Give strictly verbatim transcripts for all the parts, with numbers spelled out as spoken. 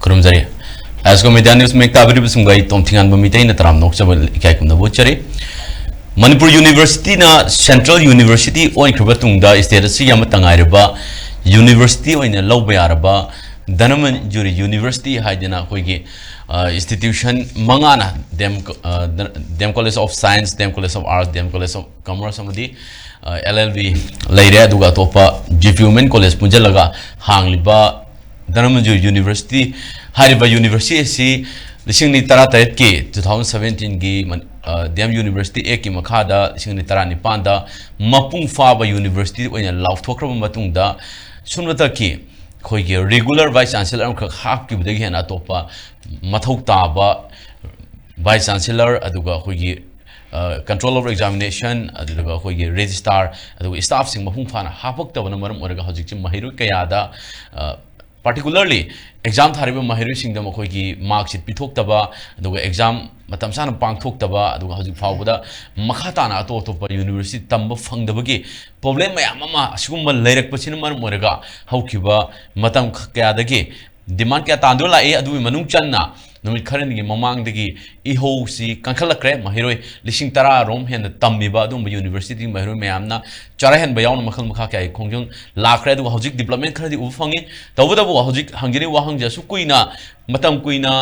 ꯈꯨꯔꯨꯝꯖꯔꯤ꯫ ꯑꯦꯁꯀꯣ media news ꯃꯌꯦꯛ ꯇꯥꯕꯤꯔꯤꯕꯁꯤꯡꯕꯨ ꯑꯩ ꯇꯣꯝꯊꯤꯉꯥꯟꯕ ꯃꯤꯇꯩꯅ ꯇꯔꯥꯝꯅ ꯑꯣꯛꯆꯕ ꯏꯀꯥꯏ ꯈꯨꯝꯅꯕ ꯎꯠꯆꯔꯤ꯫ ꯃꯅꯤꯄꯨꯔ ꯌꯨꯅꯤꯚꯔꯁꯤꯇꯤꯅ ꯁꯦꯟꯇ꯭ꯔꯦꯜ ꯌꯨꯅꯤꯚꯔꯁꯤꯇꯤ ꯑꯣꯏꯈ꯭ꯔꯕ ꯇꯨꯡꯗ ꯁ꯭ꯇꯦꯠ ꯑꯁꯤꯒꯤ ꯑꯃꯠꯇ ꯉꯥꯏꯔꯕ ꯌꯨꯅꯤꯚꯔꯁꯤꯇꯤ ꯑꯣꯏꯅ ꯂꯧꯕ ꯌꯥꯔꯕ ꯙꯅꯃꯟꯖꯨꯔꯤ ꯌꯨꯅꯤꯚꯔꯁꯤꯇꯤ ꯍꯥꯏꯗꯅ ꯑꯩꯈꯣꯏꯒꯤ, ꯑ, ꯏꯟꯁꯇꯤꯇ꯭ꯌꯨꯁꯟ ꯃꯉꯥꯅ ꯗꯤ ꯑꯦꯝ, ꯑ, D M college of science, D M college of arts, D M college of commerce ꯑꯃꯗꯤ, ꯑ, ꯑꯦꯜ ꯑꯦꯜ ꯕꯤ ꯂꯩꯔꯦ꯫ ꯑꯗꯨꯒ ꯑꯇꯣꯞꯄ ꯖꯤ ꯄꯤ ꯋꯨꯃꯦꯟ ꯀꯣꯂꯦꯖ ꯄꯨꯟꯁꯤꯜꯂꯒ ꯍꯥꯡꯂꯤꯕ ꯙꯅꯃꯟꯖꯨꯔꯤ ꯌꯨꯅꯤꯚꯔꯁꯤꯇꯤ ꯍꯥꯏꯔꯤꯕ ꯌꯨꯅꯤꯚꯔꯁꯤꯇꯤ ꯑꯁꯤ ꯂꯤꯁꯤꯡ ꯑꯅꯤ ꯇꯔꯥꯇꯔꯦꯠꯀꯤ, two thousand seventeenꯒꯤ ꯃꯟ-, ꯑ, ꯗꯤ ꯑꯦꯝ ꯌꯨꯅꯤꯚꯔꯁꯤꯇꯤ ꯑꯦꯛꯀꯤ ꯃꯈꯥꯗ ꯂꯤꯁꯤꯡ ꯑꯅꯤ ꯇꯔꯥꯅꯤꯄꯥꯟꯗ ꯃꯄꯨꯡ ꯐꯥꯕ ꯌꯨꯅꯤꯚꯔꯁꯤꯇꯤ ꯑꯣꯏꯅ ꯂꯥꯎꯊꯣꯛꯈ꯭ꯔꯕ ꯃꯇꯨꯡꯗ, ꯁꯨꯞꯅꯇꯒꯤ ꯑꯩꯈꯣꯏꯒꯤ ꯔꯤꯒꯨꯂꯔ ꯚꯥꯏꯁ ꯆꯥꯟꯁꯦꯂꯔ ꯑꯃꯈꯛ ꯍꯥꯞꯈꯤꯕꯗꯒꯤ ꯍꯦꯟꯅ ꯑꯇꯣꯞꯄ ꯃꯊꯧ ꯇꯥꯕ ꯚꯥꯏꯁ ꯆꯥꯟꯁꯦꯂꯔ, ꯑꯗꯨꯒ ꯑꯩꯈꯣꯏꯒꯤ, ꯑ, control of examination, ꯑꯗꯨꯒ ꯑꯩꯈꯣꯏꯒꯤ ꯔꯦꯖꯤꯁꯇꯥꯔ, ꯑꯗꯨꯒ ꯁ꯭ꯇꯥꯐꯁꯤꯡ ꯃꯄꯨꯡ ꯐꯥꯅ ꯍꯥꯄꯛꯇꯕꯅ ꯃꯔꯝ ꯑꯣꯏꯔꯒ ꯍꯧꯖꯤꯛꯁꯤ ꯃꯍꯩꯔꯣꯏ ꯀꯌꯥꯗ, ꯑ, particularly ꯑꯦꯛꯖꯥꯝ ꯊꯥꯔꯤꯕ ꯃꯍꯩꯔꯣꯏꯁꯤꯡꯗ ꯃꯈꯣꯏꯒꯤ ꯃꯥꯔꯛꯁꯤꯠ ꯄꯤꯊꯣꯛꯇꯕ, ꯑꯗꯨꯒ ꯑꯦꯛꯖꯥꯝ ꯃꯇꯝ ꯆꯥꯅ ꯄꯥꯡꯊꯣꯛꯇꯕ, ꯑꯗꯨꯒ ꯍꯧꯖꯤꯛ ꯐꯥꯎꯕꯗ ꯃꯈꯥ ꯇꯥꯅ ꯑꯇꯣꯞ ꯑꯇꯣꯞꯄ ꯌꯨꯅꯤꯚꯔꯁꯤꯇꯤ ꯇꯝꯕ ꯐꯪꯗꯕꯒꯤ ꯄ꯭ꯔꯣꯕ꯭ꯂꯦꯝ ꯃꯌꯥꯝ ꯑꯃ ꯑꯁꯤꯒꯨꯝꯕ ꯂꯩꯔꯛꯄꯁꯤꯅ ꯃꯔꯝ ꯑꯣꯏꯔꯒ ꯍꯧꯈꯤꯕ ꯃꯇꯝ ꯀꯌꯥꯗꯒꯤ ꯗꯤꯃꯥꯟ ꯀꯌꯥ ꯇꯥꯟꯗꯨꯅ ꯂꯥꯛꯏ꯫ ꯑꯗꯨꯒꯤ ꯃꯅꯨꯡ ꯆꯟꯅ ꯅꯨꯃꯤꯠ ꯈꯔꯅꯤꯒꯤ ꯃꯃꯥꯡꯗꯒꯤ ꯏꯍꯧꯁꯤ ꯀꯟꯈꯠꯂꯛꯈ꯭ꯔꯦ꯫ ꯃꯍꯩꯔꯣꯏ ꯂꯤꯁꯤꯡ ꯇꯔꯥ ꯔꯣꯝ ꯍꯦꯟꯅ ꯇꯝꯃꯤꯕ ꯑꯗꯨꯒꯨꯝꯕ ꯌꯨꯅꯤꯚꯔꯁꯤꯇꯤꯒꯤ ꯃꯍꯩꯔꯣꯏ ꯃꯌꯥꯝꯅ ꯆꯔꯥ ꯍꯦꯟꯕ ꯌꯥꯎꯅ ꯃꯈꯜ ꯃꯈꯥ ꯀꯌꯥꯒꯤ ꯈꯣꯡꯖꯪ ꯂꯥꯛꯈ꯭ꯔꯦ꯫ ꯑꯗꯨꯒ ꯍꯧꯖꯤꯛ ꯗꯤꯕ꯭ꯂꯞꯃꯦꯟ ꯈꯔꯗꯤ ꯎꯕ ꯐꯪꯉꯤ꯫ ꯇꯧꯕꯇꯕꯨ ꯍꯧꯖꯤꯛ ꯍꯪꯖꯔꯤꯕ ꯋꯥꯍꯪꯁꯦ ꯑꯁꯨꯛ ꯀꯨꯏꯅ, ꯃꯇꯝ ꯀꯨꯏꯅ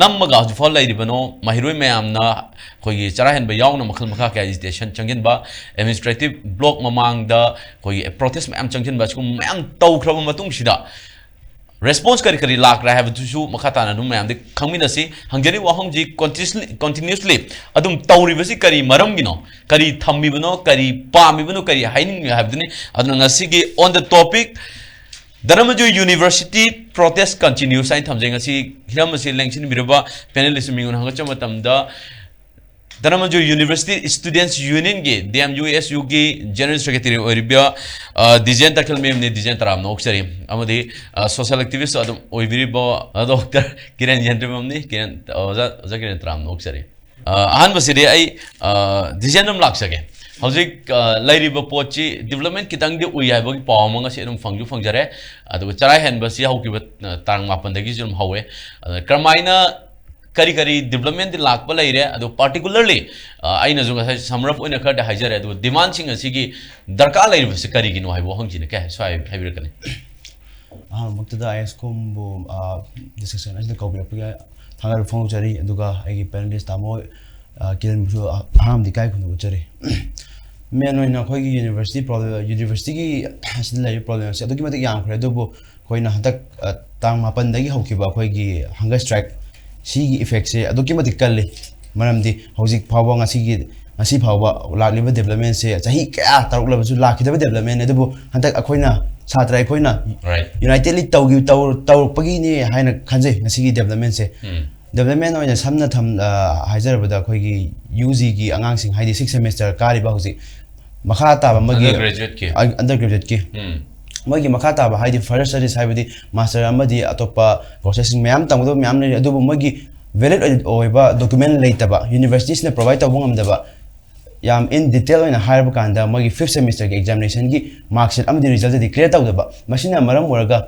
ꯅꯝꯃꯒ ꯍꯧꯖꯤꯛꯐꯥꯎ ꯂꯩꯔꯤꯕꯅꯣ? ꯃꯍꯩꯔꯣꯏ ꯃꯌꯥꯝꯅ ꯑꯩꯈꯣꯏꯒꯤ ꯆꯔꯥ ꯍꯦꯟꯕ ꯌꯥꯎꯅ ꯃꯈꯜ ꯃꯈꯥ ꯀꯌꯥ ꯑꯦꯖꯤꯇꯦꯁꯟ ꯆꯪꯁꯤꯟꯕ, ꯑꯦꯗꯃꯤꯅꯤꯁꯇ꯭ꯔꯦꯇꯤꯚ ꯕ꯭ꯂꯣꯛ ꯃꯃꯥꯡꯗ ꯑꯩꯈꯣꯏꯒꯤ ꯄ꯭ꯔꯣꯇꯦꯁ ꯃꯌꯥꯝ ꯆꯪꯁꯤꯟꯕ, ꯑꯁꯤꯒꯨꯝꯕ ꯃꯌꯥꯝ ꯇꯧꯈ꯭ꯔꯕ ꯃꯇꯨꯡꯁꯤꯗ ꯔꯦꯁꯄꯣꯟꯁ ꯀꯔꯤ ꯀꯔꯤ ꯂꯥꯛꯈ꯭ꯔꯦ ꯍꯥꯏꯕꯗꯨꯁꯨ ꯃꯈꯥ ꯇꯥꯅ ꯑꯗꯨꯝ ꯃꯌꯥꯝꯗ ꯈꯪꯃꯤꯟꯅꯁꯤ꯫ ꯍꯪꯖꯔꯤꯕ ꯋꯥꯍꯪꯁꯤ ꯀꯣꯟꯇꯤꯅ꯭ꯌꯨꯁꯂꯤ, ꯀꯣꯟꯇꯤꯅ꯭ꯌꯨꯁꯂꯤ ꯑꯗꯨꯝ ꯇꯧꯔꯤꯕꯁꯤ ꯀꯔꯤ ꯃꯔꯝꯒꯤꯅꯣ? ꯀꯔꯤ ꯊꯝꯃꯤꯕꯅꯣ? ꯀꯔꯤ ꯄꯥꯝꯃꯤꯕꯅꯣ? ꯀꯔꯤ ꯍꯥꯏꯅꯤꯡꯉꯤ ꯍꯥꯏꯕꯗꯨꯅꯤ꯫ ꯑꯗꯨꯅ ꯉꯁꯤꯒꯤ on the topic, Dhanamanjuri university protest continues ꯍꯥꯏꯅ ꯊꯝꯖꯩ꯫ ꯉꯁꯤ ꯍꯤꯔꯝ ꯑꯁꯤ ꯂꯦꯡꯁꯤꯟꯕꯤꯔꯕ ꯄꯦꯅꯦꯂꯤꯁ ꯃꯤꯉꯣꯟꯗ ꯍꯪꯒꯠꯆꯕ ꯃꯇꯝꯗ, ꯙꯔꯃꯖꯣꯏ ꯌꯨꯅꯤꯚꯔꯁꯤꯇꯤ ꯁ꯭ꯇꯨꯗꯦꯟꯠꯁ ꯌꯨꯅꯤꯌꯟꯒꯤ, ꯗꯤ ꯑꯦꯝ ꯌꯨ ꯑꯦꯁ ꯌꯨꯒꯤ ꯖꯦꯅꯔꯦꯜ ꯁꯦꯀ꯭ꯔꯦꯇꯔꯤ ꯑꯣꯏꯔꯤꯕ, ꯑ, ꯗꯤꯖꯦꯟ ꯇꯈꯦꯜ ꯃꯌꯨꯝꯅꯤ꯫ ꯗꯤꯖꯦꯟ ꯇꯔꯥꯝꯅ ꯑꯣꯛꯆꯔꯤ꯫ ꯑꯃꯗꯤ, ꯑ, ꯁꯣꯁꯤꯌꯦꯜ ꯑꯦꯛꯇꯤꯚꯤꯁ꯭ꯠ ꯑꯗꯨꯝ ꯑꯣꯏꯕꯤꯔꯤꯕ, ꯑ, ꯗꯣꯛꯇꯔ ꯀꯤꯔꯟ ꯌꯦꯟꯗ꯭ꯔꯤꯃꯝꯅꯤ꯫ ꯀꯤꯔꯟ, ꯑ, ꯑꯣꯖꯥ, ꯑꯣꯖꯥ ꯀꯤꯔꯟ ꯇꯔꯥꯝꯅ ꯑꯣꯛꯆꯔꯤ꯫ ꯑ, ꯑꯍꯥꯟꯕꯁꯤꯗꯤ ꯑꯩ, ꯑ, ꯗꯤꯖꯦꯟ ꯑꯗꯨꯝ ꯂꯥꯛꯆꯒꯦ꯫ ꯍꯧꯖꯤꯛ ꯑ, ꯂꯩꯔꯤꯕ ꯄꯣꯠꯁꯤ ꯗꯤꯕ꯭ꯂꯞꯃꯦꯟ ꯈꯤꯇꯪꯗꯤ ꯎꯏ ꯍꯥꯏꯕꯒꯤ ꯄꯥꯎ ꯑꯃ ꯉꯁꯤ ꯑꯗꯨꯝ ꯐꯪꯁꯨ ꯐꯪꯖꯔꯦ꯫ ꯑꯗꯨꯒ ꯆꯔꯥ ꯍꯦꯟꯕꯁꯤ ꯍꯧꯈꯤꯕ ꯑ, ꯇꯥꯡ ꯃꯥꯄꯟꯗꯒꯤꯁꯨ ꯑꯗꯨꯝ ꯍꯧꯋꯦ꯫ ꯑꯗ ꯀꯔꯝꯍꯥꯏꯅ ꯀꯔꯤ ꯀꯔꯤ ꯗꯤꯕ꯭ꯂꯞꯃꯦꯟꯗꯤ ꯂꯥꯛꯄ ꯂꯩꯔꯦ, ꯑꯗꯣ ꯄꯥꯔꯇꯤꯀꯨꯂꯔꯂꯤ ꯑꯩꯅꯁꯨ ꯉꯁꯥꯏ ꯁꯝꯔꯞ ꯑꯣꯏꯅ ꯈꯔꯗꯤ ꯍꯥꯏꯖꯔꯦ, ꯑꯗꯨꯒ ꯗꯤꯃꯥꯟꯁꯤꯡ ꯑꯁꯤꯒꯤ ꯗꯔꯀꯥꯔ ꯂꯩꯔꯤꯕꯁꯤ ꯀꯔꯤꯒꯤꯅꯣ ꯍꯥꯏꯕ ꯋꯥꯍꯪꯁꯤꯅ ꯀꯩ ꯍꯥꯏ-, ꯁ꯭ꯋꯥꯏ ꯍꯥꯏꯕꯤꯔꯛꯀꯅꯤ? ꯑꯍꯥꯟꯕꯃꯛꯇꯗ ꯑꯥꯏ ꯑꯦꯁ ꯀꯣꯝꯕꯨ ꯗꯤꯁꯀꯁꯟ ꯑꯁꯤꯗ ꯀꯧꯕꯤꯔꯛꯄꯒꯤ ꯊꯥꯒꯠꯄ ꯐꯣꯡꯗꯣꯛꯆꯔꯤ꯫ ꯑꯗꯨꯒ ꯑꯩꯒꯤ ꯄꯦꯅꯦꯂꯤꯁ ꯇꯥꯃꯣ ꯑ, ꯀꯤꯔꯟꯕꯨꯁꯨ ꯑ-, ꯑꯍꯥꯟꯕꯗ ꯏꯀꯥꯏ ꯈꯨꯝꯅꯕ ꯎꯠꯆꯔꯤ꯫ ꯃꯦꯟ ꯑꯣꯏꯅ ꯑꯩꯈꯣꯏꯒꯤ ꯌꯨꯅꯤꯚꯔꯁꯤꯇꯤ ꯄ꯭ꯔꯣꯕ꯭ꯂꯦꯝ, ꯌꯨꯅꯤꯚꯔꯁꯤꯇꯤꯒꯤ ꯑꯁꯤꯗ ꯂꯩꯔꯤꯕ ꯄ꯭ꯔꯣꯕ꯭ꯂꯦꯝꯁꯦ ꯑꯗꯨꯛꯀꯤ ꯃꯇꯤꯛ ꯌꯥꯝꯈ꯭ꯔꯦ꯫ ꯑꯗꯨꯕꯨ ꯑꯩꯈꯣꯏꯅ ꯍꯟꯗꯛ ꯑ, ꯇꯥꯡ ꯃꯥꯄꯟꯗꯒꯤ ꯍꯧꯈꯤꯕ ꯑꯩꯈꯣꯏꯒꯤ ꯍꯪꯒꯔ ꯁ꯭ꯇ꯭ꯔꯥꯏꯛ ꯁꯤꯒꯤ ꯏꯐꯦꯛꯁꯦ ꯑꯗꯨꯛꯀꯤ ꯃꯇꯤꯛ ꯀꯜꯂꯤ꯫ ꯃꯔꯝꯗꯤ ꯍꯧꯖꯤꯛ ꯐꯥꯎꯕ ꯉꯁꯤꯒꯤ, ꯉꯁꯤ ꯐꯥꯎꯕ ꯂꯥꯛꯂꯤꯕ ꯗꯦꯕꯂꯞꯃꯦꯟꯁꯦ ꯆꯍꯤ ꯀꯌꯥ ꯇꯧꯔꯛꯂꯕꯁꯨ ꯂꯥꯛꯈꯤꯗꯕ ꯗꯦꯕꯂꯞꯃꯦꯟꯅꯤ꯫ ꯑꯗꯨꯕꯨ ꯍꯟꯗꯛ ꯑꯩꯈꯣꯏꯅ, ꯁꯥꯇ꯭ꯔ ꯑꯩꯈꯣꯏꯅ ꯔꯥꯏꯠ꯫ ꯌꯨꯅꯥꯏꯇꯦꯗꯂꯤ ꯇꯧꯈꯤ-, ꯇꯧ-, ꯇꯧꯔꯛꯄꯒꯤꯅꯦ ꯍꯥꯏꯅ ꯈꯟꯖꯩ ꯉꯁꯤꯒꯤ ꯗꯦꯕꯂꯞꯃꯦꯟꯁꯦ꯫ ꯎꯝ꯫ ꯗꯦꯕꯂꯞꯃꯦꯟ ꯑꯣꯏꯅ ꯁꯝꯅ ꯊꯝ-, ꯑ, ꯍꯥꯏꯖꯔꯕꯗ ꯑꯩꯈꯣꯏꯒꯤ ꯌꯨ ꯖꯤꯒꯤ ꯑꯉꯥꯡꯁꯤꯡ, ꯍꯥꯏꯗꯤ ꯁꯤꯛꯁ ꯁꯦꯃꯤꯁꯇꯔ ꯀꯥꯔꯤꯕ ꯍꯧꯖꯤꯛ ꯃꯈꯥ ꯇꯥꯕ ꯑꯃꯒꯤ ꯑꯟꯗꯔ ꯒ꯭ꯔꯦꯖꯨꯌꯦꯠꯀꯤ꯫ ꯑ-, ꯑꯟꯗꯔ ꯒ꯭ꯔꯦꯖꯨꯌꯦꯠꯀꯤ꯫ ꯎꯝ꯫ ꯃꯣꯏꯒꯤ ꯃꯈꯥ ꯇꯥꯕ ꯍꯥꯏꯗꯤ ꯐꯔꯗꯔ ꯁ꯭ꯇꯗꯤꯁ ꯍꯥꯏꯕꯗꯤ ꯃꯥꯁꯇꯔ ꯑꯃꯗꯤ ꯑꯇꯣꯞꯄ ꯀꯣꯔꯁꯦꯁꯁꯤꯡ ꯃꯌꯥꯝ ꯇꯝꯒꯗꯕ ꯃꯌꯥꯝ ꯂꯩꯔꯤ꯫ ꯑꯗꯨꯕꯨ ꯃꯣꯏꯒꯤ ꯚꯦꯂꯤꯗ ꯑꯣꯏꯕ ꯗꯣꯀꯨꯃꯦꯟ ꯂꯩꯇꯕ, ꯌꯨꯅꯤꯚꯔꯁꯤꯇꯤꯁꯤꯅ ꯄ꯭ꯔꯣꯚꯥꯏꯗ ꯇꯧꯕ ꯉꯝꯗꯕ, ꯌꯥꯝ ꯏꯟ ꯗꯤꯇꯦꯜ ꯑꯣꯏꯅ ꯍꯥꯏꯔꯕ ꯀꯥꯟꯗ ꯃꯣꯏꯒꯤ ꯐꯤꯐ ꯁꯦꯃꯤꯁꯇꯔꯒꯤ ꯑꯦꯛꯖꯥꯃꯤꯅꯦꯁꯟꯒꯤ ꯃꯥꯔꯛꯁꯤꯠ ꯑꯃꯗꯤ ꯔꯤꯖꯜꯠꯇꯗꯤ ꯀ꯭ꯂꯤꯌꯥꯔ ꯇꯧꯗꯕ꯫ ꯃꯁꯤꯅ ꯃꯔꯝ ꯑꯣꯏꯔꯒ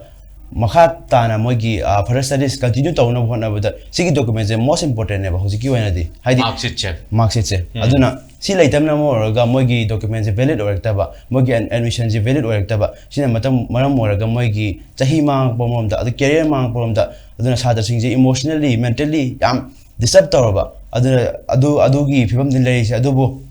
ꯃꯈꯥ ꯇꯥꯅ ꯃꯣꯏꯒꯤ, ꯑ, ꯐꯔꯗꯔ ꯁ꯭ꯇꯗꯤꯁ ꯀꯟꯇꯤꯅ꯭ꯌꯨ ꯇꯧꯅꯕ ꯍꯣꯠꯅꯕꯗ ꯁꯤꯒꯤ ꯗꯣꯀꯨꯃꯦꯟꯁꯦ ꯃꯣꯁ ꯏꯝꯄꯣꯔꯇꯦꯟꯅꯦꯕ ꯍꯧꯖꯤꯛꯀꯤ ꯑꯣꯏꯅꯗꯤ꯫ ꯍꯥꯏꯗꯤ ꯃꯥꯔꯛꯁꯤꯠꯁꯦ꯫ ꯃꯥꯔꯛꯁꯤꯠꯁꯦ꯫ ꯎꯝ꯫ ꯑꯗꯨꯅ ꯁꯤ ꯂꯩꯇꯕꯅ ꯃꯔꯝ ꯑꯣꯏꯔꯒ ꯃꯣꯏꯒꯤ ꯗꯣꯀꯨꯃꯦꯟꯁꯦ ꯚꯦꯂꯤꯗ ꯑꯣꯏꯔꯛꯇꯕ, ꯃꯣꯏꯒꯤ ꯑꯦꯟ-, ꯑꯦꯗꯃꯤꯁꯟꯁꯦ ꯚꯦꯂꯤꯗ ꯑꯣꯏꯔꯛꯇꯕ, ꯁꯤꯅ ꯃꯇꯝ, ꯃꯔꯝ ꯑꯣꯏꯔꯒ ꯃꯣꯏꯒꯤ ꯆꯍꯤ ꯃꯥꯡꯉꯛꯄ ꯃꯔꯣꯝꯗ, ꯑꯗ ꯀꯦꯔꯤꯌꯔ ꯃꯥꯡꯉꯛꯄ ꯃꯔꯣꯝꯗ, ꯑꯗꯨꯅ ꯁꯥꯇ꯭ꯔꯁꯤꯡꯁꯦ ꯏꯃꯣꯁꯅꯦꯜꯂꯤ, ꯃꯦꯟꯇꯦꯜꯂꯤ ꯌꯥꯝ ꯗꯤꯁꯇꯔꯕ ꯇꯧꯔꯕ꯫ ꯑꯗꯨꯅ ꯑꯗꯨ, ꯑꯗꯨꯒꯤ ꯐꯤꯕꯝꯗ ꯂꯩꯔꯤꯁꯦ꯫ ꯑꯗꯨꯕꯨ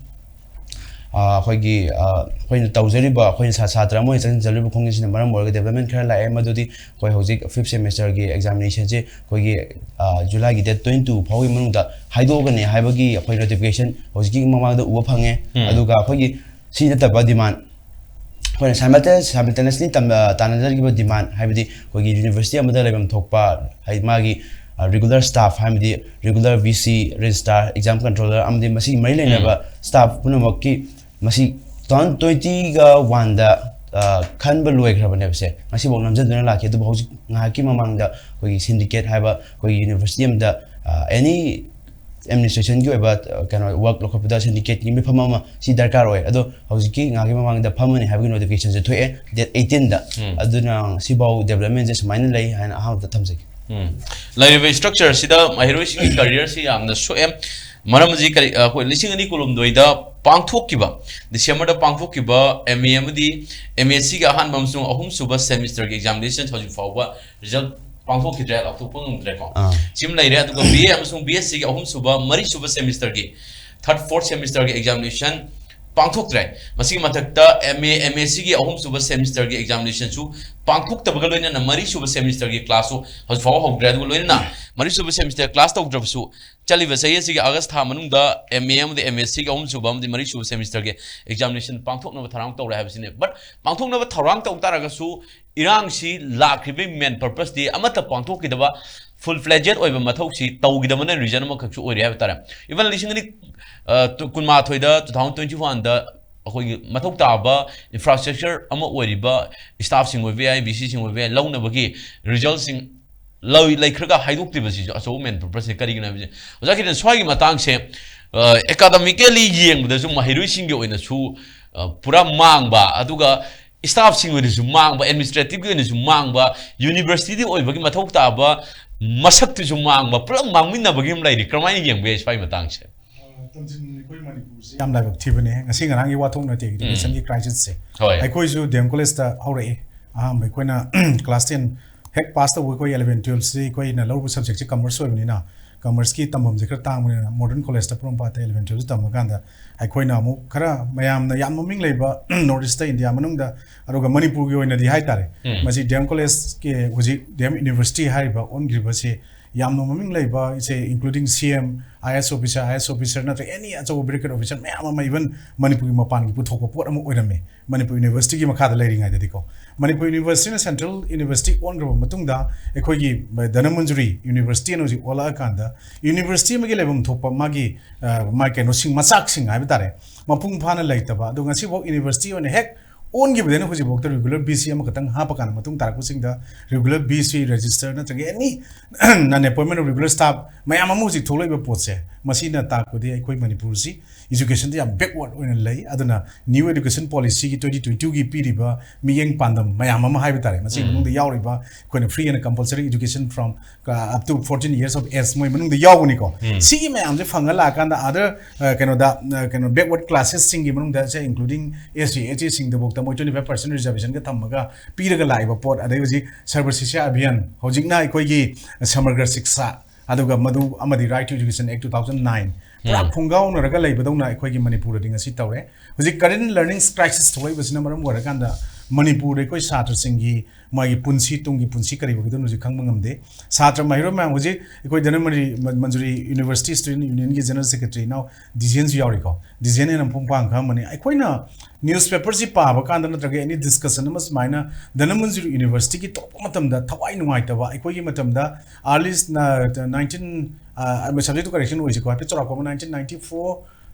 ꯑ, ꯑꯩꯈꯣꯏꯒꯤ, ꯑ, ꯑꯩꯈꯣꯏꯅ ꯇꯧꯖꯔꯤꯕ, ꯑꯩꯈꯣꯏꯅ ꯁꯥ-, ꯁꯥꯇ꯭ꯔ ꯑꯃ ꯑꯣꯏꯅ ꯆꯪꯁꯤꯟꯖꯔꯤꯕ ꯈꯣꯡꯖꯪꯁꯤꯅ ꯃꯔꯝ ꯑꯣꯏꯔꯒ ꯗꯦꯕꯂꯞꯃꯦꯟ ꯈꯔ ꯂꯥꯛꯑꯦ꯫ ꯃꯗꯨꯗꯤ ꯑꯩꯈꯣꯏ ꯍꯧꯖꯤꯛ ꯐꯤꯐ ꯁꯦꯃꯤꯁꯇꯔꯒꯤ ꯑꯦꯛꯖꯥꯃꯤꯅꯦꯁꯟꯁꯦ ꯑꯩꯈꯣꯏꯒꯤ, ꯑ, ꯖꯨꯂꯥꯏꯒꯤ ꯗꯦꯠ ꯇ꯭ꯋꯦꯟꯇꯤ ꯇꯨ ꯐꯥꯎꯒꯤ ꯃꯅꯨꯡꯗ ꯍꯥꯏꯗꯣꯛꯑꯒꯅꯤ ꯍꯥꯏꯕꯒꯤ ꯑꯩꯈꯣꯏ ꯅꯣꯇꯤꯐꯤꯀꯦꯁꯟ ꯍꯧꯖꯤꯛꯀꯤ ꯃꯃꯥꯡꯗ ꯎꯕ ꯐꯪꯉꯦ꯫ ꯎꯝ꯫ ꯑꯗꯨꯒ ꯑꯩꯈꯣꯏꯒꯤ ꯁꯤ ꯅꯠꯇꯕ ꯗꯤꯃꯥꯟ, ꯑꯩꯈꯣꯏꯅ ꯁꯥꯏꯃꯜꯇꯦ-, ꯁꯥꯏꯃꯜꯇꯦꯅꯤꯌꯁꯂꯤ ꯇꯝ-, ꯑ, ꯇꯥꯟꯅꯖꯔꯤꯕ ꯗꯤꯃꯥꯟ, ꯍꯥꯏꯕꯗꯤ ꯑꯩꯈꯣꯏꯒꯤ ꯌꯨꯅꯤꯚꯔꯁꯤꯇꯤ ꯑꯃꯗ ꯂꯩꯐꯝ ꯊꯣꯛꯄ, ꯍꯥꯏꯗꯤ ꯃꯥꯒꯤ, ꯑ, ꯔꯤꯒꯨꯂꯔ ꯁ꯭ꯇꯥꯐ, ꯍꯥꯏꯕꯗꯤ regular V C, ꯔꯦꯖꯤꯁꯇ꯭ꯔꯥꯔ, exam controller ꯑꯃꯗꯤ ꯃꯁꯤꯒꯤ ꯃꯔꯤ ꯂꯩꯅꯕ ꯎꯝ꯫ ꯁ꯭ꯇꯥꯐ ꯄꯨꯝꯅꯃꯛꯀꯤ ꯃꯁꯤ ꯇꯨ ꯊꯥꯎꯖꯟ ꯇ꯭ꯋꯦꯟꯇꯤꯒ ꯋꯥꯟꯗ, ꯑ, ꯈꯟꯕ ꯂꯣꯏꯈ꯭ꯔꯕꯅꯦꯕꯁꯦ꯫ ꯉꯁꯤꯐꯥꯎ ꯅꯝꯁꯤꯟꯗꯨꯅ ꯂꯥꯛꯈꯤ꯫ ꯑꯗꯨꯕꯨ ꯍꯧꯖꯤꯛ ꯉꯥꯏꯍꯥꯛꯀꯤ ꯃꯃꯥꯡꯗ ꯑꯩꯈꯣꯏꯒꯤ ꯁꯤꯟꯗꯤꯀꯦꯠ ꯍꯥꯏꯕ ꯑꯩꯈꯣꯏꯒꯤ ꯌꯨꯅꯤꯚꯔꯁꯤꯇꯤ ꯑꯃꯗ, ꯑ, ꯑꯦꯅꯤ ꯑꯦꯗꯃꯤꯅꯤꯁꯇ꯭ꯔꯦꯁꯟꯒꯤ ꯑꯣꯏꯕ ꯑ, ꯀꯩꯅꯣ ꯋꯥꯔꯛ ꯂꯧꯈꯠꯄꯗ ꯁꯤꯟꯗꯤꯀꯦꯠꯀꯤ ꯃꯤꯐꯝ ꯑꯃ ꯁꯤ ꯗꯔꯀꯥꯔ ꯑꯣꯏ꯫ ꯑꯗꯣ ꯍꯧꯖꯤꯛꯀꯤ ꯉꯥꯏꯍꯥꯛꯀꯤ ꯃꯃꯥꯡꯗ ꯐꯝꯃꯅꯤ ꯍꯥꯏꯕꯒꯤ ꯅꯣꯇꯤꯐꯤꯀꯦꯁꯟꯁꯦ ꯊꯣꯛꯑꯦ, ꯗꯦꯠ ꯑꯩꯠꯇꯤꯟꯗ꯫ ꯑꯗꯨꯅ ꯁꯤꯐꯥꯎ ꯗꯦꯕꯂꯞꯃꯦꯟꯁꯦ ꯁꯨꯃꯥꯏꯅ ꯂꯩ ꯍꯥꯏꯅ ꯑꯍꯥꯟꯕꯗ ꯊꯝꯖꯒꯦ꯫ ꯎꯝ꯫ ꯂꯩꯔꯤꯕ ꯏꯁꯇ꯭ꯔꯛꯆꯔꯁꯤꯗ ꯃꯍꯩꯔꯣꯏꯁꯤꯡꯒꯤ ꯀꯔꯤꯌꯔꯁꯤ ꯌꯥꯝꯅ ꯁꯣꯛꯑꯦ꯫ ꯃꯔꯝ ꯑꯁꯤ ꯀꯔꯤ, ꯑꯩꯈꯣꯏ ꯂꯤꯁꯤꯡ ꯑꯅꯤ ꯀꯨꯟꯍꯨꯝꯗꯣꯏꯗ ꯄꯥꯡꯊꯣꯛꯈꯤꯕ, ꯗꯤꯁꯦꯝꯕꯔꯗ ꯄꯥꯡꯊꯣꯛꯈꯤꯕ ꯑꯦꯝ ꯑꯦ ꯑꯃꯗꯤ ꯑꯦꯝ ꯑꯦꯁ ꯁꯤꯒꯤ ꯑꯍꯥꯟꯕ ꯑꯃꯁꯨꯡ ꯑꯍꯨꯝꯁꯨꯕ ꯁꯦꯃꯤꯁꯇꯔꯒꯤ ꯑꯦꯛꯖꯥꯝ ꯂꯤꯁꯟ ꯍꯧꯖꯤꯛ ꯐꯥꯎꯕ ꯔꯤꯖꯜꯠ ꯄꯥꯡꯊꯣꯛꯈꯤꯗ꯭ꯔꯦ, ꯂꯥꯎꯊꯣꯛꯄ ꯉꯝꯗ꯭ꯔꯦꯀꯣ꯫ ꯑꯥ꯫ ꯁꯤꯃ ꯂꯩꯔꯦ꯫ ꯑꯗꯨꯒ ꯕꯤ ꯑꯦ ꯑꯃꯁꯨꯡ ꯕꯤ ꯑꯦꯁ ꯁꯤꯒꯤ ꯑꯍꯨꯝꯁꯨꯕ, ꯃꯔꯤꯁꯨꯕ ꯁꯦꯃꯤꯁꯇꯔꯒꯤ, ꯊꯥꯔꯠ, ꯐꯣꯔꯠ ꯁꯦꯃꯤꯁꯇꯔꯒꯤ ꯑꯦꯛꯖꯥꯃꯤꯅꯦꯁꯟ ꯄꯥꯡꯊꯣꯛꯇ꯭ꯔꯦ꯫ ꯃꯁꯤꯒꯤ ꯃꯊꯛꯇ ꯑꯦꯝ ꯑꯦ, ꯑꯦꯝ ꯑꯦꯁ ꯁꯤꯒꯤ ꯑꯍꯨꯝꯁꯨꯕ ꯁꯦꯃꯤꯁꯇꯔꯒꯤ ꯑꯦꯛꯖꯥꯃꯤꯅꯦꯁꯟꯁꯨ ꯄꯥꯡꯊꯣꯛꯇꯕꯒ ꯂꯣꯏꯅꯅ ꯃꯔꯤꯁꯨꯕ ꯁꯦꯃꯤꯁꯇꯔꯒꯤ ꯀ꯭ꯂꯥꯁꯁꯨ ꯍꯧꯖꯤꯛ ꯐꯥꯎꯕ ꯍꯧꯗ꯭ꯔꯦ꯫ ꯑꯗꯨꯒ ꯂꯣꯏꯅꯅ ꯃꯔꯤꯁꯨꯕ ꯁꯦꯃꯤꯁꯇꯔ ꯀ꯭ꯂꯥꯁ ꯇꯧꯗ꯭ꯔꯕꯁꯨ ꯆꯠꯂꯤꯕ ꯆꯍꯤ ꯑꯁꯤꯒꯤ ꯑꯥꯒꯁ ꯊꯥ ꯃꯅꯨꯡꯗ ꯑꯦꯝ ꯑꯦ ꯑꯃꯗꯤ ꯑꯦꯝ ꯑꯦꯁ ꯁꯤꯒꯤ ꯑꯍꯨꯝꯁꯨꯕ ꯑꯃꯗꯤ ꯃꯔꯤꯁꯨꯕ ꯁꯦꯃꯤꯁꯇꯔꯒꯤ ꯑꯦꯛꯖꯥꯃꯤꯅꯦꯁꯟ ꯄꯥꯡꯊꯣꯛꯅꯕ ꯊꯧꯔꯥꯡ ꯇꯧꯔꯦ ꯍꯥꯏꯕꯁꯤꯅꯤ꯫ ꯕꯠ ꯄꯥꯡꯊꯣꯛꯅꯕ ꯊꯧꯔꯥꯡ ꯇꯧ ꯇꯥꯔꯒꯁꯨ ꯏꯔꯥꯡꯁꯤ ꯂꯥꯛꯈ꯭ꯔꯤꯕꯒꯤ ꯃꯦꯟ ꯄꯔꯄꯁꯇꯤ ꯑꯃꯠꯇ ꯄꯥꯡꯊꯣꯛꯈꯤꯗꯕ, ꯐꯨꯜ ꯐ꯭ꯂꯦꯖꯦꯠ ꯑꯣꯏꯕ ꯃꯊꯧꯁꯤ ꯇꯧꯈꯤꯗꯕꯅ ꯔꯤꯖꯟ ꯑꯃꯈꯛꯁꯨ ꯑꯣꯏꯔꯦ ꯍꯥꯏꯕ ꯇꯥꯔꯦ꯫ ꯏꯚꯟ ꯂꯤꯁꯤꯡ ꯑꯅꯤ, ꯑ, ꯇꯨ-, ꯀꯨꯟꯃꯥꯊꯣꯏꯗ, ꯇꯨ ꯊꯥꯎꯖꯟ ꯇ꯭ꯋꯦꯟꯇꯤ ꯋꯥꯟꯗ ꯑꯩꯈꯣꯏꯒꯤ ꯃꯊꯧ ꯇꯥꯕ ꯏꯟꯐ꯭ꯔꯥꯁ꯭ꯇ꯭ꯔꯛꯆꯔ ꯑꯃ ꯑꯣꯏꯔꯤꯕ ꯁ꯭ꯇꯥꯐꯁꯤꯡ ꯑꯣꯏꯕ ꯌꯥꯏ, ꯚꯤ ꯁꯤꯁꯤꯡ ꯑꯣꯏꯕ ꯌꯥꯏ, ꯂꯧꯅꯕꯒꯤ ꯔꯤꯖꯜꯁꯤꯡ ꯂꯧ-, ꯂꯩꯈ꯭ꯔꯒ ꯍꯥꯏꯗꯣꯛꯇ꯭ꯔꯤꯕꯁꯤꯁꯨ ꯑꯆꯧꯕ ꯃꯦꯟ ꯄꯔꯄꯁꯅꯤ꯫ ꯀꯔꯤꯒꯤꯅꯣ ꯍꯥꯏꯕꯁꯦ, ꯑꯣꯖꯥ ꯈꯤꯇꯪ ꯁ꯭ꯋꯥꯏꯒꯤ ꯃꯇꯥꯡꯁꯦ, ꯑ, ꯑꯦꯀꯥꯗꯃꯤꯀꯦꯂꯤ ꯌꯦꯡꯕꯗꯁꯨ ꯃꯍꯩꯔꯣꯏꯁꯤꯡꯒꯤ ꯑꯣꯏꯅꯁꯨ, ꯑ, ꯄꯨꯔꯥ ꯃꯥꯡꯕ, ꯑꯗꯨꯒ ꯁ꯭ꯇꯥꯐꯁꯤꯡ ꯑꯣꯏꯅꯁꯨ ꯃꯥꯡꯕ, ꯑꯦꯗꯃꯤꯅꯤꯁꯇ꯭ꯔꯦꯇꯤꯚꯀꯤ ꯑꯣꯏꯅꯁꯨ ꯃꯥꯡꯕ, ꯌꯨꯅꯤꯚꯔꯁꯤꯇꯤꯗ ꯑꯣꯏꯕꯒꯤ ꯃꯊꯧ ꯇꯥꯕ ꯃꯁꯛꯇꯨꯁꯨ ꯃꯥꯡꯕ, ꯄꯨꯂꯞ ꯃꯥꯡꯃꯤꯟꯅꯕꯒꯤ ꯑꯃ ꯂꯩꯔꯤ꯫ ꯀꯔꯝꯍꯥꯏꯅ ꯌꯦꯡꯕ ꯌꯥꯏ ꯁ꯭ꯋꯥꯏ ꯃꯇꯥꯡꯁꯦ? ꯑ, ꯇꯝꯁꯤꯟ-, ꯑꯩꯈꯣꯏ ꯃꯅꯤꯄꯨꯔꯁꯦ ꯌꯥꯝ ꯂꯥꯏꯕꯛ ꯊꯤꯕꯅꯦ꯫ ꯉꯁꯤ ꯉꯔꯥꯡꯒꯤ ꯋꯥꯊꯣꯛ ꯅꯠꯇꯦ ꯎꯝ꯫ ꯏꯗꯨꯀꯦꯁꯟꯒꯤ ꯀ꯭ꯔꯥꯏꯁꯤꯁꯁꯦ꯫ ꯍꯣꯏ꯫ ꯑꯩꯈꯣꯏꯁꯨ ꯗꯤ ꯑꯦꯝ ꯀꯣꯂꯦꯖꯇ ꯍꯧꯔꯛꯏ꯫ ꯑꯍꯥꯟꯕ ꯑꯩꯈꯣꯏꯅ ꯀ꯭ꯂꯥꯁ ꯇꯦꯟ ꯍꯦꯛ ꯄꯥꯁ ꯇꯧꯕ ꯑꯩꯈꯣꯏ ꯑꯦꯂꯚꯦꯟ ꯇꯨꯌꯦꯜꯞꯁꯤ ꯑꯩꯈꯣꯏꯅ ꯂꯧꯔꯨꯕ ꯁꯕꯖꯦꯛꯁꯤ ꯀꯃꯔꯁ ꯑꯣꯏꯕꯅꯤꯅ, ꯀꯃꯔꯁꯀꯤ ꯇꯝꯐꯝꯁꯦ ꯈꯔ ꯇꯥꯡꯕꯅꯤꯅ ꯃꯣꯗꯔꯟ ꯀꯣꯂꯦꯖꯇ ꯄꯣꯔꯣꯝꯄꯥꯠꯇ ꯑꯦꯂꯚꯦꯟ ꯇꯨꯌꯦꯜꯞꯁꯤ ꯇꯝꯃꯀꯥꯟꯗ ꯑꯩꯈꯣꯏꯅ ꯑꯃꯨꯛ ꯈꯔ ꯃꯌꯥꯝꯅ ꯌꯥꯝ ꯃꯃꯤꯡ ꯂꯩꯕ ꯅꯣꯔꯠ ꯏꯁꯇ ꯏꯟꯗꯤꯌꯥ ꯃꯅꯨꯡꯗ, ꯑꯗꯨꯒ ꯃꯅꯤꯄꯨꯔꯒꯤ ꯑꯣꯏꯅꯗꯤ ꯍꯥꯏꯇꯥꯔꯦ, ꯎꯝ꯫ ꯃꯁꯤ ꯗꯤ ꯑꯦꯝ ꯀꯣꯂꯦꯖꯀꯤ ꯍꯧꯖꯤꯛ ꯗꯤ ꯑꯦꯝ ꯌꯨꯅꯤꯚꯔꯁꯤꯇꯤ ꯍꯥꯏꯔꯤꯕ ꯑꯣꯟꯈ꯭ꯔꯤꯕꯁꯤ ꯌꯥꯝꯅ ꯃꯃꯤꯡ ꯂꯩꯕ ꯏꯁꯦ, including C M, I A S officer, I A S officer ꯅꯠꯇ꯭ꯔꯒ any ꯑꯆꯧꯕ bureaucrat officer ꯃꯌꯥꯝ ꯑꯃ, even ꯃꯅꯤꯄꯨꯔꯒꯤ ꯃꯄꯥꯟꯒꯤ ꯄꯨꯊꯣꯛꯄ ꯄꯣꯠ ꯑꯃ ꯑꯣꯏꯔꯝꯃꯤ꯫ ꯃꯅꯤꯄꯨꯔ ꯌꯨꯅꯤꯚꯔꯁꯤꯇꯤꯒꯤ ꯃꯈꯥꯗ ꯂꯩꯔꯤꯉꯩꯗꯗꯤꯀꯣ꯫ ꯃꯅꯤꯄꯨꯔ ꯌꯨꯅꯤꯚꯔꯁꯤꯇꯤꯅ ꯁꯦꯟꯇ꯭ꯔꯦꯜ ꯌꯨꯅꯤꯚꯔꯁꯤꯇꯤ ꯑꯣꯟꯈ꯭ꯔꯕ ꯃꯇꯨꯡꯗ ꯑꯩꯈꯣꯏꯒꯤ ꯙꯅꯃꯟꯖꯨꯔꯤ ꯌꯨꯅꯤꯚꯔꯁꯤꯇꯤꯅ ꯍꯧꯖꯤꯛ ꯑꯣꯜꯂꯛꯑꯀꯥꯟꯗ ꯌꯨꯅꯤꯚꯔꯁꯤꯇꯤ ꯑꯃꯒꯤ ꯂꯩꯐꯝ ꯊꯣꯛꯄ ꯃꯥꯒꯤ, ꯑ, ꯃꯥꯒꯤ ꯀꯩꯅꯣꯁꯤꯡ, ꯃꯆꯥꯛꯁꯤꯡ ꯍꯥꯏꯕ ꯇꯥꯔꯦ, ꯃꯄꯨꯡ ꯐꯥꯅ ꯂꯩꯇꯕ꯫ ꯑꯗꯣ ꯉꯁꯤꯐꯥꯎ ꯌꯨꯅꯤꯚꯔꯁꯤꯇꯤ ꯑꯣꯏꯅ ꯍꯦꯛ ꯑꯣꯟꯈꯤꯕꯗꯩꯅ ꯍꯧꯖꯤꯛꯐꯥꯎꯗ regular B C ꯑꯃꯈꯛꯇꯪ ꯍꯥꯞꯄꯀꯥꯟꯗ ꯃꯇꯨꯡ ꯇꯥꯔꯛꯄꯁꯤꯡꯗ regular B C register ꯅꯠꯇ꯭ꯔꯒ any non appointment of regular staff ꯃꯌꯥꯝ ꯑꯃ ꯍꯧꯖꯤꯛ ꯊꯣꯛꯂꯛꯏꯕ ꯄꯣꯠꯁꯦ, ꯃꯁꯤꯅ ꯇꯥꯛꯄꯗꯤ ꯑꯩꯈꯣꯏ ꯃꯅꯤꯄꯨꯔꯁꯤ educationꯗ ꯌꯥꯝ backward ꯑꯣꯏꯅ ꯂꯩ꯫ ꯑꯗꯨꯅ new education policyꯒꯤ twenty twenty twoꯒꯤ ꯄꯤꯔꯤꯕ ꯃꯤꯠꯌꯦꯡ ꯄꯥꯟꯗꯝ ꯃꯌꯥꯝ ꯑꯃ ꯍꯥꯏꯕ ꯇꯥꯔꯦ, ꯃꯁꯤꯒꯤ ꯎꯝ꯫ ꯃꯅꯨꯡꯗ ꯌꯥꯎꯔꯤꯕ ꯑꯩꯈꯣꯏꯅ free and compulsory education from, uh, up to fourteen years of age ꯃꯣꯏ ꯃꯅꯨꯡꯗ ꯌꯥꯎꯕꯅꯤꯀꯣ꯫ ꯎꯝ꯫ ꯁꯤꯒꯤ ꯃꯌꯥꯝꯁꯦ ꯐꯪꯉ ꯂꯥꯛꯑꯀꯥꯟꯗ other, uh, ꯀꯩꯅꯣꯗ, uh, ꯀꯩꯅꯣ backward classesꯁꯤꯡꯒꯤ ꯃꯅꯨꯡꯗ ꯁꯦ including S C, S T ꯁꯤꯡꯗꯐꯥꯎꯗ ꯃꯣꯏ twenty five percent reservationꯒ ꯊꯝꯃꯒ ꯄꯤꯔꯒ ꯂꯥꯛꯏꯕ ꯄꯣꯠ, ꯑꯗꯩ ꯍꯧꯖꯤꯛ ꯁꯔꯕ ꯁꯤꯛꯁꯥ ꯑꯚꯤꯌꯥꯟ, ꯍꯧꯖꯤꯛꯅ ꯑꯩꯈꯣꯏꯒꯤ ꯁꯃꯒ꯭ꯔ ꯁꯤꯛꯁꯥ, ꯑꯗꯨꯒ ꯃꯗꯨ ꯑꯃꯗꯤ Right to Education Act two thousand nine, ꯄꯨꯔꯥ ꯎꯝ꯫ ꯈꯣꯡꯒꯥꯎꯅꯔꯒ ꯂꯩꯕꯗꯧꯅ ꯑꯩꯈꯣꯏꯒꯤ ꯃꯅꯤꯄꯨꯔꯗꯗꯤ ꯉꯁꯤ ꯇꯧꯔꯦ꯫ ꯍꯧꯖꯤꯛ current learning crisis ꯊꯣꯛꯂꯛꯏꯕꯁꯤꯅ ꯃꯔꯝ ꯑꯣꯏꯔꯀꯥꯟꯗ ꯃꯅꯤꯄꯨꯔꯗ ꯑꯩꯈꯣꯏ ꯁꯥꯇ꯭ꯔꯁꯤꯡꯒꯤ ꯃꯥꯒꯤ ꯄꯨꯟꯁꯤ, ꯇꯨꯡꯒꯤ ꯄꯨꯟꯁꯤ ꯀꯔꯤ ꯑꯣꯏꯒꯗꯕꯅꯣ ꯍꯧꯖꯤꯛ ꯈꯪꯕ ꯉꯝꯗꯦ꯫ ꯁꯥꯇ꯭ꯔ ꯃꯍꯩꯔꯣꯏ ꯃꯌꯥꯝ, ꯍꯧꯖꯤꯛ ꯑꯩꯈꯣꯏ Dhanamanjuri, ꯃꯟꯖꯨꯔꯤ University Student Unionꯒꯤ General Secretary ꯏꯅꯥꯎ ꯗꯤꯖꯦꯟꯁꯨ ꯌꯥꯎꯔꯤꯀꯣ꯫ ꯗꯤꯖꯦꯟ ꯍꯦꯟꯅ ꯃꯄꯨꯡ ꯐꯥꯅ ꯈꯪꯉꯝꯃꯅꯤ꯫ ꯑꯩꯈꯣꯏꯅ newspaperꯁꯤ ꯄꯥꯕ ꯀꯥꯟꯗ ꯅꯠꯇ꯭ꯔꯒ any discussion ꯑꯃ ꯁꯨꯃꯥꯏꯅ ꯙꯅꯃꯟꯖꯨꯔꯤ Universityꯒꯤ ꯇꯧꯔꯛꯄ ꯃꯇꯝꯗ ꯊꯋꯥꯏ ꯅꯨꯡꯉꯥꯏꯇꯕ, ꯑꯩꯈꯣꯏꯒꯤ ꯃꯇꯝꯗ early nineteen, ꯑ, subject to correction ꯑꯣꯏꯁꯤꯀꯣ, ꯍꯥꯏꯐꯦꯠ ꯆꯥꯎꯔꯥꯛꯄ ꯑꯃ nineteen ninety four,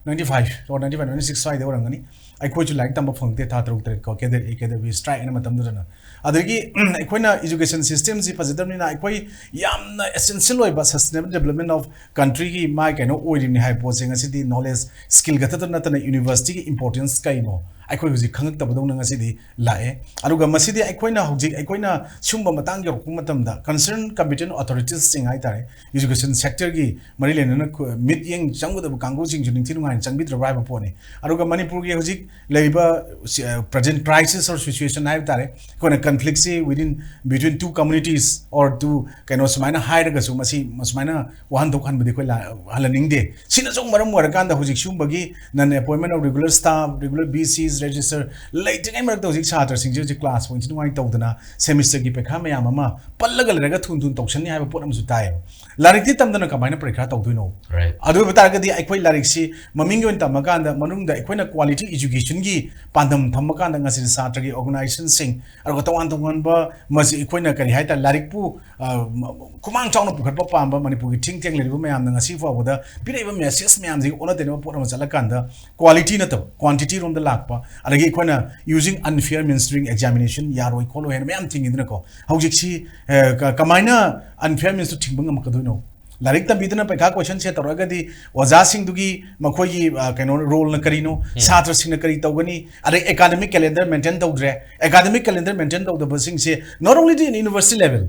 ninety five or ninety five, ninety six ꯁ꯭ꯋꯥꯏꯗ ꯑꯣꯏꯔꯝꯒꯅꯤ꯫ ꯑꯩꯈꯣꯏꯁꯨ ꯂꯥꯏꯔꯤꯛ ꯇꯝꯕ ꯐꯪꯗꯦ ꯊꯥ ꯇꯔꯨꯛ ꯇꯔꯦꯠ ꯀꯣ, ꯀꯦꯗꯔ, ꯀꯦꯗꯔ strike ꯍꯥꯏꯅ ꯃꯇꯝꯗꯨꯗꯅ꯫ ꯑꯗꯒꯤ ꯑꯩꯈꯣꯏꯅ education systemꯁꯤ ꯐꯖꯗꯕꯅꯤꯅ ꯑꯩꯈꯣꯏ ꯌꯥꯝꯅ essential ꯑꯣꯏꯕ sustainable development of countryꯒꯤ ꯃꯥꯏ ꯀꯩꯅꯣ ꯑꯣꯏꯔꯤꯕꯅꯤ ꯍꯥꯏꯕ ꯄꯣꯠꯁꯦ ꯉꯁꯤꯗꯤ knowledge, skill ꯈꯛꯇꯗ ꯅꯠꯇꯅ universityꯒꯤ importance ꯀꯩꯅꯣ ꯑꯩꯈꯣꯏ ꯍꯧꯖꯤꯛ ꯈꯪꯉꯛꯇꯕꯗꯧꯅ ꯉꯁꯤꯗꯤ ꯂꯥꯛꯑꯦ꯫ ꯑꯗꯨꯒ ꯃꯁꯤꯗꯤ ꯑꯩꯈꯣꯏꯅ ꯍꯧꯖꯤꯛ ꯑꯩꯈꯣꯏꯅ ꯁꯤꯒꯨꯝꯕ ꯃꯇꯥꯡ ꯌꯧꯔꯛꯄ ꯃꯇꯝꯗ concerned competent authoritieꯁꯁꯤꯡ ꯍꯥꯏꯇꯥꯔꯦ, education sectorꯒꯤ ꯃꯔꯤ ꯂꯩꯅꯅ ꯈꯨ-, ꯃꯤꯠꯌꯦꯡ ꯆꯪꯒꯗꯕ ꯀꯥꯡꯕꯨꯁꯤꯡꯁꯨ ꯅꯤꯡꯊꯤ ꯅꯨꯡꯉꯥꯏꯅ ꯆꯪꯕꯤꯗ꯭ꯔꯕ ꯍꯥꯏꯕ ꯄꯣꯠꯅꯤ꯫ ꯑꯗꯨꯒ ꯃꯅꯤꯄꯨꯔꯒꯤ ꯍꯧꯖꯤꯛ ꯂꯩꯔꯤꯕ ꯁꯤ-, ꯑ, present crisis or situation ꯍꯥꯏꯕ ꯇꯥꯔꯦ, ꯑꯩꯈꯣꯏꯅ conflictꯁꯤ within, between two communities or two ꯀꯩꯅꯣ ꯁꯨꯃꯥꯏꯅ ꯍꯥꯏꯔꯒꯁꯨ ꯃꯁꯤ ꯁꯨꯃꯥꯏꯅ ꯋꯥꯍꯟꯊꯣꯛ ꯍꯟꯕꯗꯤ ꯑꯩꯈꯣꯏ ꯂꯥ-, ꯍꯜꯍꯟꯅꯤꯡꯗꯦ꯫ ꯁꯤꯅꯁꯨ ꯃꯔꯝ ꯑꯣꯏꯔꯀꯥꯟꯗ ꯍꯧꯖꯤꯛ ꯁꯤꯒꯨꯝꯕꯒꯤ non appointment of regular staff, regular B Cs register ꯂꯩꯇ꯭ꯔꯤꯉꯩ ꯃꯔꯛꯇ ꯍꯧꯖꯤꯛ ꯁꯥꯇ꯭ꯔꯁꯤꯡꯁꯦ ꯍꯧꯖꯤꯛ class ꯄꯣꯏꯟꯁꯤ ꯅꯨꯡꯉꯥꯏꯅ ꯇꯧꯗꯅ semesterꯒꯤ ꯄꯩꯈꯥ ꯃꯌꯥꯝ ꯑꯃ ꯄꯜꯂꯒ ꯂꯩꯔꯒ ꯊꯨꯅ ꯊꯨꯅ ꯇꯧꯁꯟꯅꯤ ꯍꯥꯏꯕ ꯄꯣꯠ ꯑꯃꯁꯨ ꯇꯥꯏꯌꯦꯕ꯫ ꯂꯥꯏꯔꯤꯛꯇꯤ ꯇꯝꯗꯅ ꯀꯃꯥꯏꯅ ꯄꯔꯤꯈꯥ ꯇꯧꯗꯣꯏꯅꯣ? Right. ꯑꯗꯨ ꯑꯣꯏꯕ ꯇꯥꯔꯒꯗꯤ ꯑꯩꯈꯣꯏ ꯂꯥꯏꯔꯤꯛꯁꯤ ꯃꯃꯤꯡꯒꯤ ꯑꯣꯏꯅ ꯇꯝꯃꯀꯥꯟꯗ ꯃꯅꯨꯡꯗ ꯑꯩꯈꯣꯏꯅ quality educationꯒꯤ ꯄꯥꯟꯗꯝ ꯊꯝꯃꯀꯥꯟꯗ ꯉꯁꯤꯗꯤ ꯁꯥꯇ꯭ꯔꯒꯤ organizationꯁꯤꯡ, ꯑꯗꯨꯒ ꯇꯣꯉꯥꯟ ꯇꯣꯉꯥꯟꯕ ꯃꯁꯤ ꯑꯩꯈꯣꯏꯅ ꯀꯔꯤ ꯍꯥꯏꯇꯥꯔꯦ, ꯂꯥꯏꯔꯤꯛꯄꯨ, ꯑ, ꯃ-, ꯈꯨꯃꯥꯡ ꯆꯥꯎꯅ ꯄꯨꯈꯠꯄ ꯄꯥꯝꯕ ꯃꯅꯤꯄꯨꯔꯒꯤ ꯊꯤꯡ ꯊꯦꯡ ꯂꯩꯔꯤꯕ ꯃꯌꯥꯝꯅ ꯉꯁꯤ ꯐꯥꯎꯕꯗ ꯄꯤꯔꯛꯏꯕ message ꯃꯌꯥꯝꯁꯤꯒꯤ ꯑꯣꯟꯅ ꯇꯩꯅꯕ ꯄꯣꯠ ꯑꯃ ꯆꯠꯂꯀꯥꯟꯗ quality ꯅꯠꯇꯕ quantity ꯔꯣꯝꯗ ꯂꯥꯛꯄ, ꯑꯗꯒꯤ ꯑꯩꯈꯣꯏꯅ using unfair means during examination ꯌꯥꯔꯣꯏ ꯈꯣꯠꯂꯣꯏ ꯍꯥꯏꯅ ꯃꯌꯥꯝ ꯊꯤꯡꯉꯤꯗꯅꯀꯣ꯫ ꯍꯧꯖꯤꯛꯁꯤ ꯑ, ꯀ- ꯀꯃꯥꯏꯅ unfair means ꯇꯣ ꯊꯤꯡꯕ ꯉꯝꯃꯛꯀꯗꯣꯏꯅꯣ? ꯂꯥꯏꯔꯤꯛ ꯇꯝꯕꯤꯗꯅ ꯄꯩꯈꯥ question set ꯇꯧꯔꯛꯑꯒꯗꯤ ꯑꯣꯖꯥꯁꯤꯡꯗꯨꯒꯤ ꯃꯈꯣꯏꯒꯤ ꯑ, ꯀꯩꯅꯣ role ꯅ ꯀꯔꯤꯅꯣ, ꯁꯥꯇ꯭ꯔꯁꯤꯡꯅ ꯀꯔꯤ ꯇꯧꯒꯅꯤ, ꯑꯗꯩ academic calendar maintain ꯇꯧꯗ꯭ꯔꯦ, academic calendar maintain ꯇꯧꯗꯕꯁꯤꯡꯁꯦ not only in university level,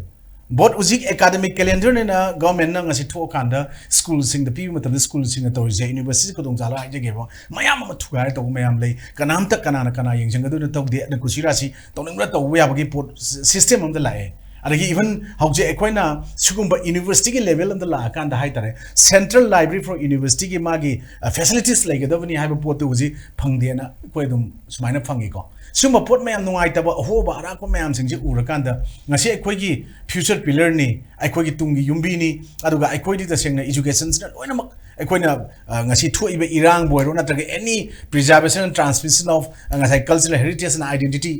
but ꯍꯧꯖꯤꯛ academic calendar ꯅꯦꯅ government ꯅ ꯉꯁꯤ ꯊꯣꯛꯑꯀꯥꯟꯗ ꯁ꯭ꯀꯨꯜꯁꯤꯡꯗ ꯄꯤꯕ ꯃꯇꯝꯗ ꯁ꯭ꯀꯨꯜꯁꯤꯡꯅ ꯇꯧꯔꯤꯁꯦ, university ꯈꯨꯗꯣꯡꯆꯥꯕ ꯍꯥꯏꯖꯒꯦꯕ, ꯃꯌꯥꯝ ꯑꯃ ꯊꯨꯒꯥꯏꯔ ꯇꯧꯕ ꯃꯌꯥꯝ ꯂꯩ, ꯀꯅꯥꯝꯇ ꯀꯅꯥꯅ ꯀꯅꯥ ꯌꯦꯡꯁꯤꯟꯒꯗꯣꯏꯅꯣ ꯇꯧꯗꯦ, ꯑꯗꯨꯅ ꯀꯨꯁꯤꯔꯥꯁꯤ ꯇꯧꯅꯤꯡꯕ꯭ꯔꯥ ꯇꯧꯕ ꯌꯥꯕꯒꯤ ꯄꯣꯠ system ꯑꯃꯗ ꯂꯥꯛꯑꯦ꯫ ꯑꯗꯒꯤ even ꯍꯧꯖꯤꯛ ꯑꯩꯈꯣꯏꯅ ꯁꯤꯒꯨꯝꯕ university ꯒꯤ level ꯑꯃꯗ ꯂꯥꯛꯑꯀꯥꯟꯗ ꯍꯥꯏꯇꯥꯔꯦ, central library for university ꯒꯤ ꯃꯥꯒꯤ facilities ꯂꯩꯒꯗꯕꯅꯤ ꯍꯥꯏꯕ ꯄꯣꯠꯇꯨ ꯍꯧꯖꯤꯛ ꯐꯪꯗꯦꯅ ꯑꯩꯈꯣꯏ ꯑꯗꯨꯝ ꯁꯨꯃꯥꯏꯅ ꯐꯪꯉꯤꯀꯣ꯫ ꯁꯤꯒꯨꯝꯕ ꯄꯣꯠ ꯃꯌꯥꯝ, ꯅꯨꯡꯉꯥꯏꯇꯕ ꯑꯍꯣꯕ ꯑꯔꯥꯛꯄ ꯃꯌꯥꯝꯁꯤꯡꯁꯦ ꯎꯔꯀꯥꯟꯗ ꯉꯁꯤ ꯑꯩꯈꯣꯏꯒꯤ future pillar ꯅꯤ, ꯑꯩꯈꯣꯏꯒꯤ ꯇꯨꯡꯒꯤ ꯌꯨꯝꯕꯤꯅꯤ꯫ ꯑꯗꯨꯒ ꯑꯩꯈꯣꯏꯗꯤ ꯇꯁꯦꯡꯅ education ꯁꯤꯅ ꯂꯣꯏꯅꯃꯛ ꯑꯩꯈꯣꯏꯅ ꯑ, ꯉꯁꯤ ꯊꯣꯛꯏꯕ ꯏꯔꯥꯡꯕꯨ ꯑꯣꯏꯔꯣ, ꯅꯠꯇ꯭ꯔꯒ any preservation and transmission of, ꯑ, ꯉꯁꯥꯏ cultural heritage and identity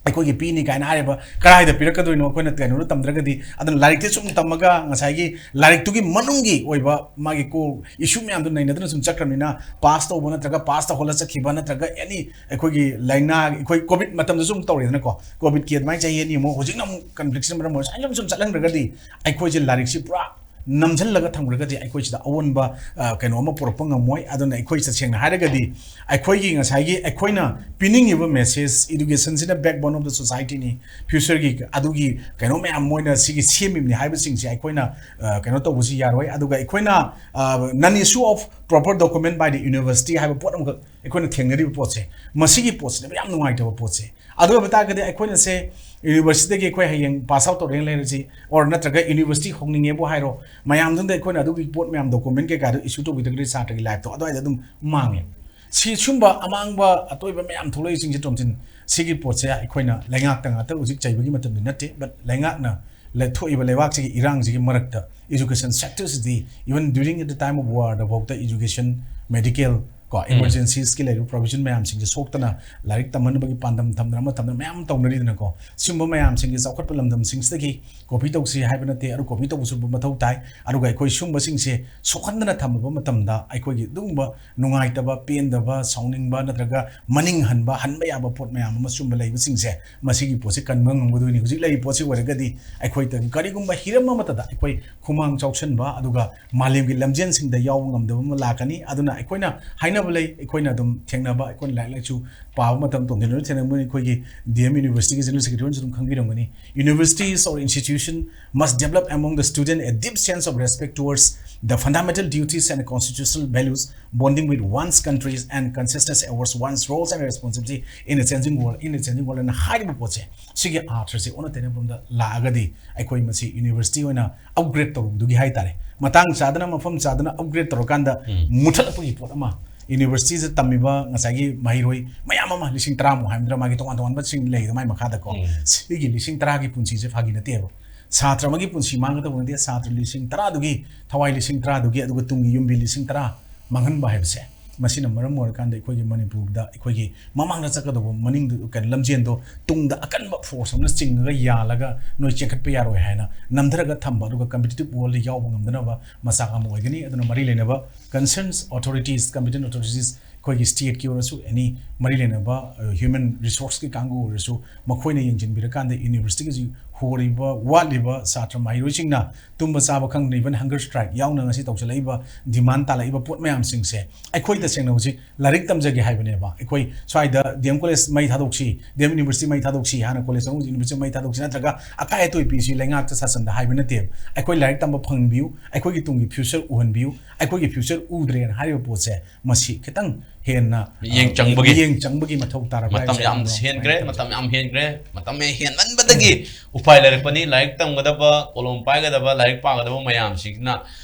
ꯑꯩꯈꯣꯏꯒꯤ ꯄꯤꯅꯤ ꯀꯥꯏꯅ ꯍꯥꯏꯔꯤꯕ, ꯀꯗꯥꯏꯗ ꯄꯤꯔꯛꯀꯗꯣꯏꯅꯣ? ꯑꯩꯈꯣꯏꯅ ꯀꯩꯅꯣꯗ ꯇꯝꯗ꯭ꯔꯒꯗꯤ꯫ ꯑꯗꯨꯅ ꯂꯥꯏꯔꯤꯛꯇꯤ ꯁꯨꯝ ꯇꯝꯃꯒ ꯉꯁꯥꯏꯒꯤ ꯂꯥꯏꯔꯤꯛꯇꯨꯒꯤ ꯃꯅꯨꯡꯒꯤ ꯑꯣꯏꯕ ꯃꯥꯒꯤ core issue ꯃꯌꯥꯝꯗꯣ ꯅꯩꯅꯗꯅ ꯁꯨꯝ ꯆꯠꯈ꯭ꯔꯕꯅꯤꯅ, pass ꯇꯧꯕ ꯅꯠꯇ꯭ꯔꯒ pass ꯇꯧꯍꯜꯂ ꯆꯠꯈꯤꯕ, ꯅꯠꯇ꯭ꯔꯒ any ꯑꯩꯈꯣꯏꯒꯤ ꯂꯥꯏꯅꯥ, ꯑꯩꯈꯣꯏ COVID ꯃꯇꯝꯗꯁꯨ ꯑꯃꯨꯛ ꯇꯧꯔꯦꯗꯅꯀꯣ꯫ COVID ꯀꯤ ꯑꯗꯨꯃꯥꯏꯅ ꯆꯍꯤ ꯑꯅꯤ ꯑꯃꯨꯛ, ꯍꯧꯖꯤꯛꯅ ꯑꯃꯨꯛ conflict ꯁꯤꯅ ꯃꯔꯝ ꯑꯣꯏꯔꯒ ꯁꯨꯃꯥꯏꯅ ꯁꯨꯝ ꯆꯠꯍꯟꯈ꯭ꯔꯒꯗꯤ ꯑꯩꯈꯣꯏꯁꯦ ꯂꯥꯏꯔꯤꯛꯁꯤ ꯄꯨꯔꯥ ꯅꯝꯁꯤꯜꯂꯒ ꯊꯝꯈ꯭ꯔꯒꯗꯤ ꯑꯩꯈꯣꯏꯁꯤꯗ ꯑꯑꯣꯟꯕ, ꯑ, ꯀꯩꯅꯣ ꯑꯃ ꯄꯨꯔꯛꯄ ꯉꯝꯃꯣꯏ꯫ ꯑꯗꯨꯅ ꯑꯩꯈꯣꯏ ꯇꯁꯦꯡꯅ ꯍꯥꯏꯔꯒꯗꯤ ꯑꯩꯈꯣꯏꯒꯤ ꯉꯁꯥꯏꯒꯤ ꯑꯩꯈꯣꯏꯅ ꯄꯤꯅꯤꯡꯉꯤꯕ message, education ꯁꯤꯅ backbone of the society ꯅꯤ, future ꯒꯤ ꯑꯗꯨꯒꯤ ꯀꯩꯅꯣ ꯃꯌꯥꯝ ꯃꯣꯏꯅ ꯁꯤꯒꯤ ꯁꯦꯝꯃꯤꯕꯅꯤ ꯍꯥꯏꯕꯁꯤꯡꯁꯦ ꯑꯩꯈꯣꯏꯅ, ꯑ, ꯀꯩꯅꯣ ꯇꯧꯕꯁꯤ ꯌꯥꯔꯣꯏ꯫ ꯑꯗꯨꯒ ꯑꯩꯈꯣꯏꯅ, ꯑ, non issue of proper document by the university ꯍꯥꯏꯕ ꯄꯣꯠ ꯑꯃꯈꯛ ꯑꯩꯈꯣꯏꯅ ꯊꯦꯡꯅꯔꯤꯕ ꯄꯣꯠꯁꯦ, ꯃꯁꯤꯒꯤ ꯄꯣꯠꯁꯤꯅꯦꯕ ꯌꯥꯝ ꯅꯨꯡꯉꯥꯏꯇꯕ ꯄꯣꯠꯁꯦ꯫ ꯑꯗꯨ ꯑꯣꯏꯕ ꯇꯥꯔꯒꯗꯤ ꯑꯩꯈꯣꯏꯅ ꯁꯦ university ꯗꯒꯤ ꯑꯩꯈꯣꯏ ꯍꯌꯦꯡ pass out ꯇꯧꯔꯦꯅ ꯂꯩꯔꯁꯤ, or ꯅꯠꯇ꯭ꯔꯒ university ꯍꯧꯅꯤꯡꯉꯦꯕꯨ ꯍꯥꯏꯔꯣ, ꯃꯌꯥꯝꯗꯨꯗ ꯑꯩꯈꯣꯏꯅ ꯑꯗꯨꯒꯤ ꯄꯣꯠ ꯃꯌꯥꯝ document ꯀꯩꯀꯥꯗꯣ issue ꯇꯧꯕꯤꯗ꯭ꯔꯒꯗꯤ ꯁꯥꯇ꯭ꯔꯒꯤ life ꯇꯣ ꯑꯗꯨꯋꯥꯏꯗ ꯑꯗꯨꯝ ꯃꯥꯡꯉꯦ꯫ ꯁꯤ ꯁꯨꯝꯕ ꯑꯃꯥꯡꯕ ꯑꯇꯣꯏꯕ ꯃꯌꯥꯝ ꯊꯣꯛꯂꯛꯏꯁꯤꯡꯁꯦ, ꯇꯣꯝꯊꯤꯟ, ꯁꯤꯒꯤ ꯄꯣꯠꯁꯦ ꯑꯩꯈꯣꯏꯅ ꯂꯩꯉꯥꯛꯇ ꯉꯥꯛꯇ ꯍꯧꯖꯤꯛ ꯆꯩꯕꯒꯤ ꯃꯇꯝꯗꯤ ꯅꯠꯇꯦ, but ꯂꯩꯉꯥꯛꯅ ꯂ-, ꯊꯣꯛꯏꯕ ꯂꯩꯕꯥꯛꯁꯤꯒꯤ ꯏꯔꯥꯡꯁꯤꯒꯤ ꯃꯔꯛꯇ education sector CD, even during the time of war ꯗꯐꯥꯎꯗ education, medical, ꯀꯣ, emergencies ꯀꯤ ꯂꯩꯔꯤꯕ provision ꯃꯌꯥꯝꯁꯤꯡꯁꯦ ꯁꯣꯛꯇꯅ ꯂꯥꯏꯔꯤꯛ ꯇꯝꯍꯟꯕꯒꯤ ꯄꯥꯟꯗꯝ ꯊꯝꯗꯅ ꯑꯃ ꯊꯝꯗꯅ ꯃꯌꯥꯝ ꯑꯃ ꯇꯧꯅꯔꯤꯗꯅꯀꯣ꯫ ꯁꯤꯒꯨꯝꯕ ꯃꯌꯥꯝꯁꯤꯡꯁꯦ ꯆꯥꯎꯈꯠꯄ ꯂꯝꯗꯝꯁꯤꯡꯁꯤꯗꯒꯤ copy ꯇꯧꯁꯤ ꯍꯥꯏꯕ ꯅꯠꯇꯦ, ꯑꯗꯨ copy ꯇꯧꯕꯁꯨ ꯃꯊꯧ ꯇꯥꯏ꯫ ꯑꯗꯨꯒ ꯑꯩꯈꯣꯏ ꯁꯤꯒꯨꯝꯕꯁꯤꯡꯁꯦ ꯁꯣꯛꯍꯟꯗꯅ ꯊꯝꯃꯕ ꯃꯇꯝꯗ ꯑꯩꯈꯣꯏꯒꯤ ꯑꯗꯨꯒꯨꯝꯕ ꯅꯨꯡꯉꯥꯏꯇꯕ, ꯄꯦꯟꯗꯕ, ꯁꯥꯎꯅꯤꯡꯕ ꯅꯠꯇ꯭ꯔꯒ ꯃꯅꯤꯡ ꯍꯟꯕ, ꯍꯟꯕ ꯌꯥꯕ ꯄꯣꯠ ꯃꯌꯥꯝ ꯑꯃ ꯁꯤꯒꯨꯝꯕ ꯂꯩꯕꯁꯤꯡꯁꯦ, ꯃꯁꯤꯒꯤ ꯄꯣꯠꯁꯤ ꯀꯟꯕ ꯉꯝꯒꯗꯣꯏꯅꯤ꯫ ꯍꯧꯖꯤꯛ ꯂꯩꯔꯤꯕ ꯄꯣꯠꯁꯤ ꯑꯣꯏꯔꯒꯗꯤ ꯑꯩꯈꯣꯏ ꯀꯔꯤꯒꯨꯝꯕ ꯍꯤꯔꯝ ꯑꯃꯠꯇꯗ ꯑꯩꯈꯣꯏ ꯈꯨꯃꯥꯡ ꯆꯥꯎꯁꯟꯕ, ꯑꯗꯨꯒ ꯃꯥꯂꯦꯝꯒꯤ ꯂꯝꯖꯦꯟꯁꯤꯡꯗ ꯌꯥꯎꯕ ꯉꯝꯗꯕ ꯑꯃ ꯂꯥꯛꯀꯅꯤ꯫ ꯑꯗꯨꯅ ꯑꯩꯈꯣꯏꯅ ꯍꯥꯏꯅꯕ ꯂꯩ, ꯑꯩꯈꯣꯏꯅ ꯑꯗꯨꯝ ꯊꯦꯡꯅꯕ, ꯑꯩꯈꯣꯏꯅ ꯂꯥꯏꯔꯤꯛ ꯂꯥꯏꯁꯨ ꯄꯥꯕ ꯃꯇꯝ ꯇꯣꯡꯁꯤꯟꯗꯨꯅ ꯊꯦꯡꯅꯕ ꯑꯩꯈꯣꯏꯒꯤ D M University ꯒꯤ General Secretary ꯍꯣꯏꯅꯁꯨ ꯑꯗꯨꯝ ꯈꯪꯕꯤꯔꯝꯒꯅꯤ꯫ Universities or institution must develop among the student a deep sense of respect towards the fundamental duties and constitutional values bonding with one's countries and consciousness towards one's roles and responsibility in a changing world, in a changing world. ꯑꯅ ꯍꯥꯏꯔꯤꯕ ꯄꯣꯠꯁꯦ, ꯁꯤꯒꯤ ꯑꯥꯔꯊꯁꯦ ꯑꯣꯟꯅ ꯇꯩꯅꯕ ꯂꯣꯝꯗ ꯂꯥꯛꯑꯒꯗꯤ ꯑꯩꯈꯣꯏ ꯃꯁꯤ university ꯑꯣꯏꯅ upgrade ꯇꯧꯔꯨꯕꯗꯨꯒꯤ ꯍꯥꯏꯇꯥꯔꯦ, ꯃꯇꯥꯡ ꯆꯥꯗꯅ, ꯃꯐꯝ ꯆꯥꯗꯅ upgrade ꯇꯧꯔꯀꯥꯟꯗ ꯃꯨꯊꯠꯂꯛꯄꯒꯤ ꯄꯣꯠ ꯑꯃ, university ꯁꯤꯗ ꯇꯝꯃꯤꯕ ꯉꯁꯥꯏꯒꯤ ꯃꯍꯩꯔꯣꯏ ꯃꯌꯥꯝ ꯑꯃ, ꯂꯤꯁꯤꯡ ꯇꯔꯥꯃꯨꯛ ꯍꯥꯏꯕꯗ꯭ꯔꯥ, ꯃꯥꯒꯤ ꯇꯣꯉꯥꯟ ꯇꯣꯉꯥꯟꯕꯁꯤꯡ ꯂꯩꯗ ꯃꯥꯏ ꯃꯈꯥꯗꯀꯣ, ꯁꯤꯒꯤ ꯂꯤꯁꯤꯡ ꯇꯔꯥꯒꯤ ꯄꯨꯟꯁꯤꯁꯦ ꯐꯥꯒꯤ ꯅꯠꯇꯦꯕ꯫ ꯁꯥꯇ꯭ꯔ ꯑꯃꯒꯤ ꯄꯨꯟꯁꯤ ꯃꯥꯡꯒꯗꯧꯕ ꯅꯠꯇꯦ, ꯁꯥꯇ꯭ꯔ ꯂꯤꯁꯤꯡ ꯇꯔꯥꯗꯨꯒꯤ, ꯊꯋꯥꯏ ꯂꯤꯁꯤꯡ ꯇꯔꯥꯗꯨꯒꯤ, ꯑꯗꯨꯒ ꯇꯨꯡꯒꯤ ꯌꯨꯝꯕꯤ ꯂꯤꯁꯤꯡ ꯇꯔꯥ ꯃꯥꯡꯍꯟꯕ ꯍꯥꯏꯕꯁꯦ, ꯃꯁꯤꯅ ꯃꯔꯝ ꯑꯣꯏꯔꯀꯥꯟꯗ ꯑꯩꯈꯣꯏꯒꯤ ꯃꯅꯤꯄꯨꯔꯗ ꯑꯩꯈꯣꯏꯒꯤ ꯃꯃꯥꯡꯗ ꯆꯠꯀꯗꯧꯕ ꯃꯅꯤꯡꯗ, ꯀꯩꯅꯣ, ꯂꯝꯖꯦꯟꯗꯣ ꯇꯨꯡꯗ ꯑꯀꯟꯕ force ꯑꯃꯅ ꯆꯤꯡꯉꯒ ꯌꯥꯜꯂꯒ ꯅꯣꯏ ꯆꯦꯟꯈꯠꯄ ꯌꯥꯔꯣꯏ ꯍꯥꯏꯅ ꯅꯝꯊꯔꯒ ꯊꯝꯕ, ꯑꯗꯨꯒ competitive world ꯗ ꯌꯥꯎꯕ ꯉꯝꯗꯅꯕ ꯃꯆꯥꯛ ꯑꯃ ꯑꯣꯏꯒꯅꯤ꯫ ꯑꯗꯨꯅ ꯃꯔꯤ ꯂꯩꯅꯕ concerns authorities, competent authorities, ꯑꯩꯈꯣꯏꯒꯤ state ꯀꯤ ꯑꯣꯏꯔꯁꯨ, any ꯃꯔꯤ ꯂꯩꯅꯕ human resource ꯀꯤ ꯀꯥꯡꯕꯨ ꯑꯣꯏꯔꯁꯨ, ꯃꯈꯣꯏꯅ ꯌꯦꯡꯁꯤꯟꯕꯤꯔꯀꯥꯟꯗ university ꯒꯤ ꯍꯧꯖꯤꯛ ꯍꯧꯔꯤꯕ ꯋꯥꯠꯂꯤꯕ ꯁꯥꯇ꯭ꯔ ꯃꯍꯩꯔꯣꯏꯁꯤꯡꯅ ꯇꯨꯝꯕ ꯆꯥꯕ ꯈꯪꯗꯅ, even hunger strike ꯌꯥꯎꯅ ꯉꯁꯤ ꯇꯧꯁꯤꯜꯂꯛꯏꯕ, demand ꯇꯥꯜꯂꯛꯏꯕ ꯄꯣꯠ ꯃꯌꯥꯝꯁꯤꯡꯁꯦ, ꯑꯩꯈꯣꯏ ꯇꯁꯦꯡꯅ ꯍꯧꯖꯤꯛ ꯂꯥꯏꯔꯤꯛ ꯇꯝꯖꯒꯦ ꯍꯥꯏꯕꯅꯦꯕ꯫ ꯑꯩꯈꯣꯏ ꯁ꯭ꯋꯥꯏꯗ D M college ꯃꯩ ꯊꯥꯗꯣꯛꯁꯤ, D M university ꯃꯩ ꯊꯥꯗꯣꯛꯁꯤ ꯍꯥꯏꯅ, college ꯑꯃ university ꯃꯩ ꯊꯥꯗꯣꯛꯁꯤ ꯅꯠꯇ꯭ꯔꯒ ꯑꯀꯥꯏ ꯑꯇꯣꯏ ꯄꯤꯁꯤ ꯂꯩꯉꯥꯛꯇ ꯁꯥꯁꯟꯗ ꯍꯥꯏꯕ ꯅꯠꯇꯦꯕ꯫ ꯑꯩꯈꯣꯏ ꯂꯥꯏꯔꯤꯛ ꯇꯝꯕ ꯐꯪꯍꯟꯕꯤꯌꯨ, ꯑꯩꯈꯣꯏꯒꯤ ꯇꯨꯡꯒꯤ future ꯎꯍꯟꯕꯤꯌꯨ, ꯑꯩꯈꯣꯏꯒꯤ future ꯎꯗ꯭ꯔꯦꯅ ꯍꯥꯏꯔꯤꯕ ꯄꯣꯠꯁꯦ, ꯃꯁꯤ ꯈꯤꯇꯪ ꯍꯦꯟꯅ, ꯃꯤꯠꯌꯦꯡ ꯑ, ꯆꯪꯕꯒꯤ, ꯃꯤꯠꯌꯦꯡ ꯆꯪꯕꯒꯤ ꯃꯊꯧ ꯇꯥꯔꯕ꯭ꯔꯥ ꯃꯇꯝ ꯍꯥꯏꯕꯁꯦ ꯌꯥꯝ ꯑꯩꯅ ꯍꯦꯟꯈ꯭ꯔꯦ, ꯍꯥꯏꯅꯤꯡꯕ꯫ ꯃꯇꯝ ꯌꯥꯝ ꯍꯦꯟꯈ꯭ꯔꯦ, ꯃꯇꯝ ꯍꯦꯟꯃꯟꯕꯗꯒꯤ ꯎꯄꯥꯏ ꯂꯩꯔꯛꯄꯅꯤ꯫ ꯂꯥꯏꯔꯤꯛ ꯇꯝꯒꯗꯕ, ꯀꯣꯂꯣꯝ ꯄꯥꯏꯒꯗꯕ, ꯂꯥꯏꯔꯤꯛ ꯄꯥꯒꯗꯕ ꯃꯌꯥꯝꯁꯤꯅ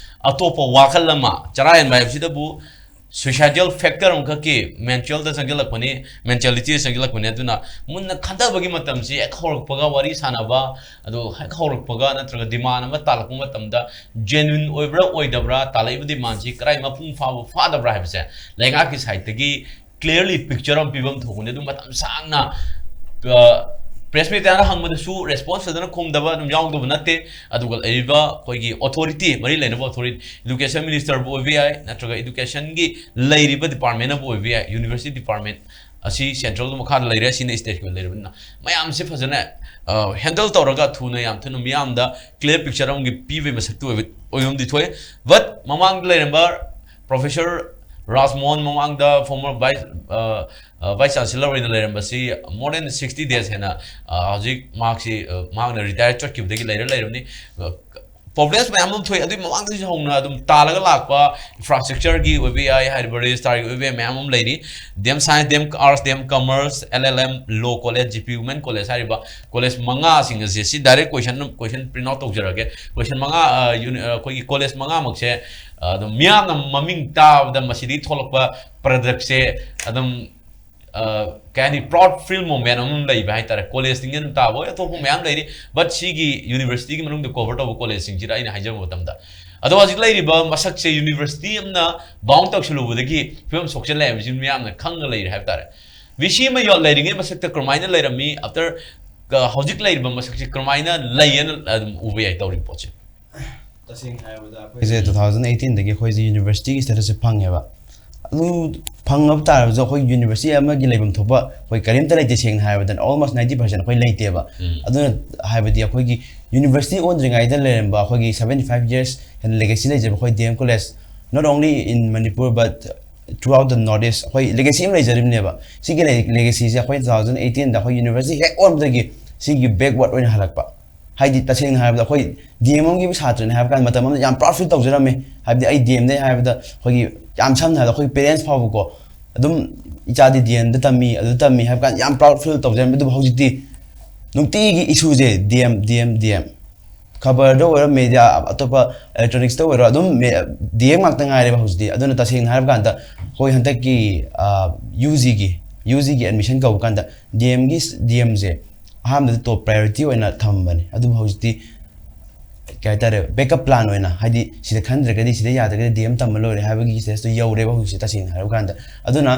ꯑꯇꯣꯞꯄ ꯋꯥꯈꯜ ꯑꯃ, ꯆꯔꯥ ꯍꯦꯟꯕ ꯍꯥꯏꯕꯁꯤꯗꯕꯨ suicidal factor ꯑꯃꯈꯛꯀꯤ mentalꯗ ꯆꯪꯁꯤꯜꯂꯛꯄꯅꯤ, mentalityꯗ ꯆꯪꯁꯤꯜꯂꯛꯄꯅꯤ꯫ ꯑꯗꯨꯅ ꯃꯨꯟꯅ ꯈꯟꯊꯕꯒꯤ ꯃꯇꯝꯁꯤ ꯍꯦꯛ ꯍꯧꯔꯛꯄꯒ ꯋꯥꯔꯤ ꯁꯥꯟꯅꯕ, ꯑꯗꯣ ꯍꯦꯛ ꯍꯧꯔꯛꯄꯒ ꯅꯠꯇ꯭ꯔꯒ demand ꯑꯃ ꯇꯥꯜꯂꯛꯄ ꯃꯇꯝꯗ genuine ꯑꯣꯏꯕ꯭ꯔꯥ ꯑꯣꯏꯗꯕ꯭ꯔꯥ, ꯇꯥꯜꯂꯛꯏꯕ demandꯁꯤ ꯀꯗꯥꯏ ꯃꯄꯨꯡ ꯐꯥꯕ ꯐꯥꯗꯕ꯭ꯔꯥ ꯍꯥꯏꯕꯁꯦ ꯂꯩꯉꯥꯛꯀꯤ sideꯇꯒꯤ clearly picture ꯑꯃ ꯄꯤꯕ ꯑꯃ ꯊꯣꯛꯄꯅꯤ꯫ ꯑꯗꯨ ꯃꯇꯝ ꯁꯥꯡꯅ press meet ꯍꯥꯏꯅ ꯍꯪꯕꯗꯁꯨ response ꯐꯖꯅ ꯈꯨꯝꯗꯕ ꯑꯗꯨꯝ ꯌꯥꯎꯗꯕ ꯅꯠꯇꯦ꯫ ꯑꯗꯨꯒ ꯂꯩꯔꯤꯕ ꯑꯩꯈꯣꯏꯒꯤ authority, ꯃꯔꯤ ꯂꯩꯅꯕ authority, education ministerꯕꯨ ꯑꯣꯏꯕ ꯌꯥꯏ, ꯅꯠꯇ꯭ꯔꯒ educationꯒꯤ ꯂꯩꯔꯤꯕ departmentꯅꯕꯨ ꯑꯣꯏꯕ ꯌꯥꯏ, university department ꯑꯁꯤ centralꯒꯤ ꯃꯈꯥꯗ ꯂꯩꯔꯦ, ꯁꯤꯅ stateꯀꯤ ꯑꯣꯏꯅ ꯂꯩꯔꯕꯅꯤꯅ ꯃꯌꯥꯝꯁꯦ ꯐꯖꯅ handle ꯇꯧꯔꯒ ꯊꯨꯅ, ꯌꯥꯝ ꯊꯨꯅ ꯃꯤꯌꯥꯝꯗ clear picture ꯑꯃꯒꯤ ꯄꯤꯕꯒꯤ ꯃꯁꯛꯇꯨ ꯑꯣꯏꯕ, ꯑꯣꯏꯕ ꯑꯃꯗꯤ ꯊꯣꯛꯑꯦ꯫ But ꯃꯃꯥꯡꯗ ꯂꯩꯔꯝꯕ Professor ꯔꯥꯖꯃꯣꯍꯟ, ꯃꯃꯥꯡꯗ former vice, vice chancellor ꯑꯣꯏꯅ ꯂꯩꯔꯝꯕꯁꯤ more than sixty days ꯍꯦꯟꯅ, ꯍꯧꯖꯤꯛ ꯃꯍꯥꯛꯁꯤ, ꯃꯍꯥꯛꯅ retire ꯆꯠꯈꯤꯕꯗꯒꯤ ꯂꯩꯔ ꯂꯩꯔꯕꯅꯤ꯫ Problems ꯃꯌꯥꯝ ꯑꯃ ꯊꯣꯛꯏ꯫ ꯑꯗꯨꯒꯤ ꯃꯃꯥꯡꯗꯒꯤꯁꯨ ꯍꯧꯅ ꯑꯗꯨꯝ ꯇꯥꯜꯂꯒ ꯂꯥꯛꯄ infrastructureꯒꯤ ꯑꯣꯏꯕ ꯌꯥꯏ, ꯍꯥꯏꯔꯤꯕ registrarꯒꯤ ꯑꯣꯏꯕ ꯌꯥꯏ, ꯃꯌꯥꯝ ꯑꯃ ꯂꯩꯔꯤ꯫ D M Science, D M Arts, D M Commerce, L L M, Law College, G P, Women College ꯍꯥꯏꯔꯤꯕ college ꯃꯉꯥꯁꯤꯡ ꯑꯁꯤ, ꯁꯤ direct question, question print out ꯇꯧꯖꯔꯛꯑꯒꯦ꯫ Question ꯃꯉꯥ, ꯑ, uni-, ꯑ, ꯑꯩꯈꯣꯏꯒꯤ college ꯃꯉꯥꯃꯛꯁꯦ, ꯑ, ꯑꯗꯨꯝ ꯃꯤꯌꯥꯝꯅ ꯃꯃꯤꯡ ꯇꯥꯕꯗ ꯃꯁꯤꯗꯒꯤ ꯊꯣꯛꯂꯛꯄ productꯁꯦ ꯑꯗꯨꯝ, ꯑ, ꯀꯩ ꯍꯥꯏꯅꯤ, proud feel moment ꯑꯃ ꯂꯩꯕ ꯍꯥꯏꯇꯥꯔꯦ꯫ Collegeꯁꯤꯡꯒꯤ ꯑꯗꯨꯝ ꯇꯥꯕ ꯑꯣꯏ, ꯑꯇꯣꯞꯄ ꯃꯌꯥꯝ ꯂꯩꯔꯤ, but ꯁꯤꯒꯤ universityꯒꯤ ꯃꯅꯨꯡꯗ cover ꯇꯧꯕ collegeꯁꯤꯡꯁꯤꯗ ꯑꯩꯅ ꯍꯥꯏꯖꯕ ꯃꯇꯝꯗ, ꯑꯗꯣ ꯍꯧꯖꯤꯛ ꯂꯩꯔꯤꯕ ꯃꯁꯛꯁꯦ university ꯑꯃꯅ bound ꯇꯧꯁꯜꯂꯨꯕꯗꯒꯤ ꯐꯤꯕꯝ ꯁꯣꯛꯆꯜꯂꯛꯑꯦ ꯍꯥꯏꯕꯁꯤ ꯃꯤꯌꯥꯝꯅ ꯈꯪꯉ ꯂꯩꯔꯦ ꯍꯥꯏꯕ ꯇꯥꯔꯦ꯫ ꯚꯤ ꯁꯤ ꯑꯃ ꯌꯣ-, ꯂꯩꯔꯤꯉꯩ ꯃꯁꯛꯇ ꯀꯔꯝꯍꯥꯏꯅ ꯂꯩꯔꯝꯃꯤ, after, ꯀ-, ꯍꯧꯖꯤꯛ ꯂꯩꯔꯤꯕ ꯃꯁꯛꯁꯤ ꯀꯔꯝꯍꯥꯏꯅ ꯂꯩꯌꯦꯅ ꯑꯗꯨꯝ ꯎꯕ ꯌꯥꯏ ꯇꯧꯔꯤꯕ ꯄꯣꯠꯁꯦ? ꯇꯁꯦꯡꯅ ꯍꯥꯏꯔꯕꯗ ꯑꯩꯈꯣꯏꯁꯦ two thousand eighteenꯗꯒꯤ ꯑꯩꯈꯣꯏꯁꯦ universityꯒꯤ statusꯁꯦ ꯐꯪꯉꯦꯕ꯫ ꯑꯗꯨ ꯐꯪꯉꯕ ꯇꯥꯔꯕꯁꯨ ꯑꯩꯈꯣꯏ university ꯑꯃꯒꯤ ꯂꯩꯐꯝ ꯊꯣꯛꯄ ꯑꯩꯈꯣꯏ ꯀꯔꯤꯝꯇ ꯂꯩꯇꯦ, ꯁꯦꯡꯅ ꯍꯥꯏꯔꯕꯗ almost ninety percent ꯑꯩꯈꯣꯏ ꯂꯩꯇꯦꯕ꯫ ꯎꯝ꯫ ꯑꯗꯨꯅ ꯍꯥꯏꯕꯗꯤ ꯑꯩꯈꯣꯏꯒꯤ university ꯑꯣꯟꯗ꯭ꯔꯤꯉꯩꯗ ꯂꯩꯔꯝꯕ ꯑꯩꯈꯣꯏꯒꯤ seventy five years ꯍꯦꯟꯅ legacy ꯂꯩꯖꯕ ꯑꯩꯈꯣꯏ D M College, not only in Manipur but throughout the North East, ꯑꯩꯈꯣꯏ legacy ꯑꯃ ꯂꯩꯖꯔꯤꯕꯅꯦꯕ꯫ ꯁꯤꯒꯤ ꯂꯦ-, legacyꯁꯦ ꯑꯩꯈꯣꯏ two thousand eighteenꯗ ꯑꯩꯈꯣꯏ university ꯍꯦꯛ ꯑꯣꯟꯕꯗꯒꯤ ꯁꯤꯒꯤ backward ꯑꯣꯏꯅ ꯍꯜꯂꯛꯄ꯫ ꯍꯥꯏꯗꯤ ꯇꯁꯦꯡꯅ ꯍꯥꯏꯔꯕꯗ ꯑꯩꯈꯣꯏ D M ꯑꯃꯒꯤ ꯁꯥꯇ꯭ꯔꯅꯤ ꯍꯥꯏꯕ ꯀꯥꯟꯗ ꯃꯇꯝ ꯑꯃꯗ ꯌꯥꯝ proud feel ꯇꯧꯖꯔꯝꯃꯤ꯫ ꯍꯥꯏꯕꯗꯤ ꯑꯩ D Mꯗꯩ ꯍꯥꯏꯕꯗ ꯑꯩꯈꯣꯏꯒꯤ ꯌꯥꯝ ꯁꯝꯅ ꯍꯥꯏꯔꯕꯗ ꯑꯩꯈꯣꯏ parents ꯐꯥꯎꯕꯀꯣ ꯑꯗꯨꯝ ꯏꯆꯥꯗꯤ D Mꯗ ꯇꯝꯃꯤ, ꯑꯗꯨ ꯇꯝꯃꯤ ꯍꯥꯏꯕ ꯀꯥꯟꯗ ꯌꯥꯝ proud feel ꯇꯧꯖꯔꯝꯃꯤ꯫ ꯑꯗꯨꯕꯨ ꯍꯧꯖꯤꯛꯇꯤ ꯅꯨꯡꯇꯤꯒꯤ issueꯁꯦ D M, D M, D M꯫ ꯈꯕꯔꯗ ꯑꯣꯏꯔꯣ, ꯃꯦꯗꯤꯌꯥ ꯑꯇꯣꯞꯄ ꯏꯂꯦꯛꯇ꯭ꯔꯣꯅꯤꯛꯁꯇ ꯑꯣꯏꯔꯣ, ꯑꯗꯨꯝ ꯗꯤ ꯑꯦꯝ ꯉꯥꯛꯇ ꯉꯥꯏꯔꯦꯕ ꯍꯧꯖꯤꯛꯇꯤ꯫ ꯑꯗꯨꯅ ꯇꯁꯦꯡꯅ ꯍꯥꯏꯔꯕ ꯀꯥꯟꯗ ꯑꯩꯈꯣꯏ ꯍꯟꯗꯛꯀꯤ ꯌꯨ ꯖꯤꯒꯤ ꯌꯨ ꯖꯤꯒꯤ ꯑꯦꯗꯃꯤꯁꯟ ꯀꯧꯕ ꯀꯥꯟꯗ ꯗꯤ ꯑꯦꯝꯒꯤ ꯗꯤ ꯑꯦꯝꯁꯦ ꯑꯍꯥꯟꯕꯗ ꯇꯣꯞ ꯄ꯭ꯔꯥꯏꯌꯣꯔꯤꯇꯤ ꯑꯣꯏꯅ ꯊꯝꯕꯅꯤ꯫ ꯑꯗꯨꯕꯨ ꯍꯧꯖꯤꯛꯇꯤ ꯀꯩ ꯍꯥꯏꯇꯥꯔꯦ, ꯕꯦꯛꯀꯞ ꯄ꯭ꯂꯥꯟ ꯑꯣꯏꯅ, ꯍꯥꯏꯗꯤ ꯁꯤꯗ ꯈꯟꯗ꯭ꯔꯒꯗꯤ, ꯁꯤꯗ ꯌꯥꯗ꯭ꯔꯒꯗꯤ ꯗꯤ ꯑꯦꯝ ꯇꯝꯕ ꯂꯣꯏꯔꯦ ꯍꯥꯏꯕꯒꯤ ꯁ꯭ꯇꯦꯖꯇꯨ ꯌꯧꯔꯦꯕ ꯍꯧꯖꯤꯛꯁꯦ, ꯇꯁꯦꯡꯅ ꯍꯥꯏꯔꯕ ꯀꯥꯟꯗ꯫ ꯑꯗꯨꯅ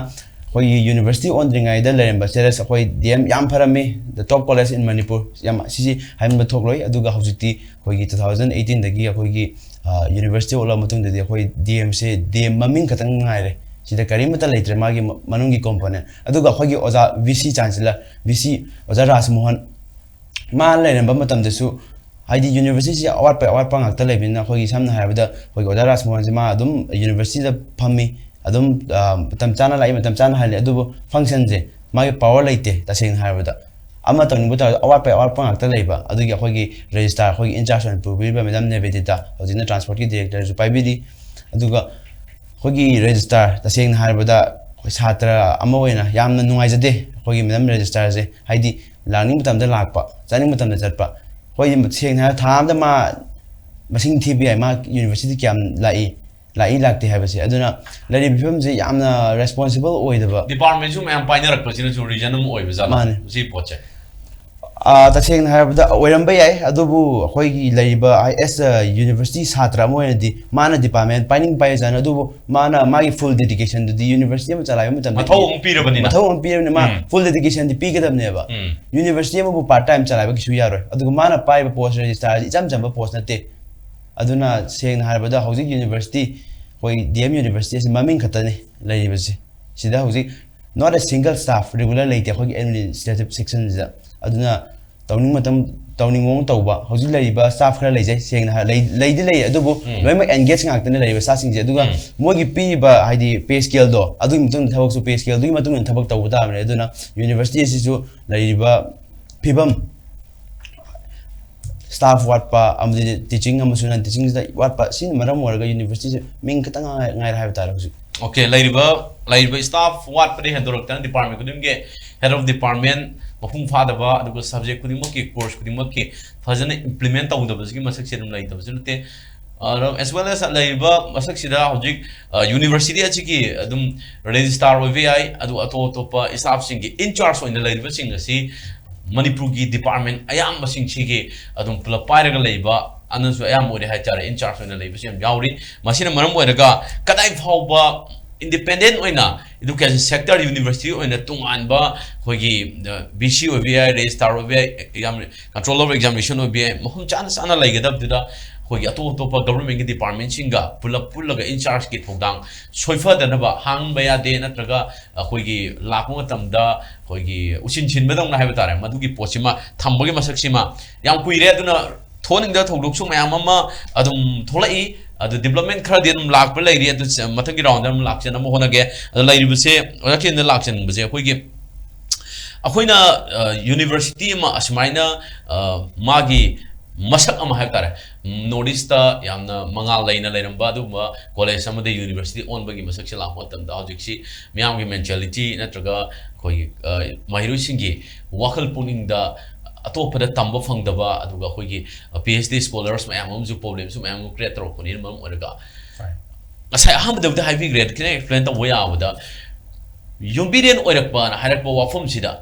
ꯑꯩꯈꯣꯏꯒꯤ ꯌꯨꯅꯤꯚꯔꯁꯤꯇꯤ ꯑꯣꯟꯗ꯭ꯔꯤꯉꯩꯗ ꯂꯩꯔꯝꯕ ꯁ꯭ꯇꯦꯇꯁ, ꯑꯩꯈꯣꯏ ꯗꯤ ꯑꯦꯝ ꯌꯥꯝ ꯐꯔꯝꯃꯤ, the top college in Manipur, ꯌꯥꯝ, ꯁꯤꯁꯤ ꯍꯥꯏꯃꯟꯕ ꯊꯣꯛꯂꯣꯏ꯫ ꯑꯗꯨꯒ ꯍꯧꯖꯤꯛꯇꯤ ꯑꯩꯈꯣꯏꯒꯤ two thousand eighteen ꯗꯒꯤ ꯑꯩꯈꯣꯏꯒꯤ ꯌꯨꯅꯤꯚꯔꯁꯤꯇꯤ ꯑꯣꯜꯂꯕ ꯃꯇꯨꯡꯗꯗꯤ ꯑꯩꯈꯣꯏ ꯗꯤ ꯑꯦꯝꯁꯦ ꯗꯤ ꯑꯦꯝ ꯃꯃꯤꯡ ꯈꯛꯇꯪ ꯉꯥꯏꯔꯦ, ꯁꯤꯗ ꯀꯔꯤꯃꯠꯇ ꯂꯩꯇ꯭ꯔꯦ ꯃꯥꯒꯤ ꯃ- ꯃꯅꯨꯡꯒꯤ ꯀꯣꯝꯄꯣꯅꯦꯟ꯫ ꯑꯗꯨꯒ ꯑꯩꯈꯣꯏꯒꯤ ꯑꯣꯖꯥ V C chancellor, V C ꯑꯣꯖꯥ ꯔꯥꯖꯃꯣꯍꯟ, ꯃꯥ ꯂꯩꯔꯝꯕ ꯃꯇꯝꯗꯁꯨ, ꯍꯥꯏꯗꯤ ꯌꯨꯅꯤꯚꯔꯁꯤꯇꯤꯁꯦ ꯑꯋꯥꯠꯄ ꯑꯋꯥꯠꯄ ꯉꯥꯛꯇ ꯂꯩꯕꯅꯤꯅ, ꯑꯩꯈꯣꯏꯒꯤ ꯁꯝꯅ ꯍꯥꯏꯔꯕꯗ ꯑꯩꯈꯣꯏꯒꯤ ꯑꯣꯖꯥ ꯔꯥꯖꯃꯣꯍꯟꯁꯦ ꯃꯥ ꯑꯗꯨꯝ ꯌꯨꯅꯤꯚꯔꯁꯤꯇꯤꯗ ꯐꯝꯃꯤ, ꯑꯗꯨꯝ ꯑ, ꯃꯇꯝ ꯆꯥꯅ ꯂꯥꯛꯏ, ꯃꯇꯝ ꯆꯥꯅ ꯍꯜꯂꯤ, ꯑꯗꯨꯕꯨ ꯐꯪꯁꯟꯁꯦ ꯃꯥꯒꯤ ꯄꯋꯥꯔ ꯂꯩꯇꯦ꯫ ꯇꯁꯦꯡꯅ ꯍꯥꯏꯔꯕꯗ ꯑꯃ ꯇꯧꯅꯤꯡꯕ ꯇꯧꯔꯁꯨ ꯑꯋꯥꯠꯄ ꯑꯋꯥꯠꯄ ꯉꯥꯛꯇ ꯂꯩꯕ꯫ ꯑꯗꯨꯒꯤ ꯑꯩꯈꯣꯏꯒꯤ ꯔꯦꯖꯤꯁꯇ꯭ꯔꯥꯔ, ꯑꯩꯈꯣꯏꯒꯤ ꯏꯟꯆꯥꯔꯖ ꯑꯣꯏꯅ ꯄꯨꯕꯤꯔꯤꯕ ꯃꯦꯗꯥꯝ ꯅꯦꯕꯦꯗꯤꯇꯥ, ꯍꯧꯖꯤꯛꯅ ꯇ꯭ꯔꯥꯟꯁꯄꯣꯔꯠꯀꯤ ꯗꯤꯔꯦꯛꯇꯔꯁꯨ ꯄꯥꯏꯕꯤꯔꯤ꯫ ꯑꯗꯨꯒ ꯑꯩꯈꯣꯏꯒꯤ ꯔꯦꯖꯤꯁꯇ꯭ꯔꯥꯔ, ꯇꯁꯦꯡꯅ ꯍꯥꯏꯔꯕꯗ ꯑꯩꯈꯣꯏ ꯁꯥꯇ꯭ꯔ ꯑꯃ ꯑꯣꯏꯅ ꯌꯥꯝꯅ ꯅꯨꯡꯉꯥꯏꯖꯗꯦ ꯑꯩꯈꯣꯏꯒꯤ ꯃꯦꯗꯥꯝ ꯔꯦꯖꯤꯁꯇ꯭ꯔꯥꯔꯁꯦ꯫ ꯍꯥꯏꯗꯤ ꯂꯥꯛꯅꯤꯡꯕ ꯃꯇꯝꯗ ꯂꯥꯛꯄ, ꯆꯠꯅꯤꯡꯕ ꯃꯇꯝꯗ ꯆꯠꯄ꯫ ꯑꯩꯈꯣꯏ ꯁꯦꯡꯅ ꯍꯥꯏꯔ ꯊꯥ ꯑꯃꯗ ꯃꯥ ꯃꯁꯤꯡ ꯊꯤꯕ ꯌꯥꯏ, ꯃꯥ ꯌꯨꯅꯤꯚꯔꯁꯤꯇꯤ ꯀꯌꯥꯝ ꯂꯥꯛꯏ, ꯂꯥꯛꯏ ꯂꯥꯛꯇꯦ ꯍꯥꯏꯕꯁꯦ꯫ ꯑꯗꯨꯅ ꯂꯩꯔꯤꯕ ꯐꯤꯕꯝꯁꯦ ꯌꯥꯝꯅ ꯔꯦꯁꯄꯣꯟꯁꯤꯕꯜ ꯑꯣꯏꯗꯕ꯫ ꯗꯤꯄꯥꯔꯠꯃꯦꯟꯁꯨ ꯃꯌꯥꯝ ꯄꯥꯏꯅꯔꯛꯄꯁꯤꯅꯁꯨ ꯔꯤꯖꯟ ꯑꯃ ꯑꯣꯏꯕ ꯖꯥꯠꯂ ꯃꯥꯅꯦ꯫ ꯁꯤ ꯄꯣꯠꯁꯦ? ꯑꯥ, ꯇꯁꯦꯡꯅ ꯍꯥꯏꯔꯕꯗ ꯑꯣꯏꯔꯝꯕ ꯌꯥꯏ, ꯑꯗꯨꯕꯨ ꯑꯩꯈꯣꯏꯒꯤ ꯂꯩꯔꯤꯕ ꯑꯦꯁ ꯌꯨꯅꯤꯚꯔꯁꯤꯇꯤ ꯁꯥꯇ꯭ꯔ ꯑꯃ ꯑꯣꯏꯅꯗꯤ ꯃꯥꯅ ꯗꯤꯄꯥꯔꯠꯃꯦꯟ ꯄꯥꯏꯅꯤꯡ ꯄꯥꯏꯖꯥꯅ, ꯑꯗꯨꯕꯨ ꯃꯥꯅ ꯃꯥꯒꯤ ꯐꯨꯜ ꯗꯦꯗꯤꯀꯦꯁꯟꯗꯨꯗꯤ ꯌꯨꯅꯤꯚꯔꯁꯤꯇꯤ ꯑꯃ ꯆꯂꯥꯏꯕ ꯃꯇꯝꯗ ꯃꯊꯧ ꯑꯃꯨꯛ ꯄꯤꯔꯕꯅꯤꯅ꯫ ꯃꯊꯧ ꯑꯃ ꯄꯤꯔꯕꯅꯤꯅ ꯃꯥ ꯎꯝ꯫ ꯐꯨꯜ ꯗꯦꯗꯤꯀꯦꯁꯟꯗꯤ ꯄꯤꯒꯗꯕꯅꯦꯕ꯫ ꯎꯝ꯫ ꯌꯨꯅꯤꯚꯔꯁꯤꯇꯤ ꯑꯃꯕꯨ ꯄꯥꯔꯠ ꯇꯥꯏꯝ ꯆꯂꯥꯏꯕ ꯀꯩꯁꯨ ꯌꯥꯔꯣꯏ꯫ ꯑꯗꯨꯒ ꯃꯥꯅ ꯄꯥꯏꯕ ꯄꯣꯁ ꯔꯦꯖꯤꯁꯇ꯭ꯔꯥꯔꯁꯤ ꯏꯆꯝ ꯆꯝꯕ ꯄꯣꯁ ꯅꯠꯇꯦ꯫ ꯑꯗꯨꯅ ꯁꯦꯡꯅ ꯍꯥꯏꯔꯕꯗ ꯍꯧꯖꯤꯛ ꯌꯨꯅꯤꯚꯔꯁꯤꯇꯤ, ꯑꯩꯈꯣꯏ ꯗꯤ ꯑꯦꯝ ꯌꯨꯅꯤꯚꯔꯁꯤꯇꯤ ꯑꯁꯤ ꯃꯃꯤꯡ ꯈꯛꯇꯅꯤ ꯂꯩꯔꯤꯕꯁꯤ꯫ ꯁꯤꯗ ꯍꯧꯖꯤꯛ not a single staff regular ꯂꯩꯇꯦ ꯑꯩꯈꯣꯏꯒꯤ ꯑꯦꯗꯃꯤꯅꯤꯁꯇ꯭ꯔꯦꯇꯤꯚ ꯁꯦꯛꯁꯟꯁꯤꯗ꯫ ꯑꯗꯨꯅ ꯇꯧꯅꯤꯡ ꯃꯇꯝ ꯇꯧꯅꯤꯡꯕ ꯃꯑꯣꯡ ꯇꯧꯕ꯫ ꯍꯧꯖꯤꯛ ꯂꯩꯔꯤꯕ ꯁ꯭ꯇꯥꯐ ꯈꯔ ꯂꯩꯖꯩ, ꯁꯦꯡꯅ ꯍꯥꯏꯔ ꯂꯩ- ꯂꯩꯗꯤ ꯂꯩ, ꯑꯗꯨꯕꯨ ꯎꯝ꯫ ꯂꯣꯏꯅꯃꯛ ꯑꯦꯟꯒꯦꯖ ꯉꯥꯛꯇꯅꯤ ꯂꯩꯔꯤꯕ ꯁ꯭ꯇꯥꯐꯁꯤꯡꯁꯦ꯫ ꯑꯗꯨꯒ ꯎꯝ꯫ ꯃꯣꯏꯒꯤ ꯄꯤꯔꯤꯕ ꯍꯥꯏꯗꯤ ꯄꯦ ꯁ꯭ꯀꯦꯜꯗꯣ, ꯑꯗꯨꯒꯤ ꯃꯇꯨꯡꯗ ꯊꯕꯛꯁꯨ ꯄꯦ ꯁ꯭ꯀꯦꯜꯗꯨꯒꯤ ꯃꯇꯨꯡ ꯏꯟꯅ ꯊꯕꯛ ꯇꯧꯕ ꯇꯥꯕꯅꯦ꯫ ꯑꯗꯨꯅ ꯌꯨꯅꯤꯚꯔꯁꯤꯇꯤ ꯑꯁꯤꯁꯨ ꯂꯩꯔꯤꯕ ꯐꯤꯕꯝ, ꯁ꯭ꯇꯥꯐ ꯋꯥꯠꯄ ꯑꯃꯗꯤ ꯇꯤꯆꯤꯡ ꯑꯃꯁꯨꯡ ꯅꯟ ꯇꯤꯆꯤꯡꯁꯤꯗ ꯋꯥꯠꯄ, ꯁꯤꯅ ꯃꯔꯝ ꯑꯣꯏꯔꯒ ꯌꯨꯅꯤꯚꯔꯁꯤꯇꯤꯁꯦ ꯃꯤꯡ ꯈꯛꯇꯪ ꯉꯥꯏ- ꯉꯥꯏꯔꯦ ꯍꯥꯏꯕ ꯇꯥꯔꯦ ꯍꯧꯖꯤꯛ꯫ ꯑꯣꯀꯦ, ꯂꯩꯔꯤꯕ ꯂꯩꯔꯤꯕ ꯁ꯭ꯇꯥꯐ ꯋꯥꯠꯄꯗꯤ ꯍꯦꯟꯗꯣꯔꯛꯇꯅ ꯗꯤꯄꯥꯔꯠꯃꯦꯟ ꯈꯨꯗꯤꯡꯒꯤ ꯍꯦꯗ ꯑꯣꯐ ꯗꯤꯄꯥꯔꯠꯃꯦꯟ ꯃꯄꯨꯡ ꯐꯥꯗꯕ, ꯑꯗꯨꯒ subject ꯈꯨꯗꯤꯡꯃꯛꯀꯤ, course ꯈꯨꯗꯤꯡꯃꯛꯀꯤ ꯐꯖꯅ implement ꯇꯧꯗꯕꯁꯤꯒꯤ ꯃꯁꯛꯁꯦ ꯑꯗꯨꯝ ꯂꯩꯇꯕꯁꯨ ꯅꯠꯇꯦ꯫ ꯑꯗꯣ as well as ꯂꯩꯔꯤꯕ ꯃꯁꯛꯁꯤꯗ ꯍꯧꯖꯤꯛ, ꯑ, university ꯑꯁꯤꯒꯤ ꯑꯗꯨꯝ registrar ꯑꯣꯏꯕ ꯌꯥꯏ, ꯑꯗꯨ ꯑꯇꯣꯞ ꯑꯇꯣꯞꯄ staff ꯁꯤꯡꯒꯤ in charge ꯑꯣꯏꯅ ꯂꯩꯔꯤꯕꯁꯤꯡ ꯑꯁꯤ ꯃꯅꯤꯄꯨꯔꯒꯤ department ꯑꯌꯥꯝꯕꯁꯤꯡꯁꯤꯒꯤ ꯑꯗꯨꯝ ꯄꯨꯂꯞ ꯄꯥꯏꯔꯒ ꯂꯩꯕ, ꯑꯅꯁꯨ ꯑꯌꯥꯝꯕ ꯑꯣꯏꯔꯦ ꯍꯥꯏꯇꯥꯔꯦ, in charge ꯑꯣꯏꯅ ꯂꯩꯕꯁꯤ ꯌꯥꯝ ꯌꯥꯎꯔꯤ꯫ ꯃꯁꯤꯅ ꯃꯔꯝ ꯑꯣꯏꯔꯒ ꯀꯗꯥꯏ ꯐꯥꯎꯕ independent ꯑꯣꯏꯅ education sector university ꯑꯣꯏꯅ ꯇꯣꯉꯥꯟꯕ ꯑꯩꯈꯣꯏꯒꯤ, ꯑ, V C ꯑꯣꯏꯕ ꯌꯥꯏ, registrar ꯑꯣꯏꯕ ꯌꯥꯏ, exam, controller of examination ꯑꯣꯏꯕ ꯌꯥꯏ, ꯃꯐꯝ ꯆꯥꯅ ꯆꯥꯅ ꯂꯩꯒꯗꯕꯗꯨꯗ ꯑꯩꯈꯣꯏꯒꯤ ꯑꯇꯣꯞ ꯑꯇꯣꯞꯄ government ꯀꯤ department ꯁꯤꯡꯒ ꯄꯨꯂꯞ ꯄꯨꯜꯂꯒ in charge ꯀꯤ ꯊꯧꯗꯥꯡ ꯁꯣꯏꯐꯗꯅꯕ, ꯍꯥꯡꯕ ꯌꯥꯗꯦ ꯅꯠꯇ꯭ꯔꯒ ꯑꯩꯈꯣꯏꯒꯤ ꯂꯥꯛꯄ ꯃꯇꯝꯗ ꯑꯩꯈꯣꯏꯒꯤ ꯎꯁꯤꯟ ꯁꯤꯟꯕꯗꯧꯅ ꯍꯥꯏꯕ ꯇꯥꯔꯦ, ꯃꯗꯨꯒꯤ ꯄꯣꯠꯁꯤꯃ ꯊꯝꯕꯒꯤ ꯃꯁꯛꯁꯤꯃ ꯌꯥꯝ ꯀꯨꯏꯔꯦ꯫ ꯑꯗꯨꯅ ꯊꯣꯛꯍꯟꯅꯤꯡꯗꯕ ꯊꯧꯗꯣꯛꯁꯨ ꯃꯌꯥꯝ ꯑꯃ ꯑꯗꯨꯝ ꯊꯣꯛꯂꯛꯏ꯫ ꯑꯗꯨ development ꯈꯔꯗꯤ ꯑꯗꯨꯝ ꯂꯥꯛꯄ ꯂꯩꯔꯤ꯫ ꯑꯗꯨ ꯆ-, ꯃꯊꯪꯒꯤ round ꯗ ꯑꯗꯨꯝ ꯂꯥꯛꯆꯅꯕ ꯍꯣꯠꯅꯒꯦ꯫ ꯑꯗꯨ ꯂꯩꯔꯤꯕꯁꯦ, ꯑꯣꯖꯥ ꯀꯤꯔꯟꯗ ꯂꯥꯛꯆꯅꯤꯡꯕꯁꯦ, ꯑꯩꯈꯣꯏꯒꯤ, ꯑꯩꯈꯣꯏꯅ, ꯑ, university ꯑꯃ ꯑꯁꯨꯃꯥꯏꯅ, ꯑ, ꯃꯥꯒꯤ ꯃꯁꯛ ꯑꯃ ꯍꯥꯏꯕ ꯇꯥꯔꯦ, ꯎꯝ, North East ꯇ ꯌꯥꯝꯅ ꯃꯉꯥꯜ ꯂꯩꯅ ꯂꯩꯔꯝꯕ ꯑꯗꯨꯒꯨꯝꯕ college ꯑꯃꯗ university ꯑꯣꯟꯕꯒꯤ ꯃꯁꯛꯁꯦ ꯂꯥꯛꯄ ꯃꯇꯝꯗ ꯍꯧꯖꯤꯛꯁꯤ ꯃꯤꯌꯥꯝꯒꯤ mentality ꯅꯠꯇ꯭ꯔꯒ ꯑꯩꯈꯣꯏꯒꯤ, ꯑ, ꯃꯍꯩꯔꯣꯏꯁꯤꯡꯒꯤ ꯋꯥꯈꯜ ꯄꯨꯛꯅꯤꯡꯗ ꯑꯇꯣꯞꯄꯗ ꯇꯝꯕ ꯐꯪꯗꯕ, ꯑꯗꯨꯒ ꯑꯩꯈꯣꯏꯒꯤ, ꯑ, P H D scholars ꯃꯌꯥꯝ ꯑꯃꯁꯨ problem ꯁꯨ ꯃꯌꯥꯝ ꯑꯃ create ꯇꯧꯔꯛꯄꯅꯤꯅ ꯃꯔꯝ ꯑꯣꯏꯔꯒ, ꯉꯁꯥꯏ ꯑꯍꯥꯟꯕꯗꯕꯨꯗꯤ ꯍꯥꯏꯕꯤꯈ꯭ꯔꯦ, ꯈꯤꯇꯪ explain ꯇꯧꯕ ꯌꯥꯕꯗ, ꯌꯨꯝꯕꯤꯔꯦꯟ ꯑꯣꯏꯔꯛꯄꯅ ꯍꯥꯏꯔꯛꯄ ꯋꯥꯐꯝꯁꯤꯗ,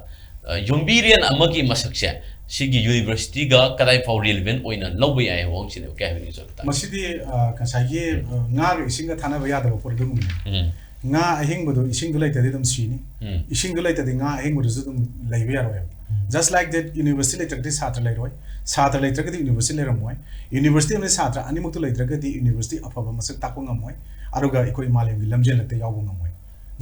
ꯑ, ꯌꯨꯝꯕꯤꯔꯦꯟ ꯑꯃꯒꯤ ꯃꯁꯛꯁꯦ ꯁꯤꯒꯤ university ꯒ ꯀꯗꯥꯏ ꯐꯥꯎ relevant ꯑꯣꯏꯅ ꯂꯧꯕ ꯌꯥꯏ ꯍꯥꯏꯕ ꯋꯥꯐꯝꯁꯤꯅꯦꯕ꯫ ꯀꯩ ꯍꯥꯏꯕꯤꯅꯤꯡꯉꯤ, ꯁꯣꯝ ꯈꯤꯇꯪ? ꯃꯁꯤꯗꯤ, ꯑ, ꯉꯁꯥꯏꯒꯤ, ꯑ, ꯉꯥꯒ ꯏꯁꯤꯡꯒ ꯊꯥꯅꯕ ꯌꯥꯗꯕ ꯄꯣꯠ ꯑꯗꯨꯒꯨꯝꯕꯅꯤ꯫ ꯎꯝ꯫ ꯉꯥ ꯑꯍꯤꯡꯕꯗꯣ ꯏꯁꯤꯡꯗꯣ ꯂꯩꯇ꯭ꯔꯗꯤ ꯑꯗꯨꯝ ꯁꯤꯅꯤ꯫ ꯎꯝ꯫ ꯏꯁꯤꯡꯗꯣ ꯂꯩꯇ꯭ꯔꯗꯤ ꯉꯥ ꯑꯍꯤꯡꯕꯗꯨꯁꯨ ꯑꯗꯨꯝ ꯂꯩꯕ ꯌꯥꯔꯣꯏꯕ꯫ ꯎꯝ꯫ Just like that, university ꯂꯩꯇ꯭ꯔꯒꯗꯤ ꯁꯥꯇ꯭ꯔ ꯂꯩꯔꯣꯏ, ꯁꯥꯇ꯭ꯔ ꯂꯩꯇ꯭ꯔꯒꯗꯤ university ꯂꯩꯔꯝꯃꯣꯏ, university ꯑꯃꯗꯤ ꯁꯥꯇ꯭ꯔ ꯑꯅꯤꯃꯛꯇꯣ ꯂꯩꯇ꯭ꯔꯒꯗꯤ university ꯑꯐꯕ ꯃꯁꯛ ꯇꯥꯛꯄ ꯉꯝꯃꯣꯏ, ꯑꯗꯨꯒ ꯑꯩꯈꯣꯏ ꯃꯥꯂꯦꯝꯒꯤ ꯂꯝꯖꯦꯜꯂꯛꯇ ꯌꯥꯎꯕ ꯉꯝꯃꯣꯏ꯫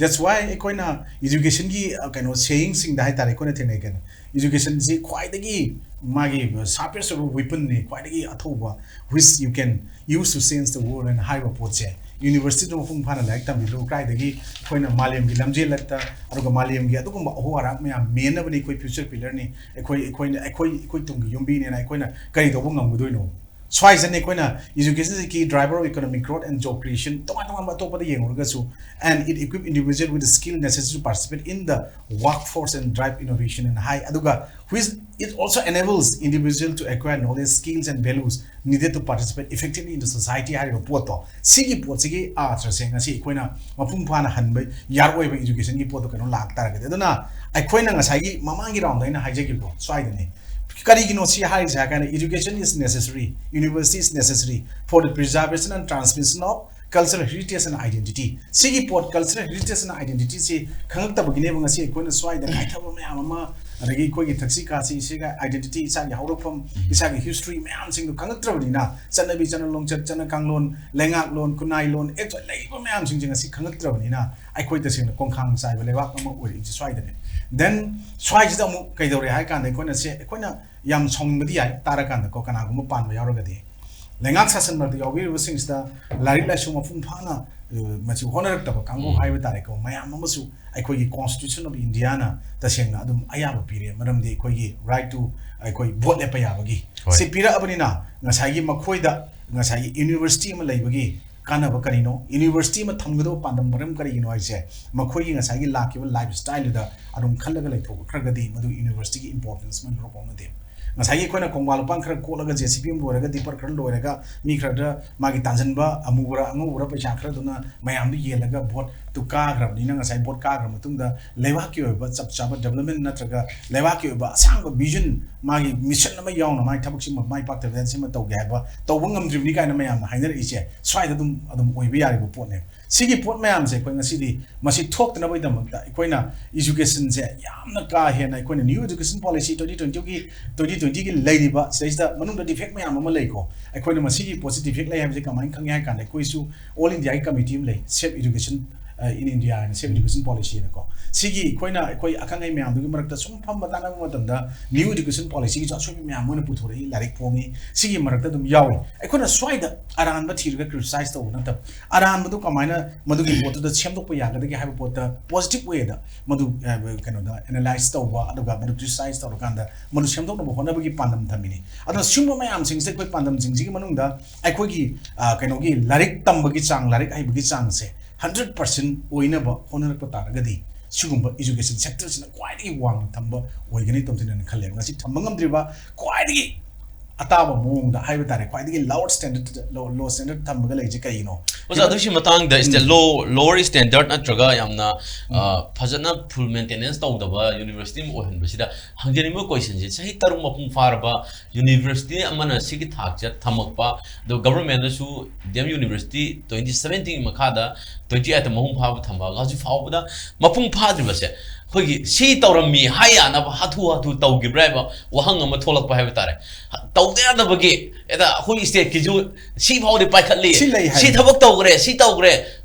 That's why ꯑꯩꯈꯣꯏꯅ education ꯒꯤ, ꯑ, ꯀꯩꯅꯣ, saying ꯁꯤꯡꯗ ꯍꯥꯏꯇꯥꯔꯦ, ꯑꯩꯈꯣꯏꯅ ꯊꯦꯡꯅꯩ ꯀꯩꯅꯣ, education ꯁꯤ ꯈ꯭ꯋꯥꯏꯗꯒꯤ ꯃꯥꯒꯤ sharpest ꯑꯣꯏꯕ weapon ꯅꯤ, ꯈ꯭ꯋꯥꯏꯗꯒꯤ ꯑꯊꯧꯕ, which you can use to change the world ꯍꯥꯏꯅ ꯍꯥꯏꯕ ꯄꯣꯠꯁꯦ, university ꯗ ꯃꯄꯨꯡ ꯐꯥꯅ ꯂꯥꯏꯔꯤꯛ ꯇꯝꯕꯤꯗ꯭ꯔꯣ ꯀꯥꯏꯗꯒꯤ ꯑꯩꯈꯣꯏꯅ ꯃꯥꯂꯦꯝꯒꯤ ꯂꯝꯖꯦꯜꯂꯛꯇ, ꯑꯗꯨꯒ ꯃꯥꯂꯦꯝꯒꯤ ꯑꯗꯨꯒꯨꯝꯕ ꯑꯍꯣ ꯑꯔꯥꯛ ꯃꯌꯥꯝ ꯃꯦꯟꯅꯕꯅꯤ꯫ ꯑꯩꯈꯣꯏ future pillar ꯅꯤ, ꯑꯩꯈꯣꯏ, ꯑꯩꯈꯣꯏꯅ, ꯑꯩꯈꯣꯏ, ꯑꯩꯈꯣꯏ ꯇꯨꯡꯒꯤ ꯌꯨꯝꯕꯤꯅꯦꯅ ꯑꯩꯈꯣꯏꯅ ꯀꯔꯤ ꯇꯧꯕ ꯉꯝꯒꯗꯣꯏꯅꯣ? ꯁ꯭ꯋꯥꯏꯁꯤꯗꯅꯦ ꯑꯩꯈꯣꯏꯅ education is a key driver of economic growth and job creation, ꯇꯣꯉꯥꯟ ꯇꯣꯉꯥꯟꯕ ꯑꯇꯣꯞꯄꯗ ꯌꯦꯡꯉꯨꯔꯒꯁꯨ, and it equip individual with the skill necessary to participate in the workforce and drive innovation and high, ꯑꯗꯨꯒ which it also enables individual to acquire knowledge, skills and values needed to participate effectively in the society ꯍꯥꯏꯔꯤꯕ ꯄꯣꯠꯇꯣ, ꯁꯤꯒꯤ ꯄꯣꯠꯁꯤꯒꯤ ꯑꯥꯔꯊꯁꯦ ꯉꯁꯤ ꯑꯩꯈꯣꯏꯅ ꯃꯄꯨꯡ ꯐꯥꯅ ꯍꯟꯕ ꯌꯥꯔꯛꯑꯣꯏꯕ educationꯒꯤ ꯄꯣꯠꯇꯣ ꯀꯩꯅꯣ ꯂꯥꯛꯇꯥꯔꯒꯗꯤ꯫ ꯑꯗꯨꯅ ꯑꯩꯈꯣꯏꯅ ꯉꯁꯥꯏꯒꯤ ꯃꯃꯥꯡꯒꯤ roundꯗ ꯑꯩꯅ ꯍꯥꯏꯖꯈꯤꯕꯗꯣ ꯁ꯭ꯋꯥꯏꯗꯅꯤ꯫ ꯀꯔꯤꯒꯤꯅꯣ ꯁꯤ ꯍꯥꯏꯔꯤꯁꯦ ꯍꯥꯏ ꯀꯥꯟꯗ education is necessary, university is necessary for the preservation and transmission of cultural heritage and identity꯫ ꯁꯤꯒꯤ ꯄꯣꯠ cultural heritage and identityꯁꯤ ꯈꯪꯉꯛꯇꯕꯒꯤꯅꯦꯕ ꯉꯁꯤ ꯑꯩꯈꯣꯏꯅ ꯁ꯭ꯋꯥꯏꯗ ꯀꯥꯏꯊꯕ ꯃꯌꯥꯝ ꯑꯃ, ꯑꯗꯒꯤ ꯑꯩꯈꯣꯏꯒꯤ ꯊꯛꯁꯤ ꯈꯥꯁꯤ, ꯏꯁꯥꯒꯤ identity, ꯏꯁꯥꯒꯤ ꯍꯧꯔꯛꯐꯝ, ꯏꯁꯥꯒꯤ history ꯃꯌꯥꯝꯁꯤꯡꯗꯣ ꯈꯪꯉꯛꯇ꯭ꯔꯕꯅꯤꯅ, ꯆꯠꯅꯕꯤ, ꯆꯠꯅ ꯂꯣꯟꯆꯠ, ꯆꯠꯅ ꯀꯥꯡꯂꯣꯟ, ꯂꯩꯉꯥꯛꯂꯣꯟ, ꯈꯨꯟꯅꯥꯏꯂꯣꯟ, ꯑꯦ, ꯂꯩꯔꯤꯕ ꯃꯌꯥꯝꯁꯤꯡꯁꯦ ꯉꯁꯤ ꯈꯪꯉꯛꯇ꯭ꯔꯕꯅꯤꯅ ꯑꯩꯈꯣꯏ ꯇꯁꯦꯡꯅ ꯈꯣꯡꯈꯥꯡ ꯆꯥꯏꯕ ꯂꯩꯕꯥꯛ ꯑꯃ ꯑꯣꯏꯔꯛꯏꯁꯦ ꯁ꯭ꯋꯥꯏꯗꯅꯦ꯫ Then ꯁ꯭ꯋꯥꯏꯁꯤꯗ ꯑꯃꯨꯛ ꯀꯩꯗꯧꯔꯦ ꯍꯥꯏ ꯀꯥꯟꯗ ꯑꯩꯈꯣꯏꯅ ꯁꯦ, ꯑꯩꯈꯣꯏꯅ ꯌꯥꯝ ꯁꯥꯎꯅꯤꯡꯕꯗꯤ ꯌꯥꯏ ꯇꯥꯔꯀꯥꯟꯗꯀꯣ, ꯀꯅꯥꯒꯨꯝꯕ ꯄꯥꯟꯕ ꯌꯥꯎꯔꯒꯗꯤ꯫ ꯂꯩꯉꯥꯛ ꯁꯥꯁꯟ ꯃꯔꯛꯇ ꯌꯥꯎꯕꯤꯔꯤꯕꯁꯤꯡꯁꯤꯗ ꯂꯥꯏꯔꯤꯛ ꯂꯥꯏꯁꯨ ꯃꯄꯨꯡ ꯐꯥꯅ, ꯑ, ꯃꯁꯤ ꯍꯣꯠꯅꯔꯛꯇꯕ ꯀꯥꯡꯕꯨ ꯎꯝ꯫ ꯍꯥꯏꯕ ꯇꯥꯔꯦꯀꯣ, ꯃꯌꯥꯝ ꯑꯃꯁꯨ ꯑꯩꯈꯣꯏꯒꯤ Constitution of Indiaꯅ ꯇꯁꯦꯡꯅ ꯑꯗꯨꯝ ꯑꯌꯥꯕ ꯄꯤꯔꯦ, ꯃꯔꯝꯗꯤ ꯑꯩꯈꯣꯏꯒꯤ right to ꯑꯩꯈꯣꯏ vote ꯂꯦꯞꯄ ꯌꯥꯕꯒꯤ ꯍꯣꯏ꯫ ꯁꯤ ꯄꯤꯔꯛꯑꯕꯅꯤꯅ ꯉꯁꯥꯏꯒꯤ ꯃꯈꯣꯏꯗ ꯉꯁꯥꯏꯒꯤ university ꯑꯃ ꯂꯩꯕꯒꯤ ꯀꯥꯟꯅꯕ ꯀꯔꯤꯅꯣ? University ꯑꯃ ꯊꯝꯒꯗꯕ ꯄꯥꯟꯗꯝ ꯃꯔꯝ ꯀꯔꯤꯒꯤꯅꯣ ꯍꯥꯏꯁꯦ, ꯃꯈꯣꯏꯒꯤ ꯉꯁꯥꯏꯒꯤ ꯂꯥꯛꯈꯤꯕ lifestyleꯗꯨꯗ ꯑꯗꯨꯝ ꯈꯜꯂꯒ ꯂꯩꯊꯣꯛꯈ꯭ꯔꯒꯗꯤ ꯃꯗꯨ universityꯒꯤ importance ꯑꯃ ꯂꯧꯔꯛꯄ ꯅꯠꯇꯦ꯫ ꯉꯁꯥꯏꯒꯤ ꯑꯩꯈꯣꯏꯅ ꯀꯣꯡꯕꯥ ꯂꯨꯄꯥꯟ ꯈꯔ ꯀꯣꯠꯂꯒ JCB ꯑꯃ ꯂꯣꯏꯔꯒ, dipper ꯈꯔ ꯂꯣꯏꯔꯒ, ꯃꯤ ꯈꯔꯗ ꯃꯥꯒꯤ ꯇꯥꯟꯁꯤꯟꯕ ꯑꯃꯨꯕꯔ ꯑꯉꯧꯕꯔ ꯄꯩꯁꯥ ꯈꯔꯗꯨꯅ ꯃꯌꯥꯝꯗꯨ ꯌꯦꯜꯂꯒ voteꯇꯨ ꯀꯥꯈ꯭ꯔꯕꯅꯤꯅ, ꯉꯁꯥꯏ vote ꯀꯥꯈ꯭ꯔ ꯃꯇꯨꯡꯗ ꯂꯩꯕꯥꯛꯀꯤ ꯑꯣꯏꯕ ꯆꯞ ꯆꯥꯕ development ꯅꯠꯇ꯭ꯔꯒ ꯂꯩꯕꯥꯛꯀꯤ ꯑꯣꯏꯕ ꯑꯁꯥꯡꯕ vision, ꯃꯥꯒꯤ mission ꯑꯃ ꯌꯥꯎꯅ ꯃꯥꯒꯤ ꯊꯕꯛꯁꯤꯃ ꯃꯥꯏ ꯄꯥꯛꯇꯕ ꯁꯤꯃ ꯇꯧꯒꯦ ꯍꯥꯏꯕ ꯇꯧꯕ ꯉꯝꯗ꯭ꯔꯤꯕꯅꯤ ꯀꯥꯏꯅ ꯃꯌꯥꯝꯅ ꯍꯥꯏꯅꯔꯛꯏꯁꯦ ꯁ꯭ꯋꯥꯏꯗ ꯑꯗꯨꯝ, ꯑꯗꯨꯝ ꯑꯣꯏꯕ ꯌꯥꯔꯤꯕ ꯄꯣꯠꯅꯦꯕ꯫ ꯁꯤꯒꯤ ꯄꯣꯠ ꯃꯌꯥꯝꯁꯦ ꯑꯩꯈꯣꯏ ꯉꯁꯤꯗꯤ ꯃꯁꯤ ꯊꯣꯛꯇꯅꯕꯒꯤꯗꯃꯛꯇ ꯑꯩꯈꯣꯏꯅ educationꯁꯦ ꯌꯥꯝꯅ ꯀꯥ ꯍꯦꯟꯅ ꯑꯩꯈꯣꯏꯅ new education policy twenty twentyꯒꯤ, twenty twentyꯒꯤ ꯂꯩꯔꯤꯕ ꯁꯤꯗꯩꯁꯤꯗ ꯃꯅꯨꯡꯗ defect ꯃꯌꯥꯝ ꯑꯃ ꯂꯩꯀꯣ꯫ ꯑꯩꯈꯣꯏꯅ ꯃꯁꯤꯒꯤ ꯄꯣꯠꯁꯤ defect ꯂꯩ ꯍꯥꯏꯕꯁꯤ ꯀꯃꯥꯏꯅ ꯈꯪꯉꯦ ꯍꯥꯏ ꯀꯥꯟꯗ ꯑꯩꯈꯣꯏꯁꯨ All Indiaꯒꯤ committee ꯑꯃ ꯂꯩ, Safe Education in India ꯍꯥꯏꯅ, ꯁꯦꯝ ꯏꯗꯨꯀꯦꯁꯟ ꯄꯣꯂꯤꯁꯤ ꯍꯥꯏꯅꯀꯣ꯫ ꯁꯤꯒꯤ ꯑꯩꯈꯣꯏꯅ, ꯑꯩꯈꯣꯏ ꯑꯈꯪ ꯑꯍꯩ ꯃꯌꯥꯝꯗꯨꯒꯤ ꯃꯔꯛꯇ ꯁꯨꯝ ꯐꯝꯕ ꯇꯥꯟꯅꯕ ꯃꯇꯝꯗ, ꯅ꯭ꯌꯨ ꯏꯗꯨꯀꯦꯁꯟ ꯄꯣꯂꯤꯁꯤꯒꯤꯁꯨ ꯑꯁꯣꯏꯕ ꯃꯌꯥꯝ ꯑꯃ ꯄꯨꯊꯣꯔꯛꯏ, ꯂꯥꯏꯔꯤꯛ ꯐꯣꯡꯉꯤ, ꯁꯤꯒꯤ ꯃꯔꯛꯇ ꯑꯗꯨꯝ ꯌꯥꯎꯏ꯫ ꯑꯩꯈꯣꯏꯅ ꯁ꯭ꯋꯥꯏꯗ ꯑꯔꯥꯟꯕ ꯊꯤꯔꯒ ꯀ꯭ꯔꯤꯇꯤꯁꯥꯏꯁ ꯇꯧꯕ ꯅꯠꯇꯕ, ꯑꯔꯥꯟꯕꯗꯨ ꯀꯃꯥꯏꯅ ꯃꯗꯨꯒꯤ ꯄꯣꯠꯇꯨꯗ ꯁꯦꯝꯗꯣꯛꯄ ꯌꯥꯒꯗꯒꯦ ꯍꯥꯏꯕ ꯄꯣꯠꯇ ꯄꯣꯖꯤꯇꯤꯚ ꯋꯦꯗ ꯃꯗꯨ, ꯑ, ꯀꯩꯅꯣꯗ ꯑꯦꯅꯥꯂꯥꯏꯁ ꯇꯧꯕ, ꯑꯗꯨꯒ ꯃꯗꯨ ꯀ꯭ꯔꯤꯇꯤꯁꯥꯏꯁ ꯇꯧꯔꯀꯥꯟꯗ ꯃꯗꯨ ꯁꯦꯝꯗꯣꯛꯅꯕ ꯍꯣꯠꯅꯕꯒꯤ ꯄꯥꯟꯗꯝ ꯊꯝꯃꯤꯅꯤ꯫ ꯑꯗꯨꯅ ꯁꯤꯒꯨꯝꯕ ꯃꯌꯥꯝꯁꯤꯡꯁꯦ, ꯑꯩꯈꯣꯏ ꯄꯥꯟꯗꯝꯁꯤꯡꯁꯤꯒꯤ ꯃꯅꯨꯡꯗ ꯑꯩꯈꯣꯏꯒꯤ, ꯑ, ꯀꯩꯅꯣꯒꯤ ꯂꯥꯏꯔꯤꯛ ꯇꯝꯕꯒꯤ ꯆꯥꯡ, ꯂꯥꯏꯔꯤꯛ ꯍꯩꯕꯒꯤ ꯆꯥꯡꯁꯦ ꯍꯟꯗ꯭ꯔꯦꯠ ꯄꯥꯔꯁꯦꯟ ꯑꯣꯏꯅꯕ ꯍꯣꯠꯅꯔꯛꯄ ꯇꯥꯔꯒꯗꯤ, ꯁꯤꯒꯨꯝꯕ ꯏꯖꯨꯀꯦꯁꯟ ꯁꯦꯛꯇꯔꯁꯤꯅ ꯈ꯭ꯋꯥꯏꯗꯒꯤ ꯋꯥꯡꯅ ꯊꯝꯕ ꯑꯣꯏꯒꯅꯤ ꯇꯣꯝꯊꯤꯟ ꯑꯅ ꯈꯜꯂꯦꯕ꯫ ꯉꯁꯤ ꯊꯝꯕ ꯉꯝꯗ꯭ꯔꯤꯕ, ꯈ꯭ꯋꯥꯏꯗꯒꯤ ꯑꯇꯥꯕ ꯃꯑꯣꯡꯗ ꯍꯥꯏꯕ ꯇꯥꯔꯦ, ꯈ꯭ꯋꯥꯏꯗꯒꯤ ꯂꯣꯋꯔ ꯁ꯭ꯇꯦꯟꯗꯔꯗ, ꯂꯣ, ꯂꯣ ꯁ꯭ꯇꯦꯟꯗꯔꯗ ꯊꯝꯕꯒ ꯂꯩꯔꯤꯁꯦ ꯀꯔꯤꯒꯤꯅꯣ? ꯑꯣꯖꯥ, ꯑꯗꯨꯒꯤ ꯃꯇꯥꯡꯗ ꯁ꯭ꯇꯦ-, ꯂꯣ, ꯂꯣꯋꯔ ꯁ꯭ꯇꯦꯟꯗꯔꯗ ꯅꯠꯇ꯭ꯔꯒ ꯌꯥꯝꯅ, ꯑ, ꯐꯖꯅ ꯐꯨꯜ ꯃꯦꯟꯇꯦꯅꯦꯟꯁ ꯇꯧꯗꯕ ꯌꯨꯅꯤꯚꯔꯁꯤꯇꯤ ꯑꯃ ꯑꯣꯏꯍꯟꯕꯁꯤꯗ ꯍꯪꯖꯅꯤꯡꯕ ꯀꯣꯏꯁꯟꯁꯦ, ꯆꯍꯤ ꯇꯔꯨꯛ ꯃꯄꯨꯡ ꯐꯥꯔꯕ ꯌꯨꯅꯤꯚꯔꯁꯤꯇꯤ ꯑꯃꯅ ꯁꯤꯒꯤ ꯊꯥꯛꯁꯦ ꯊꯝꯃꯛꯄ, ꯑꯗꯣ ꯒꯚꯔꯟꯃꯦꯟꯠꯅꯁꯨ ꯗꯤ ꯑꯦꯝ ꯌꯨꯅꯤꯚꯔꯁꯤꯇꯤ ꯇ꯭ꯋꯦꯟꯇꯤ ꯁꯕꯦꯟꯇꯤꯟꯒꯤ ꯃꯈꯥꯗ ꯇ꯭ꯋꯦꯟꯇꯤ ꯑꯩꯠꯇ ꯃꯄꯨꯡ ꯐꯥꯕ ꯊꯝꯃꯛꯑꯒ ꯍꯧꯖꯤꯛ ꯐꯥꯎꯕꯗ ꯃꯄꯨꯡ ꯐꯥꯗ꯭ꯔꯤꯕꯁꯦ, ꯑꯩꯈꯣꯏꯒꯤ ꯁꯤ ꯇꯧꯔꯝꯃꯤ ꯍꯥꯏ ꯌꯥꯅꯕ ꯍꯥꯊꯨ ꯍꯥꯊꯨ ꯇꯧꯈꯤꯕ꯭ꯔꯥ ꯍꯥꯏꯕ ꯋꯥꯍꯪ ꯑꯃ ꯊꯣꯛꯂꯛꯄ ꯍꯥꯏꯕ ꯇꯥꯔꯦ꯫ ꯇꯧꯗ ꯌꯥꯗꯕꯒꯤ, ꯑꯦꯗ, ꯑꯩꯈꯣꯏ ꯁ꯭ꯇꯦꯠꯀꯤꯁꯨ ꯁꯤ ꯐꯥꯎꯗꯤ ꯄꯥꯏꯈꯠꯂꯤ, ꯁꯤ ꯂꯩ ꯍꯥꯏ꯫ ꯁꯤ ꯊꯕꯛ ꯇꯧꯈ꯭ꯔꯦ, ꯁꯤ ꯇꯧꯈ꯭ꯔꯦ,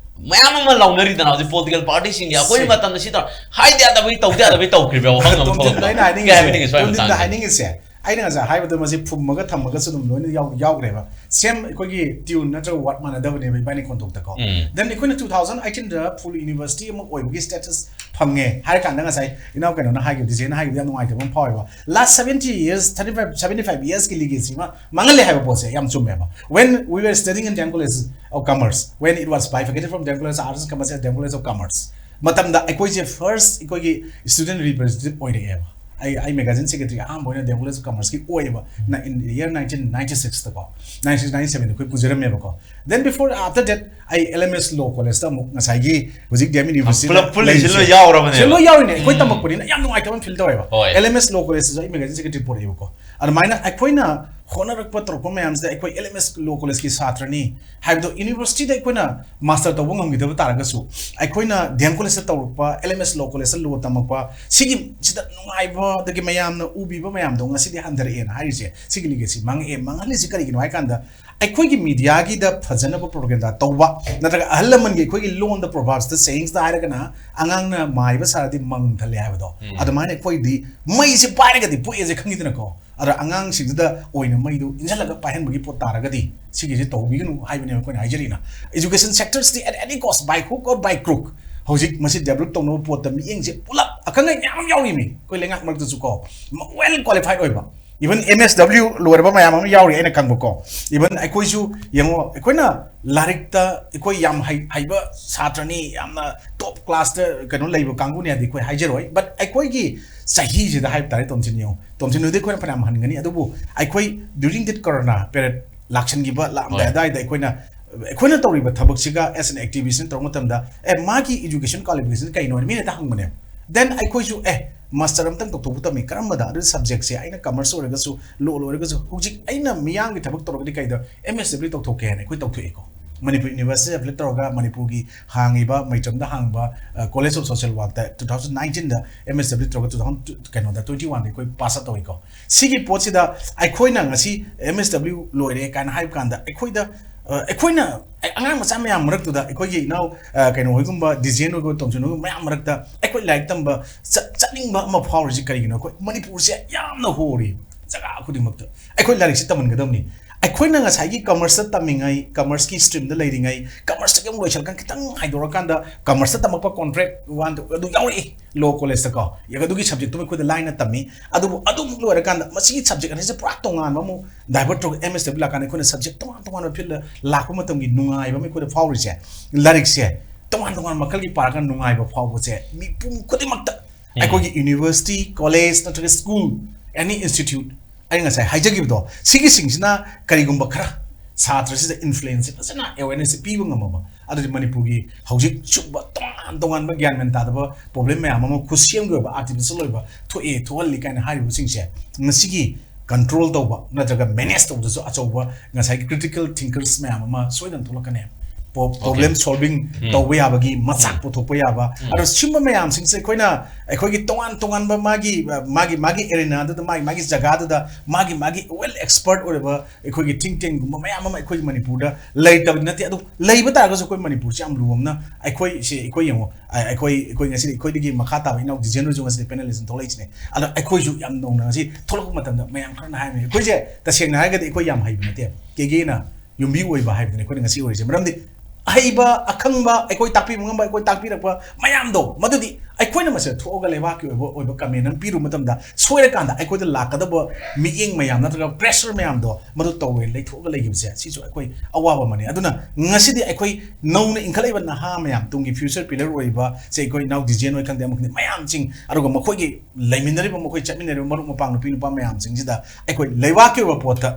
ꯃꯌꯥꯝ ꯑꯃ ꯂꯥꯎꯅꯔꯤꯗꯅ ꯍꯧꯖꯤꯛ ꯄꯣꯂꯤꯇꯤꯀꯦꯜ ꯄꯥꯔꯇꯤꯁꯤꯡꯒꯤ꯫ ꯑꯩꯈꯣꯏ ꯁꯤ꯫ ꯃꯇꯝꯗ ꯁꯤ ꯇꯧꯔ ꯍꯥꯏꯗ ꯌꯥꯗꯕꯒꯤ, ꯇꯧꯗ ꯌꯥꯗꯕꯒꯤ ꯇꯧꯈ꯭ꯔꯤꯕ꯭ꯔꯥ ꯋꯥꯍꯪ ꯑꯃ ꯇꯣꯝꯊꯤꯟ, ꯊꯣꯛꯂꯛꯄ꯭ꯔꯥ? ꯑꯩꯅ ꯍꯥꯏꯅꯤꯡꯉꯤꯁꯦ, ꯀꯩ ꯍꯥꯏꯕꯤꯅꯤꯡꯉꯤ ꯁ꯭ꯋꯥꯏ ꯇꯣꯝꯊꯤꯟꯗ ꯃꯇꯥꯡꯗ? ꯍꯥꯏꯅꯤꯡꯉꯤꯁꯦ, ꯑꯩꯅ ꯉꯁꯥꯏ ꯍꯥꯏꯕꯗꯣ ꯃꯁꯤ ꯐꯨꯝꯃꯒ ꯊꯝꯃꯒꯁꯨ ꯑꯗꯨꯝ ꯂꯣꯏꯅ ꯌꯥꯎ-, ꯌꯥꯎꯈ꯭ꯔꯦꯕ꯫ ꯁꯦꯝ ꯑꯩꯈꯣꯏꯒꯤ ꯇ꯭ꯌꯨꯟ ꯅꯠꯇ꯭ꯔꯒ ꯋꯥꯔꯗ ꯃꯥꯟꯅꯗꯕꯅꯦꯕ ꯏꯕꯥꯅꯤ ꯈꯣꯟꯊꯣꯛꯇꯀꯣ꯫ ꯎꯝ꯫ Then ꯑꯩꯈꯣꯏꯅ two thousand eighteenꯗ full university ꯑꯃ ꯑꯣꯏꯕꯒꯤ status ꯐꯪꯉꯦ ꯍꯥꯏꯔ ꯀꯥꯟꯗ, ꯉꯁꯥꯏ ꯏꯅꯥꯎ ꯀꯩꯅꯣꯅ ꯍꯥꯏꯈꯤꯕ, ꯗꯤꯖꯦꯅ ꯍꯥꯏꯈꯤꯕꯗ ꯌꯥꯝ ꯅꯨꯡꯉꯥꯏꯇꯕ ꯑꯃ ꯐꯥꯎꯋꯦꯕ꯫ Last seventy years, thirty five, seventy five yearsꯀꯤ legacy ꯑꯃ ꯃꯥꯡꯍꯜꯂꯦ ꯍꯥꯏꯕ ꯄꯣꯠꯁꯦ ꯌꯥꯝ ꯆꯨꯝꯃꯦꯕ꯫ When we were studying in D M College of Commerce, when it was bifurcated from D M College of Arts and Commerce as D M College of Commerce, ꯃꯇꯝꯗ ꯑꯩꯈꯣꯏꯁꯦ first ꯑꯩꯈꯣꯏꯒꯤ student representative ꯑꯣꯏꯔꯛꯑꯦꯕ꯫ ꯑꯩ, ꯑꯩ magazine secretary ꯑꯍꯥꯟꯕ ꯑꯣꯏꯅ D M College of Commerceꯀꯤ ꯑꯣꯏꯌꯦꯕ, ꯅ-, in year nineteen ninety sixꯇꯀꯣ, ninety six ninety sevenꯗ ꯑꯩꯈꯣꯏ ꯄꯨꯖꯔꯝꯃꯦꯕꯀꯣ꯫ Then before, after that, ꯑꯩ L M S Law Collegeꯇ ꯑꯃꯨꯛ ꯉꯁꯥꯏꯒꯤ ꯍꯧꯖꯤꯛ D M Universityꯗ ꯄꯨꯂꯞ ꯄꯨꯜꯂꯤꯁꯤ ꯂꯩꯔꯤꯁꯦ꯫ ꯂꯣꯏ ꯌꯥꯎꯔꯕꯅꯦꯕ꯫ ꯁꯤ ꯂꯣꯏ ꯌꯥꯎꯔꯤꯅꯦ꯫ ꯑꯩꯈꯣꯏ ꯎꯝ꯫ ꯇꯝꯃꯛꯄꯅꯤꯅ ꯌꯥꯝ ꯅꯨꯡꯉꯥꯏꯇꯕ ꯑꯃ feel ꯇꯧꯋꯦꯕ꯫ ꯍꯣꯏ꯫ L M S Law Collegeꯇꯁꯨ ꯑꯩ magazine secretary ꯄꯨꯔꯛꯑꯦꯕꯀꯣ꯫ ꯑꯗꯨꯃꯥꯏꯅ ꯑꯩꯈꯣꯏꯅ ꯍꯣꯠꯅꯔꯛꯄ ꯇꯧꯔꯛꯄ ꯃꯌꯥꯝꯁꯤꯗ ꯑꯩꯈꯣꯏ L M S Law College ꯀꯤ ꯁꯥꯇ꯭ꯔꯅꯤ ꯍꯥꯏꯕꯗꯣ, ꯌꯨꯅꯤꯚꯔꯁꯤꯇꯤꯗ ꯑꯩꯈꯣꯏꯅ ꯃꯥꯁꯇꯔ ꯇꯧꯕ ꯉꯝꯈꯤꯗꯕ ꯇꯥꯔꯒꯁꯨ, ꯑꯩꯈꯣꯏꯅ D M College ꯇ ꯇꯧꯔꯛꯄ, L M S Law College ꯇ law ꯇꯝꯃꯛꯄ, ꯁꯤꯒꯤ ꯁꯤꯗ ꯅꯨꯡꯉꯥꯏꯕꯗꯒꯤ ꯃꯌꯥꯝꯅ ꯎꯕꯤꯕ ꯃꯌꯥꯝꯗꯣ ꯉꯁꯤꯗꯤ ꯍꯟꯊꯔꯛꯑꯦꯅ ꯍꯥꯏꯔꯤꯁꯦ, ꯁꯤꯒꯤ legacy ꯃꯥꯡꯉꯛꯑꯦ꯫ ꯃꯥꯡꯍꯜꯂꯤꯁꯤ ꯀꯔꯤꯒꯤꯅꯣ ꯍꯥꯏ ꯀꯥꯟꯗ, ꯑꯩꯈꯣꯏꯒꯤ media ꯒꯤꯗ ꯐꯖꯅꯕ propaganda ꯇꯧꯕ ꯅꯠꯇ꯭ꯔꯒ ꯑꯍꯜ ꯂꯃꯟꯒꯤ ꯑꯩꯈꯣꯏꯒꯤ ꯂꯣꯟꯗ, proverbs ꯇ, sayings ꯇ ꯍꯥꯏꯔꯒꯅ, "ꯑꯉꯥꯡꯅ ꯃꯥꯏꯕ ꯁꯥꯔꯗꯤ ꯃꯪ ꯊꯜꯂꯦ" ꯍꯥꯏꯕꯗꯣ, ꯎꯝ꯫ ꯑꯗꯨꯃꯥꯏꯅ ꯑꯩꯈꯣꯏꯗꯤ ꯃꯩꯁꯦ ꯄꯥꯏꯔꯒꯗꯤ ꯄꯣꯛꯑꯦꯁꯦ ꯈꯪꯉꯤꯗꯅꯀꯣ꯫ ꯑꯗ ꯑꯉꯥꯡꯁꯤꯡꯗꯨꯗ ꯑꯣꯏꯅ ꯃꯩꯗꯨ ꯏꯟꯁꯤꯜꯂꯒ ꯄꯥꯏꯍꯟꯕꯒꯤ ꯄꯣꯠ ꯇꯥꯔꯒꯗꯤ, ꯁꯤꯒꯤꯁꯦ ꯇꯧꯕꯤꯒꯅꯨ ꯍꯥꯏꯕꯅꯦꯕ ꯑꯩꯈꯣꯏꯅ ꯍꯥꯏꯖꯔꯤꯅ꯫ Education sectors T at any cost, by hook or by crook, ꯍꯧꯖꯤꯛ ꯃꯁꯤ develop ꯇꯧꯅꯕ ꯄꯣꯠꯇ ꯃꯤꯠꯌꯦꯡꯁꯦ ꯄꯨꯂꯞ ꯑꯈꯪ ꯑꯍꯩ ꯃꯌꯥꯝ ꯑꯃ ꯌꯥꯎꯔꯤꯃꯤ ꯑꯩꯈꯣꯏ ꯂꯩꯉꯥꯛ ꯃꯔꯛꯇꯁꯨ ꯀꯣ, well qualified ꯑꯣꯏꯕ, even M S W ꯂꯣꯏꯔꯕ ꯃꯌꯥꯝ ꯑꯃ ꯌꯥꯎꯔꯤ ꯑꯩꯅ ꯈꯪꯕꯀꯣ꯫ Even ꯑꯩꯈꯣꯏꯁꯨ ꯌꯦꯡꯉꯣ, ꯑꯩꯈꯣꯏꯅ ꯂꯥꯏꯔꯤꯛꯇ ꯑꯩꯈꯣꯏ ꯌꯥꯝ ꯍꯩ-, ꯍꯩꯕ ꯁꯥꯇ꯭ꯔꯅꯤ, ꯌꯥꯝꯅ top class ꯇ ꯀꯩꯅꯣ ꯂꯩꯕ ꯀꯥꯡꯕꯨꯅꯤ ꯍꯥꯏꯗꯤ ꯑꯩꯈꯣꯏ ꯍꯥꯏꯖꯔꯣꯏ, but ꯑꯩꯈꯣꯏꯒꯤ ꯆꯍꯤꯁꯤꯗ ꯍꯥꯏꯕ ꯇꯥꯔꯦ, ꯇꯣꯝꯊꯤꯟ ꯌꯦꯡꯉꯣ, ꯇꯣꯝꯊꯤꯟ ꯍꯣꯏꯗꯤ ꯑꯩꯈꯣꯏꯅ ꯐꯅꯌꯥꯝ ꯍꯟꯒꯅꯤ, ꯑꯗꯨꯕꯨ ꯑꯩꯈꯣꯏ during that corona period ꯂꯥꯛꯁꯟꯈꯤꯕ, ꯂꯥꯛꯑꯝꯗꯥꯏ ꯍꯣꯏ꯫ ꯑꯗꯥꯏꯗ ꯑꯩꯈꯣꯏꯅ, ꯑꯩꯈꯣꯏꯅ ꯇꯧꯔꯤꯕ ꯊꯕꯛꯁꯤꯒ as an activist ꯅ ꯇꯧꯕ ꯃꯇꯝꯗ, "ꯑꯦ, ꯃꯥꯒꯤ education qualification ꯀꯩꯅꯣ?" ꯍꯥꯏꯅ ꯃꯤꯅ ꯍꯦꯛꯇ ꯍꯪꯕꯅꯦ꯫ Then ꯑꯩꯈꯣꯏꯁꯨ, "ꯑꯦ, ꯃꯥꯁꯇꯔ ꯑꯝꯇꯪ ꯇꯧꯊꯣꯛꯄ ꯇꯝꯃꯤ, ꯀꯔꯝꯕꯗ?" ꯑꯗꯨ subject ꯁꯦ ꯑꯩꯅ commerce ꯑꯣꯏꯔꯒꯁꯨ, law ꯑꯣꯏꯔꯒꯁꯨ, ꯍꯧꯖꯤꯛ ꯑꯩꯅ ꯃꯤꯌꯥꯝꯒꯤ ꯊꯕꯛ ꯇꯧꯔꯒꯗꯤ ꯀꯩꯗ M S W ꯇꯧꯊꯣꯛꯀꯦ ꯍꯥꯏꯅ ꯑꯩꯈꯣꯏ ꯇꯧꯊꯣꯛꯑꯦꯀꯣ꯫ ꯃꯅꯤꯄꯨꯔ ꯌꯨꯅꯤꯚꯔꯁꯤꯇꯤ affiliate ꯇꯧꯔꯒ ꯃꯅꯤꯄꯨꯔꯒꯤ ꯍꯥꯡꯉꯤꯕ ꯃꯩꯆꯝꯗ ꯍꯥꯡꯕ, ꯑ, College of Social Work ꯇ two thousand nineteen ꯗ M S W ꯇꯧꯔꯒ two thousand, ꯀꯩꯅꯣꯗ twenty one ꯗ ꯑꯩꯈꯣꯏ pass out ꯇꯧꯏꯀꯣ꯫ ꯁꯤꯒꯤ ꯄꯣꯠꯁꯤꯗ ꯑꯩꯈꯣꯏꯅ ꯉꯁꯤ M S W ꯂꯣꯏꯔꯦ ꯀꯥꯏꯅ ꯍꯥꯏꯕ ꯀꯥꯟꯗ ꯑꯩꯈꯣꯏꯗ, ꯑ, ꯑꯩꯈꯣꯏꯅ, ꯑꯩ ꯑꯉꯥꯡ ꯃꯆꯥ ꯃꯌꯥꯝ ꯃꯔꯛꯇꯨꯗ, ꯑꯩꯈꯣꯏꯒꯤ ꯏꯅꯥꯎ, ꯑ, ꯀꯩꯅꯣ ꯍꯣꯏꯒꯨꯝꯕ, ꯗꯤꯖꯦꯟ ꯍꯣꯏꯒꯨꯝꯕ, ꯇꯣꯝꯊꯤꯟ ꯍꯣꯏꯒꯨꯝꯕ ꯃꯌꯥꯝ ꯃꯔꯛꯇ ꯑꯩꯈꯣꯏ ꯂꯥꯏꯔꯤꯛ ꯇꯝꯕ ꯆꯠ-, ꯆꯠꯅꯤꯡꯕ ꯑꯃ ꯐꯥꯎꯔꯤꯁꯤ ꯀꯔꯤꯒꯤꯅꯣ? ꯑꯩꯈꯣꯏ ꯃꯅꯤꯄꯨꯔꯁꯦ ꯌꯥꯝꯅ ꯍꯣꯔꯤ, ꯖꯒꯥ ꯈꯨꯗꯤꯡꯃꯛꯇ꯫ ꯑꯩꯈꯣꯏ ꯂꯥꯏꯔꯤꯛꯁꯤ ꯇꯝꯍꯟꯒꯗꯕꯅꯤ꯫ ꯑꯩꯈꯣꯏꯅ ꯉꯁꯥꯏꯒꯤ commerce ꯇ ꯇꯝꯃꯤꯉꯩ, commerce ꯀꯤ stream ꯗ ꯂꯩꯔꯤꯉꯩ, commerce ꯇꯒꯤ ꯑꯃꯨꯛ ꯂꯣꯏꯁꯤꯜꯂꯀꯥꯟꯗ ꯈꯤꯇꯪ ꯍꯥꯏꯗꯣꯔꯛꯀꯥꯟꯗ commerce ꯇ ꯇꯝꯃꯛꯄ contract one ꯑꯗꯨ ꯌꯥꯎꯔꯛꯏ꯫ Law College ꯇꯀꯣ, ꯑꯗꯨꯒꯤ subject ꯇꯨꯃ ꯑꯩꯈꯣꯏꯗ ꯂꯥꯏꯅ ꯇꯝꯃꯤ꯫ ꯑꯗꯨꯕꯨ ꯑꯗꯨꯃꯨꯛ ꯂꯣꯏꯔꯀꯥꯟꯗ ꯃꯁꯤꯒꯤ subject ꯑꯅꯤꯁꯦ ꯄꯨꯔꯥ ꯇꯣꯉꯥꯟꯕ ꯑꯃꯨꯛ divert ꯇꯧꯔꯒ M S W ꯂꯥꯛꯀꯥꯟꯗ ꯑꯩꯈꯣꯏꯅ subject ꯇꯣꯉꯥꯟ ꯇꯣꯉꯥꯟꯕ field ꯗ ꯂꯥꯛꯄ ꯃꯇꯝꯒꯤ ꯅꯨꯡꯉꯥꯏꯕ ꯑꯃ ꯑꯩꯈꯣꯏꯗ ꯐꯥꯎꯔꯤꯁꯦ, ꯂꯥꯏꯔꯤꯛꯁꯦ ꯇꯣꯉꯥꯟ ꯇꯣꯉꯥꯟꯕ ꯃꯈꯜꯒꯤ ꯄꯥꯔꯒ ꯅꯨꯡꯉꯥꯏꯕ ꯐꯥꯎꯕꯁꯦ ꯃꯤꯄꯨꯝ ꯈꯨꯗꯤꯡꯃꯛꯇ, ꯎꯝ꯫ ꯑꯩꯈꯣꯏꯒꯤ university, college ꯅꯠꯇ꯭ꯔꯒ school, any institute, ꯑꯩ ꯉꯁꯥꯏ ꯍꯥꯏꯖꯈꯤꯕꯗꯣ, ꯁꯤꯒꯤꯁꯤꯡꯁꯤꯅ ꯀꯔꯤꯒꯨꯝꯕ ꯈꯔ ꯁꯥꯇ꯭ꯔꯁꯤꯗ influence ꯐꯖꯅ, awareness ꯄꯤꯕ ꯉꯝꯃꯕ, ꯑꯗꯨꯗꯤ ꯃꯅꯤꯄꯨꯔꯒꯤ ꯍꯧꯖꯤꯛ ꯁꯨꯝꯕ ꯇꯣꯉꯥꯟ ꯇꯣꯉꯥꯟꯕ ꯒ꯭ꯌꯥꯟ ꯃꯦꯟ ꯇꯥꯗꯕ problem ꯃꯌꯥꯝ ꯑꯃ, ꯈꯨꯠꯁꯦꯝꯒꯤ ꯑꯣꯏꯕ, artificial ꯑꯣꯏꯕ ꯊꯣꯛꯑꯦ, ꯊꯣꯛꯍꯜꯂꯤ ꯀꯥꯏꯅ ꯍꯥꯏꯔꯤꯕꯁꯤꯡꯁꯦ, ꯉꯁꯤꯒꯤ ꯀꯟꯇ꯭ꯔꯣꯜ ꯇꯧꯕ ꯅꯠꯇ꯭ꯔꯒ ꯃꯦꯅꯦꯖ ꯇꯧꯕꯗꯁꯨ ꯑꯆꯧꯕ ꯉꯁꯥꯏꯒꯤ ꯀ꯭ꯔꯤꯇꯤꯀꯦꯜ ꯊꯤꯡꯀꯔꯁ ꯃꯌꯥꯝ ꯑꯃ ꯁꯣꯏꯗꯅ ꯊꯣꯛꯂꯛꯀꯅꯦꯕ꯫ ꯄ꯭ꯔꯣꯕ꯭ꯂꯦꯝ ꯁꯣꯜꯚꯤꯡ ꯇꯧꯕ ꯌꯥꯕꯒꯤ ꯃꯆꯥꯛ ꯄꯨꯊꯣꯛꯄ ꯌꯥꯕ꯫ ꯑꯗꯣ ꯁꯤꯒꯨꯝꯕ ꯃꯌꯥꯝꯁꯤꯡꯁꯦ ꯑꯩꯈꯣꯏꯅ ꯑꯩꯈꯣꯏꯒꯤ ꯇꯣꯉꯥꯟ ꯇꯣꯉꯥꯟꯕ ꯃꯥꯒꯤ ꯃꯥꯒꯤ ꯃꯥꯒꯤ ꯑꯦꯔꯤꯅꯥꯗꯨꯗ ꯃꯥꯒꯤ ꯃꯥꯒꯤ ꯖꯒꯥꯗꯨꯗ ꯃꯥꯒꯤ ꯃꯥꯒꯤ ꯋꯦꯜ ꯑꯦꯛꯁꯄꯔꯠ ꯑꯣꯏꯔꯕ ꯑꯩꯈꯣꯏꯒꯤ ꯊꯤꯡ ꯇꯦꯡꯒꯨꯝꯕ ꯃꯌꯥꯝ ꯑꯃ ꯑꯩꯈꯣꯏꯒꯤ ꯃꯅꯤꯄꯨꯔꯗ ꯂꯩꯇꯕꯗꯤ ꯅꯠꯇꯦ꯫ ꯑꯗꯨ ꯂꯩꯕ ꯇꯥꯔꯒꯁꯨ ꯑꯩꯈꯣꯏ ꯃꯅꯤꯄꯨꯔꯁꯦ ꯌꯥꯝ ꯂꯨꯕ ꯑꯃꯅ ꯑꯩꯈꯣꯏ ꯁꯤ ꯑꯩꯈꯣꯏ ꯌꯦꯡꯉꯣ꯫ ꯑ, ꯑꯩꯈꯣꯏ ꯑꯩꯈꯣꯏ ꯉꯁꯤ ꯑꯩꯈꯣꯏꯗꯒꯤ ꯃꯈꯥ ꯇꯥꯕ ꯏꯅꯥꯎ ꯗꯤꯖꯦꯟ ꯍꯣꯏꯁꯨ ꯉꯁꯤꯗꯤ ꯄꯦꯅꯦꯂꯤꯁ ꯑꯃ ꯊꯣꯛꯂꯛꯏꯁꯤꯅꯦ꯫ ꯑꯗꯣ ꯑꯩꯈꯣꯏꯁꯨ ꯌꯥꯝ ꯅꯧꯅ ꯉꯁꯤ ꯊꯣꯛꯂꯛꯄ ꯃꯇꯝꯗ ꯃꯌꯥꯝ ꯈꯔꯅ ꯍꯥꯏꯕꯅꯤ, ꯑꯩꯈꯣꯏꯁꯦ ꯇꯁꯦꯡꯅ ꯍꯥꯏꯔꯒꯗꯤ ꯑꯩꯈꯣꯏ ꯌꯥꯝ ꯍꯩꯕ ꯅꯠꯇꯦ꯫ ꯀꯦꯒꯦꯅ ꯌꯨꯝꯕꯤ ꯑꯣꯏꯕ ꯍꯥꯏꯕꯗꯨꯅꯤ ꯑꯩꯈꯣꯏꯅ ꯉꯁꯤ ꯑꯣꯏꯔꯤꯁꯦ꯫ ꯃꯔꯝꯗꯤ ꯑꯍꯩꯕ, ꯑꯈꯪꯕ, ꯑꯩꯈꯣꯏ ꯇꯥꯛꯄꯤꯕ ꯉꯝꯕ, ꯑꯩꯈꯣꯏ ꯇꯥꯛꯄꯤꯔꯛꯄ ꯃꯌꯥꯝꯗꯣ, ꯃꯗꯨꯗꯤ ꯑꯩꯈꯣꯏꯅ ꯃꯁꯤꯗ ꯊꯣꯛꯑꯒ ꯂꯩꯕꯥꯛꯀꯤ ꯑꯣꯏꯕ ꯑꯣꯏꯕ ꯀꯃꯦꯟ ꯑꯃ ꯄꯤꯔꯨꯕ ꯃꯇꯝꯗ ꯁꯣꯏꯔꯀꯥꯟꯗ ꯑꯩꯈꯣꯏꯗ ꯂꯥꯛꯀꯗꯕ ꯃꯤꯠꯌꯦꯡ ꯃꯌꯥꯝ ꯅꯠꯇ꯭ꯔꯒ ꯄ꯭ꯔꯦꯁꯔ ꯃꯌꯥꯝꯗꯣ ꯃꯗꯨ ꯇꯧꯋꯦ ꯂꯩꯊꯣꯛꯑꯒ ꯂꯩꯈꯤꯕꯁꯦ ꯁꯤꯁꯨ ꯑꯩꯈꯣꯏ ꯑꯋꯥꯕ ꯑꯃꯅꯤ꯫ ꯑꯗꯨꯅ ꯉꯁꯤꯗꯤ ꯑꯩꯈꯣꯏ ꯅꯧꯅ ꯏꯟꯈꯠꯂꯛꯏꯕ ꯅꯍꯥ ꯃꯌꯥꯝ, ꯇꯨꯡꯒꯤ ꯐ꯭ꯌꯨꯆꯔ ꯄꯤꯂꯔ ꯑꯣꯏꯔꯤꯕ ꯁꯦ ꯑꯩꯈꯣꯏ ꯏꯅꯥꯎ ꯗꯤꯖꯦꯟ ꯍꯣꯏ ꯈꯪꯗꯦ, ꯑꯃ ꯈꯪꯗꯦ, ꯃꯌꯥꯝꯁꯤꯡ, ꯑꯗꯨꯒ ꯃꯈꯣꯏꯒꯤ ꯂꯩꯃꯤꯟꯅꯔꯤꯕ, ꯃꯈꯣꯏ ꯆꯠꯃꯤꯟꯅꯔꯤꯕ ꯃꯔꯨꯞ ꯃꯄꯥꯡ ꯅꯨꯄꯤ ꯅꯨꯄꯥ ꯃꯌꯥꯝꯁꯤꯡꯁꯤꯗ ꯑꯩꯈꯣꯏ ꯂꯩꯕꯥꯛꯀꯤ ꯑꯣꯏꯕ ꯄꯣꯠꯇ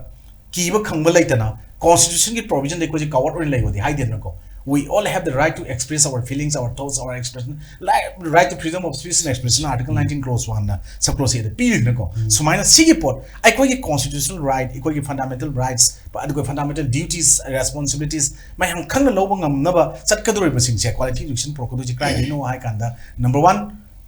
ꯀꯤꯕ ꯈꯪꯕ ꯂꯩꯇꯅ ꯀꯣꯟꯁꯇꯤꯇ꯭ꯌꯨꯁꯟꯒꯤ ꯄ꯭ꯔꯣꯕꯤꯖꯟꯗ ꯑꯩꯈꯣꯏꯁꯦ ꯀꯋꯥꯔꯗ ꯑꯣꯏꯅ ꯂꯩꯕꯗꯤ ꯍꯥꯏꯗꯦꯗꯅꯀꯣ꯫ We all have the right to express our feelings, our thoughts, our expression, like, right to freedom of speech and expression, Article nineteen, clause one ꯅ, sub clause A ꯗ ꯄꯤꯔꯤꯗꯅꯀꯣ꯫ ꯁꯨꯃꯥꯏꯅ ꯁꯤꯒꯤ ꯄꯣꯠ, ꯑꯩꯈꯣꯏꯒꯤ ꯀꯣꯟꯁꯇꯤꯇ꯭ꯌꯨꯁꯅꯦꯜ ꯔꯥꯏꯠ, ꯑꯩꯈꯣꯏꯒꯤ ꯐꯟꯗꯥꯃꯦꯟꯇꯦꯜ ꯔꯥꯏꯠꯁ, ꯑꯗꯨꯒ fundamental duties, responsibilities ꯃꯌꯥꯝ ꯈꯪꯅ ꯂꯧꯕ ꯉꯝꯅꯕ ꯆꯠꯀꯗꯧꯔꯤꯕꯁꯤꯡꯁꯦ ꯀ꯭ꯋꯥꯂꯤꯇꯤ ꯏꯗꯨꯀꯦꯁꯟ ꯄꯨꯔꯛꯀꯗꯣꯏꯁꯦ ꯀꯗꯥꯏꯗꯒꯤꯅꯣ ꯍꯥꯏ ꯀꯥꯟꯗ, ꯅꯝꯕꯔ ꯋꯥꯟ,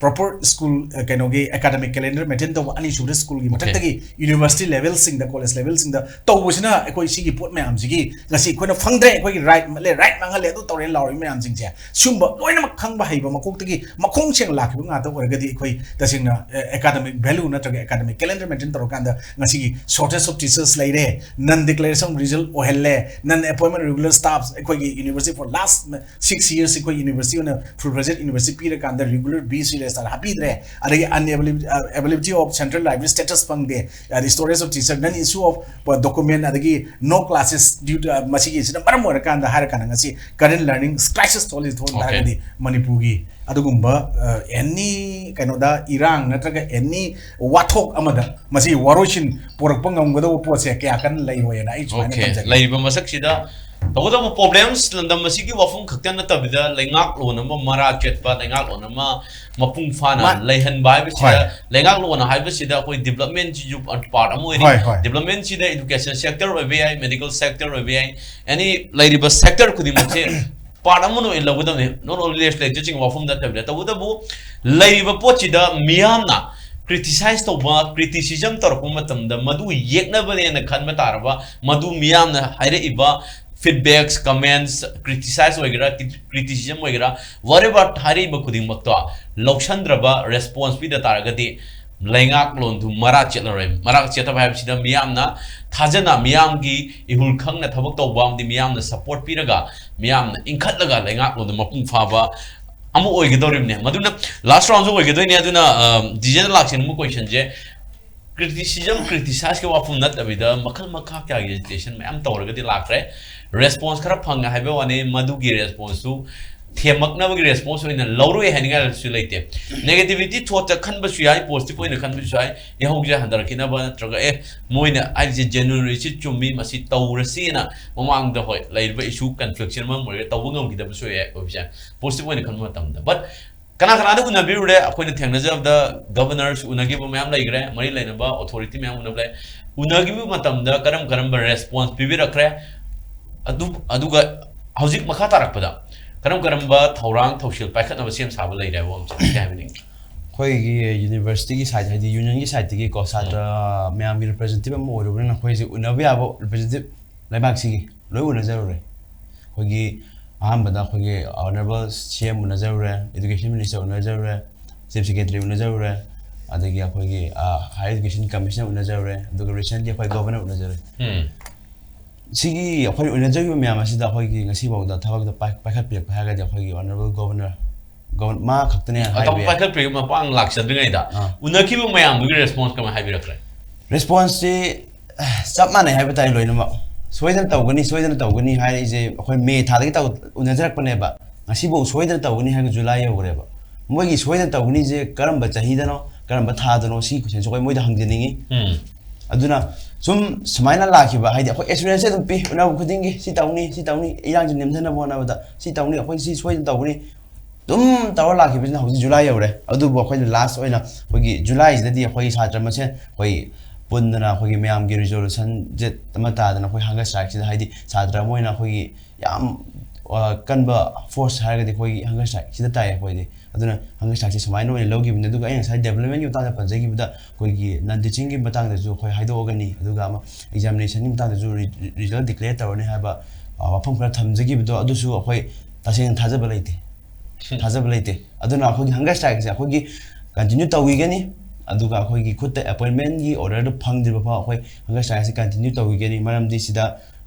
ꯄ꯭ꯔꯣꯄꯔ ꯁ꯭ꯀꯨꯜ, ꯑ, ꯀꯩꯅꯣꯒꯤ ꯑꯦꯀꯥꯗꯃꯤꯛ ꯀꯦꯂꯦꯟꯗꯔ ꯃꯦꯟꯇꯦꯟ ꯇꯧꯕ, ꯑꯅꯤꯁꯨꯕꯗ ꯁ꯭ꯀꯨꯜꯒꯤ ꯃꯊꯛꯇꯒꯤ ꯌꯨꯅꯤꯚꯔꯁꯤꯇꯤ ꯂꯦꯚꯦꯜꯁꯤꯡꯗ, ꯀꯣꯂꯦꯖ ꯂꯦꯚꯦꯜꯁꯤꯡꯗ ꯇꯧꯕꯁꯤꯅ ꯑꯩꯈꯣꯏ ꯁꯤꯒꯤ ꯄꯣꯠ ꯃꯌꯥꯝꯁꯤꯒꯤ ꯉꯁꯤ ꯑꯩꯈꯣꯏꯅ ꯐꯪꯗ꯭ꯔꯦ, ꯑꯩꯈꯣꯏꯒꯤ ꯔꯥꯏꯠ ꯃꯠꯂꯦ, ꯔꯥꯏꯠ ꯃꯥꯡꯍꯜꯂꯦ, ꯑꯗꯨ ꯇꯧꯔꯦ ꯂꯥꯎꯔꯤꯕ ꯃꯌꯥꯝꯁꯤꯡꯁꯦ, ꯁꯤꯒꯨꯝꯕ ꯂꯣꯏꯅꯃꯛ ꯈꯪꯕ ꯍꯩꯕ, ꯃꯀꯣꯛꯇꯒꯤ ꯃꯈꯣꯡ ꯁꯦꯡꯅ ꯂꯥꯛꯈꯤꯕ ꯉꯥꯛꯇ ꯑꯣꯏꯔꯒꯗꯤ ꯑꯩꯈꯣꯏ ꯇꯁꯦꯡꯅ, ꯑ, ꯑꯦꯀꯥꯗꯃꯤꯛ ꯚꯦꯂꯨ ꯅꯠꯇ꯭ꯔꯒ ꯑꯦꯀꯥꯗꯃꯤꯛ ꯀꯦꯂꯦꯟꯗꯔ ꯃꯦꯟꯇꯦꯟ ꯇꯧꯔꯀꯥꯟꯗ ꯉꯁꯤꯒꯤ shortage of teachers ꯂꯩꯔꯦ, ꯅꯟ ꯗꯤꯀ꯭ꯂꯦꯔꯦꯁꯟ ꯔꯤꯖꯜ ꯑꯣꯏꯍꯜꯂꯦ, ꯅꯟ ꯑꯦꯄꯣꯏꯟꯃꯦꯟ ꯔꯤꯒꯨꯂꯔ ꯁ꯭ꯇꯥꯐ ꯑꯩꯈꯣꯏꯒꯤ university for last six years ꯑꯩꯈꯣꯏ ꯌꯨꯅꯤꯚꯔꯁꯤꯇꯤ ꯑꯣꯏꯅ ꯐꯨꯜ ꯐ꯭ꯂꯦꯖꯦꯗ ꯌꯨꯅꯤꯚꯔꯁꯤꯇꯤ ꯄꯤꯔꯀꯥꯟꯗ ꯔꯤꯒꯨꯂꯔ ꯕꯤ ꯁꯤ ꯔꯦꯖꯤꯁꯇꯥꯔ ꯍꯥꯞꯄꯤꯗ꯭ꯔꯦ, ꯑꯗꯒꯤ unavailability, availability of central library status ꯐꯪꯗꯦ, ꯑꯗꯩ shortage of teacher, non issue of document, ꯑꯗꯒꯤ no classes due to, ꯑ, ꯃꯁꯤꯒꯤꯁꯤꯅ ꯃꯔꯝ ꯑꯣꯏꯔꯀꯥꯟꯗ ꯍꯥꯏꯔꯀꯥꯟꯗ ꯉꯁꯤ current learning crisis ꯊꯣꯛꯍꯜꯂꯤ ꯊꯣꯛꯍꯟ ꯇꯥꯔꯒꯗꯤ ꯃꯅꯤꯄꯨꯔꯒꯤ ꯑꯗꯨꯒꯨꯝꯕ, ꯑ, ꯑꯦꯅꯤ ꯀꯩꯅꯣꯗ ꯏꯔꯥꯡ ꯅꯠꯇ꯭ꯔꯒ ꯑꯦꯅꯤ ꯋꯥꯊꯣꯛ ꯑꯃꯗ ꯃꯁꯤ ꯋꯥꯔꯣꯏꯁꯤꯟ ꯄꯨꯔꯛꯄ ꯉꯝꯒꯗꯧꯕ ꯄꯣꯠꯁꯦ ꯀꯌꯥ ꯀꯟꯅ ꯂꯩꯔꯣꯏꯅ ꯑꯩ ꯁꯨꯃꯥꯏꯅ ꯑꯣꯀꯦ꯫ ꯊꯝꯖꯒꯦ꯫ ꯂꯩꯔꯤꯕ ꯃꯁꯛꯁꯤꯗ ꯇꯧꯕꯇꯕꯨ problems ꯂꯝꯗꯝ ꯑꯁꯤꯒꯤ ꯋꯥꯐꯝ ꯈꯛꯇ ꯅꯠꯇꯕꯤꯗ ꯂꯩꯉꯥꯛꯂꯣꯟ ꯑꯃ ꯃꯔꯥ ꯆꯦꯠꯄ, ꯂꯩꯉꯥꯛꯂꯣꯟ ꯑꯃ ꯃꯄꯨꯡ ꯐꯥꯅ ꯃꯥ- ꯂꯩꯍꯟꯕ ꯍꯥꯏꯕꯁꯤꯗ, ꯍꯣꯏ꯫ ꯂꯩꯉꯥꯛꯂꯣꯟ ꯍꯥꯏꯕꯁꯤꯗ ꯑꯩꯈꯣꯏ development ꯁꯤꯁꯨ part ꯑꯃ ꯑꯣꯏꯔꯤ꯫ ꯍꯣꯏ, ꯍꯣꯏ꯫ Development ꯁꯤꯗ education sector ꯑꯣꯏꯕ ꯌꯥꯏ, medical sector ꯑꯣꯏꯕ ꯌꯥꯏ, any ꯂꯩꯔꯤꯕ sector ꯈꯨꯗꯤꯡꯃꯛꯁꯦ part ꯑꯃ ꯑꯣꯏꯅ ꯂꯧꯒꯗꯕꯅꯤ, not only legislature ꯁꯤꯡ ꯋꯥꯐꯝ ꯅꯠꯇꯕꯤꯗ꯫ ꯇꯧꯕꯇꯕꯨ ꯂꯩꯔꯤꯕ ꯄꯣꯠꯁꯤꯗ ꯃꯤꯌꯥꯝꯅ criticize ꯇꯧꯕ, criticism ꯇꯧꯔꯛꯄ ꯃꯇꯝꯗ ꯃꯗꯨ ꯌꯦꯛꯅꯕꯅꯦꯅ ꯈꯟꯕ ꯇꯥꯔꯕ, ꯃꯗꯨ ꯃꯤꯌꯥꯝꯅ ꯍꯥꯏꯔꯛꯏꯕ feedbacks, comments, criticize ꯑꯣꯏꯒꯦꯔꯥ, criticism ꯑꯣꯏꯒꯦꯔꯥ, whatever ꯍꯥꯏꯔꯛꯏꯕ ꯈꯨꯗꯤꯡꯃꯛꯇꯣ ꯂꯧꯁꯟꯗ꯭ꯔꯕ, response ꯄꯤꯗ ꯇꯥꯔꯒꯗꯤ ꯂꯩꯉꯥꯛꯂꯣꯟꯗꯨ ꯃꯔꯥ ꯆꯦꯠꯂꯔꯣꯏ꯫ ꯃꯔꯥ ꯆꯦꯠꯇꯕ ꯍꯥꯏꯕꯁꯤꯗ ꯃꯤꯌꯥꯝꯅ ꯊꯥꯖꯅ, ꯃꯤꯌꯥꯝꯒꯤ ꯏꯍꯨꯜ ꯈꯪꯅ ꯊꯕꯛ ꯇꯧꯕ ꯑꯃꯗꯤ ꯃꯤꯌꯥꯝꯅ support ꯄꯤꯔꯒ, ꯃꯤꯌꯥꯝꯅ ꯏꯟꯈꯠꯂꯒ ꯂꯩꯉꯥꯛꯂꯣꯟꯗ ꯃꯄꯨꯡ ꯐꯥꯕ ꯑꯃ ꯑꯣꯏꯒꯗꯧꯔꯤꯕꯅꯦ꯫ ꯃꯗꯨꯅ last round ꯁꯨ ꯑꯣꯏꯒꯗꯣꯏꯅꯦ꯫ ꯑꯗꯨꯅ ꯗꯤꯖꯦꯗ ꯂꯥꯛꯆꯅꯤꯡꯕ question ꯁꯦ, criticism, criticize ꯀꯤ ꯋꯥꯐꯝ ꯅꯠꯇꯕꯤꯗ ꯃꯈꯜ ꯃꯈꯥ ꯀꯌꯥꯒꯤ agitation ꯃꯌꯥꯝ ꯇꯧꯔꯒꯗꯤ ꯂꯥꯛꯈ꯭ꯔꯦ꯫ Response ꯈꯔ ꯐꯪꯉꯦ ꯍꯥꯏꯕ ꯋꯥꯅꯤ, ꯃꯗꯨꯒꯤ response ꯇꯨ ꯊꯦꯝꯃꯛꯅꯕꯒꯤ response ꯑꯣꯏꯅ ꯂꯧꯔꯣꯏ ꯍꯥꯏꯅꯤꯡꯉꯥꯏꯁꯨ ꯂꯩꯇꯦ꯫ Negativity thought ꯇ ꯈꯟꯕꯁꯨ ꯌꯥꯏ, positive ꯑꯣꯏꯅ ꯈꯟꯕꯁꯨ ꯌꯥꯏ꯫ ꯏꯍꯧꯁꯦ ꯍꯟꯊꯔꯛꯈꯤꯅꯕ ꯅꯠꯇ꯭ꯔꯒ, ꯑꯦ, ꯃꯣꯏꯅ ꯍꯥꯏꯔꯤꯁꯦ genuine, ꯁꯤ ꯆꯨꯝꯃꯤ, ꯃꯁꯤ ꯇꯧꯔꯁꯤꯅ ꯃꯃꯥꯡꯗ, ꯍꯣꯏ, ꯂꯩꯔꯤꯕ issue, conflict ꯁꯤꯅ ꯃꯔꯝ ꯑꯣꯏꯔꯒ ꯇꯧꯕ ꯉꯝꯈꯤꯗꯕꯁꯨ ꯌꯥꯏ꯫ ꯑꯩꯈꯣꯏꯁꯦ positive ꯑꯣꯏꯅ ꯈꯟꯕ ꯃꯇꯝꯗ, but ꯀꯅꯥ ꯀꯅꯥꯗ ꯎꯅꯕꯤꯔꯨꯔꯦ? ꯑꯩꯈꯣꯏꯅ ꯊꯦꯡꯅꯖꯕꯗ governors ꯎꯅꯈꯤꯕ ꯃꯌꯥꯝ ꯂꯩꯈ꯭ꯔꯦ, ꯃꯔꯤ ꯂꯩꯅꯕ authority ꯃꯌꯥꯝ ꯎꯅꯕ ꯂꯩ꯫ ꯎꯅꯈꯤꯕ ꯃꯇꯝꯗ ꯀꯔꯝ ꯀꯔꯝꯕ response ꯄꯤꯕꯤꯔꯛꯈ꯭ꯔꯦ? ꯑꯗꯨ, ꯑꯗꯨꯒ ꯍꯧꯖꯤꯛ ꯃꯈꯥ ꯇꯥꯔꯛꯄꯗ ꯀꯔꯝ ꯀꯔꯝꯕ ꯊꯧꯔꯥꯡ ꯊꯧꯁꯤꯜ ꯄꯥꯏꯈꯠꯅꯕ ꯁꯦꯝ ꯁꯥꯕ ꯂꯩꯔꯦ ꯍꯥꯏꯕ ꯑꯃꯁꯦ ꯍꯥꯏꯕꯤꯅꯤꯡꯉꯤ꯫ ꯑꯩꯈꯣꯏꯒꯤ university ꯒꯤ side, ꯍꯥꯏꯗꯤ union ꯒꯤ side ꯇꯒꯤꯀꯣ, ꯁꯥꯇ꯭ꯔ ꯃꯌꯥꯝꯒꯤ representative ꯑꯃ ꯑꯣꯏꯔꯨꯕꯅꯤꯅ ꯑꯩꯈꯣꯏꯁꯦ ꯎꯅꯕ ꯌꯥꯕ representative ꯂꯩꯕꯥꯛꯁꯤꯒꯤ ꯂꯣꯏ ꯎꯅꯖꯔꯨꯔꯦ꯫ ꯑꯩꯈꯣꯏꯒꯤ ꯑꯍꯥꯟꯕꯗ ꯑꯩꯈꯣꯏꯒꯤ honourable C M ꯎꯅꯖꯔꯨꯔꯦ, education minister ꯎꯅꯖꯔꯨꯔꯦ, chief secretary ꯎꯅꯖꯔꯨꯔꯦ, ꯑꯗꯒꯤ ꯑꯩꯈꯣꯏꯒꯤ, ꯑ, higher education commissioner ꯎꯅꯖꯔꯨꯔꯦ, ꯑꯗꯨꯒ recently ꯑꯩꯈꯣꯏ governor ꯎꯅꯖꯔꯦ꯫ ꯎꯝ꯫ ꯁꯤꯒꯤ ꯑꯩꯈꯣꯏꯅ ꯎꯅꯖꯔꯤꯕ ꯃꯌꯥꯝ ꯑꯁꯤꯗ ꯑꯩꯈꯣꯏꯒꯤ ꯉꯁꯤꯐꯥꯎꯗ ꯊꯕꯛꯇ ꯄꯥꯏ-, ꯄꯥꯏꯈꯠꯄꯤꯔꯛꯄ ꯍꯥꯏꯔꯒꯗꯤ ꯑꯩꯈꯣꯏꯒꯤ honourable governor, govern-, ꯃꯥ ꯈꯛꯇꯅꯦ ꯍꯥꯏꯕ ꯑꯇꯣꯞꯄ ꯌꯥꯏ꯫ ꯄꯥꯏꯈꯠꯄꯤꯔꯤꯕ ꯃꯄꯥꯡ ꯂꯥꯛꯆꯗ꯭ꯔꯤꯉꯩꯗ ꯑꯥ꯫ ꯎꯅꯈꯤꯕ ꯃꯌꯥꯝꯗꯨꯒꯤ response ꯀꯃꯥꯏꯅ ꯍꯥꯏꯕꯤꯔꯛꯈ꯭ꯔꯦ? Response ꯁꯤ, ꯑ, ꯆꯞ ꯃꯥꯟꯅꯩ ꯍꯥꯏꯕ ꯇꯥꯔꯦ ꯂꯣꯏꯅꯃꯛ꯫ ꯁꯣꯏꯗꯅ ꯇꯧꯒꯅꯤ, ꯁꯣꯏꯗꯅ ꯇꯧꯒꯅꯤ ꯍꯥꯏꯔꯛꯏꯁꯦ ꯑꯩꯈꯣꯏ May ꯊꯥꯗꯒꯤ ꯇꯧ-, ꯎꯅꯖꯔꯛꯄꯅꯦꯕ꯫ ꯉꯁꯤꯐꯥꯎ ꯁꯣꯏꯗꯅ ꯇꯧꯒꯅꯤ ꯍꯥꯏꯔꯒ July ꯌꯧꯈ꯭ꯔꯦꯕ꯫ ꯃꯣꯏꯒꯤ ꯁꯣꯏꯗꯅ ꯇꯧꯒꯅꯤꯁꯦ ꯀꯔꯝꯕ ꯆꯍꯤꯗꯅꯣ, ꯀꯔꯝꯕ ꯊꯥꯗꯅꯣ, ꯁꯤ question ꯁꯨ ꯑꯩꯈꯣꯏ ꯃꯣꯏꯗ ꯍꯪꯖꯅꯤꯡꯉꯤ꯫ ꯎꯝ꯫ ꯑꯗꯨꯅ ꯁꯨꯝ ꯁꯨꯃꯥꯏꯅ ꯂꯥꯛꯈꯤꯕ, ꯍꯥꯏꯗꯤ ꯑꯩꯈꯣꯏ ꯑꯦꯁꯨꯔꯦꯟꯁꯁꯦ ꯑꯗꯨꯝ ꯄꯤ, ꯎꯅꯕ ꯈꯨꯗꯤꯡꯒꯤ ꯁꯤ ꯇꯧꯅꯤ, ꯁꯤ ꯇꯧꯅꯤ, ꯏꯔꯥꯡꯁꯤ ꯅꯦꯝꯊꯅꯕ ꯍꯣꯠꯅꯕꯗ ꯁꯤ ꯇꯧꯅꯤ, ꯑꯩꯈꯣꯏ ꯁꯤ ꯁꯣꯏꯗꯅ ꯇꯧꯒꯅꯤ, ꯑꯗꯨꯝ ꯇꯧꯔ ꯂꯥꯛꯈꯤꯕꯁꯤꯅ ꯍꯧꯖꯤꯛ ꯖꯨꯂꯥꯏ ꯌꯧꯔꯦ꯫ ꯑꯗꯨꯕꯨ ꯑꯩꯈꯣꯏꯅ ꯂꯥꯁ ꯑꯣꯏꯅ ꯑꯩꯈꯣꯏꯒꯤ ꯖꯨꯂꯥꯏꯁꯤꯗꯗꯤ ꯑꯩꯈꯣꯏꯒꯤ ꯁꯥꯇ꯭ꯔ ꯃꯁꯦꯟ ꯑꯩꯈꯣꯏ ꯄꯨꯟꯗꯅ ꯑꯩꯈꯣꯏꯒꯤ ꯃꯌꯥꯝꯒꯤ ꯔꯤꯖꯣꯂꯨꯁꯟꯁꯦ ꯑꯃ ꯇꯥꯗꯅ ꯑꯩꯈꯣꯏ ꯍꯪꯒꯔ ꯁ꯭ꯇ꯭ꯔꯥꯏꯛꯁꯤꯗ, ꯍꯥꯏꯗꯤ ꯁꯥꯇ꯭ꯔ ꯑꯃ ꯑꯣꯏꯅ ꯑꯩꯈꯣꯏꯒꯤ ꯌꯥꯝ, ꯑ, ꯀꯟꯕ ꯐꯣꯔꯁ ꯍꯥꯏꯔꯒꯗꯤ ꯑꯩꯈꯣꯏꯒꯤ ꯍꯪꯒꯔ ꯁ꯭ꯇ꯭ꯔꯥꯏꯛꯁꯤꯗ ꯇꯥꯏ ꯑꯩꯈꯣꯏꯗꯤ꯫ ꯑꯗꯨꯅ ꯍꯪꯒꯔ ꯁ꯭ꯇ꯭ꯔꯥꯏꯛꯁꯦ ꯁꯨꯃꯥꯏꯅ ꯑꯣꯏꯅ ꯂꯧꯈꯤꯕꯅꯤ꯫ ꯑꯗꯨꯒ ꯑꯩꯅ ꯉꯁꯥꯏ ꯗꯦꯕꯂꯞꯃꯦꯟꯒꯤ ꯃꯇꯥꯡꯗ ꯄꯟꯖꯈꯤꯕꯗ ꯑꯩꯈꯣꯏꯒꯤ ꯅꯟ ꯇꯤꯆꯤꯡꯒꯤ ꯃꯇꯥꯡꯗꯁꯨ ꯑꯩꯈꯣꯏ ꯍꯥꯏꯗꯣꯛꯑꯒꯅꯤ, ꯑꯗꯨꯒ ꯑꯃ ꯑꯦꯛꯖꯥꯃꯤꯅꯦꯁꯟꯒꯤ ꯃꯇꯥꯡꯗꯁꯨ ꯔꯤ-, ꯔꯤꯖꯜ ꯗꯤꯀ꯭ꯂꯦꯌꯔ ꯇꯧꯔꯅꯤ ꯍꯥꯏꯕ, ꯑ, ꯋꯥꯐꯝ ꯈꯔ ꯊꯝꯖꯈꯤꯕꯗꯣ, ꯑꯗꯨꯁꯨ ꯑꯩꯈꯣꯏ ꯇꯁꯦꯡꯅ ꯊꯥꯖꯕ ꯂꯩꯇꯦ꯫ ꯊꯥꯖꯕ ꯂꯩꯇꯦ꯫ ꯑꯗꯨꯅ ꯑꯩꯈꯣꯏꯒꯤ ꯍꯪꯒꯔ ꯁ꯭ꯇ꯭ꯔꯥꯏꯛꯁꯦ ꯑꯩꯈꯣꯏꯒꯤ ꯀꯟꯇꯤꯅ꯭ꯌꯨ ꯇꯧꯈꯤꯒꯅꯤ꯫ ꯑꯗꯨꯒ ꯑꯩꯈꯣꯏꯒꯤ ꯈꯨꯠꯇ ꯑꯦꯄꯣꯏꯟꯃꯦꯟꯒꯤ ꯑꯣꯔꯗꯔꯗꯨ ꯐꯪꯗ꯭ꯔꯤꯕ ꯐꯥꯎ ꯑꯩꯈꯣꯏ ꯍꯪꯒꯔ ꯁ꯭ꯇ꯭ꯔꯥꯏꯛꯁꯦ ꯀꯟꯇꯤꯅ꯭ꯌꯨ ꯇꯧꯈꯤꯒꯅꯤ꯫ ꯃꯔꯝꯗꯤ ꯁꯤꯗ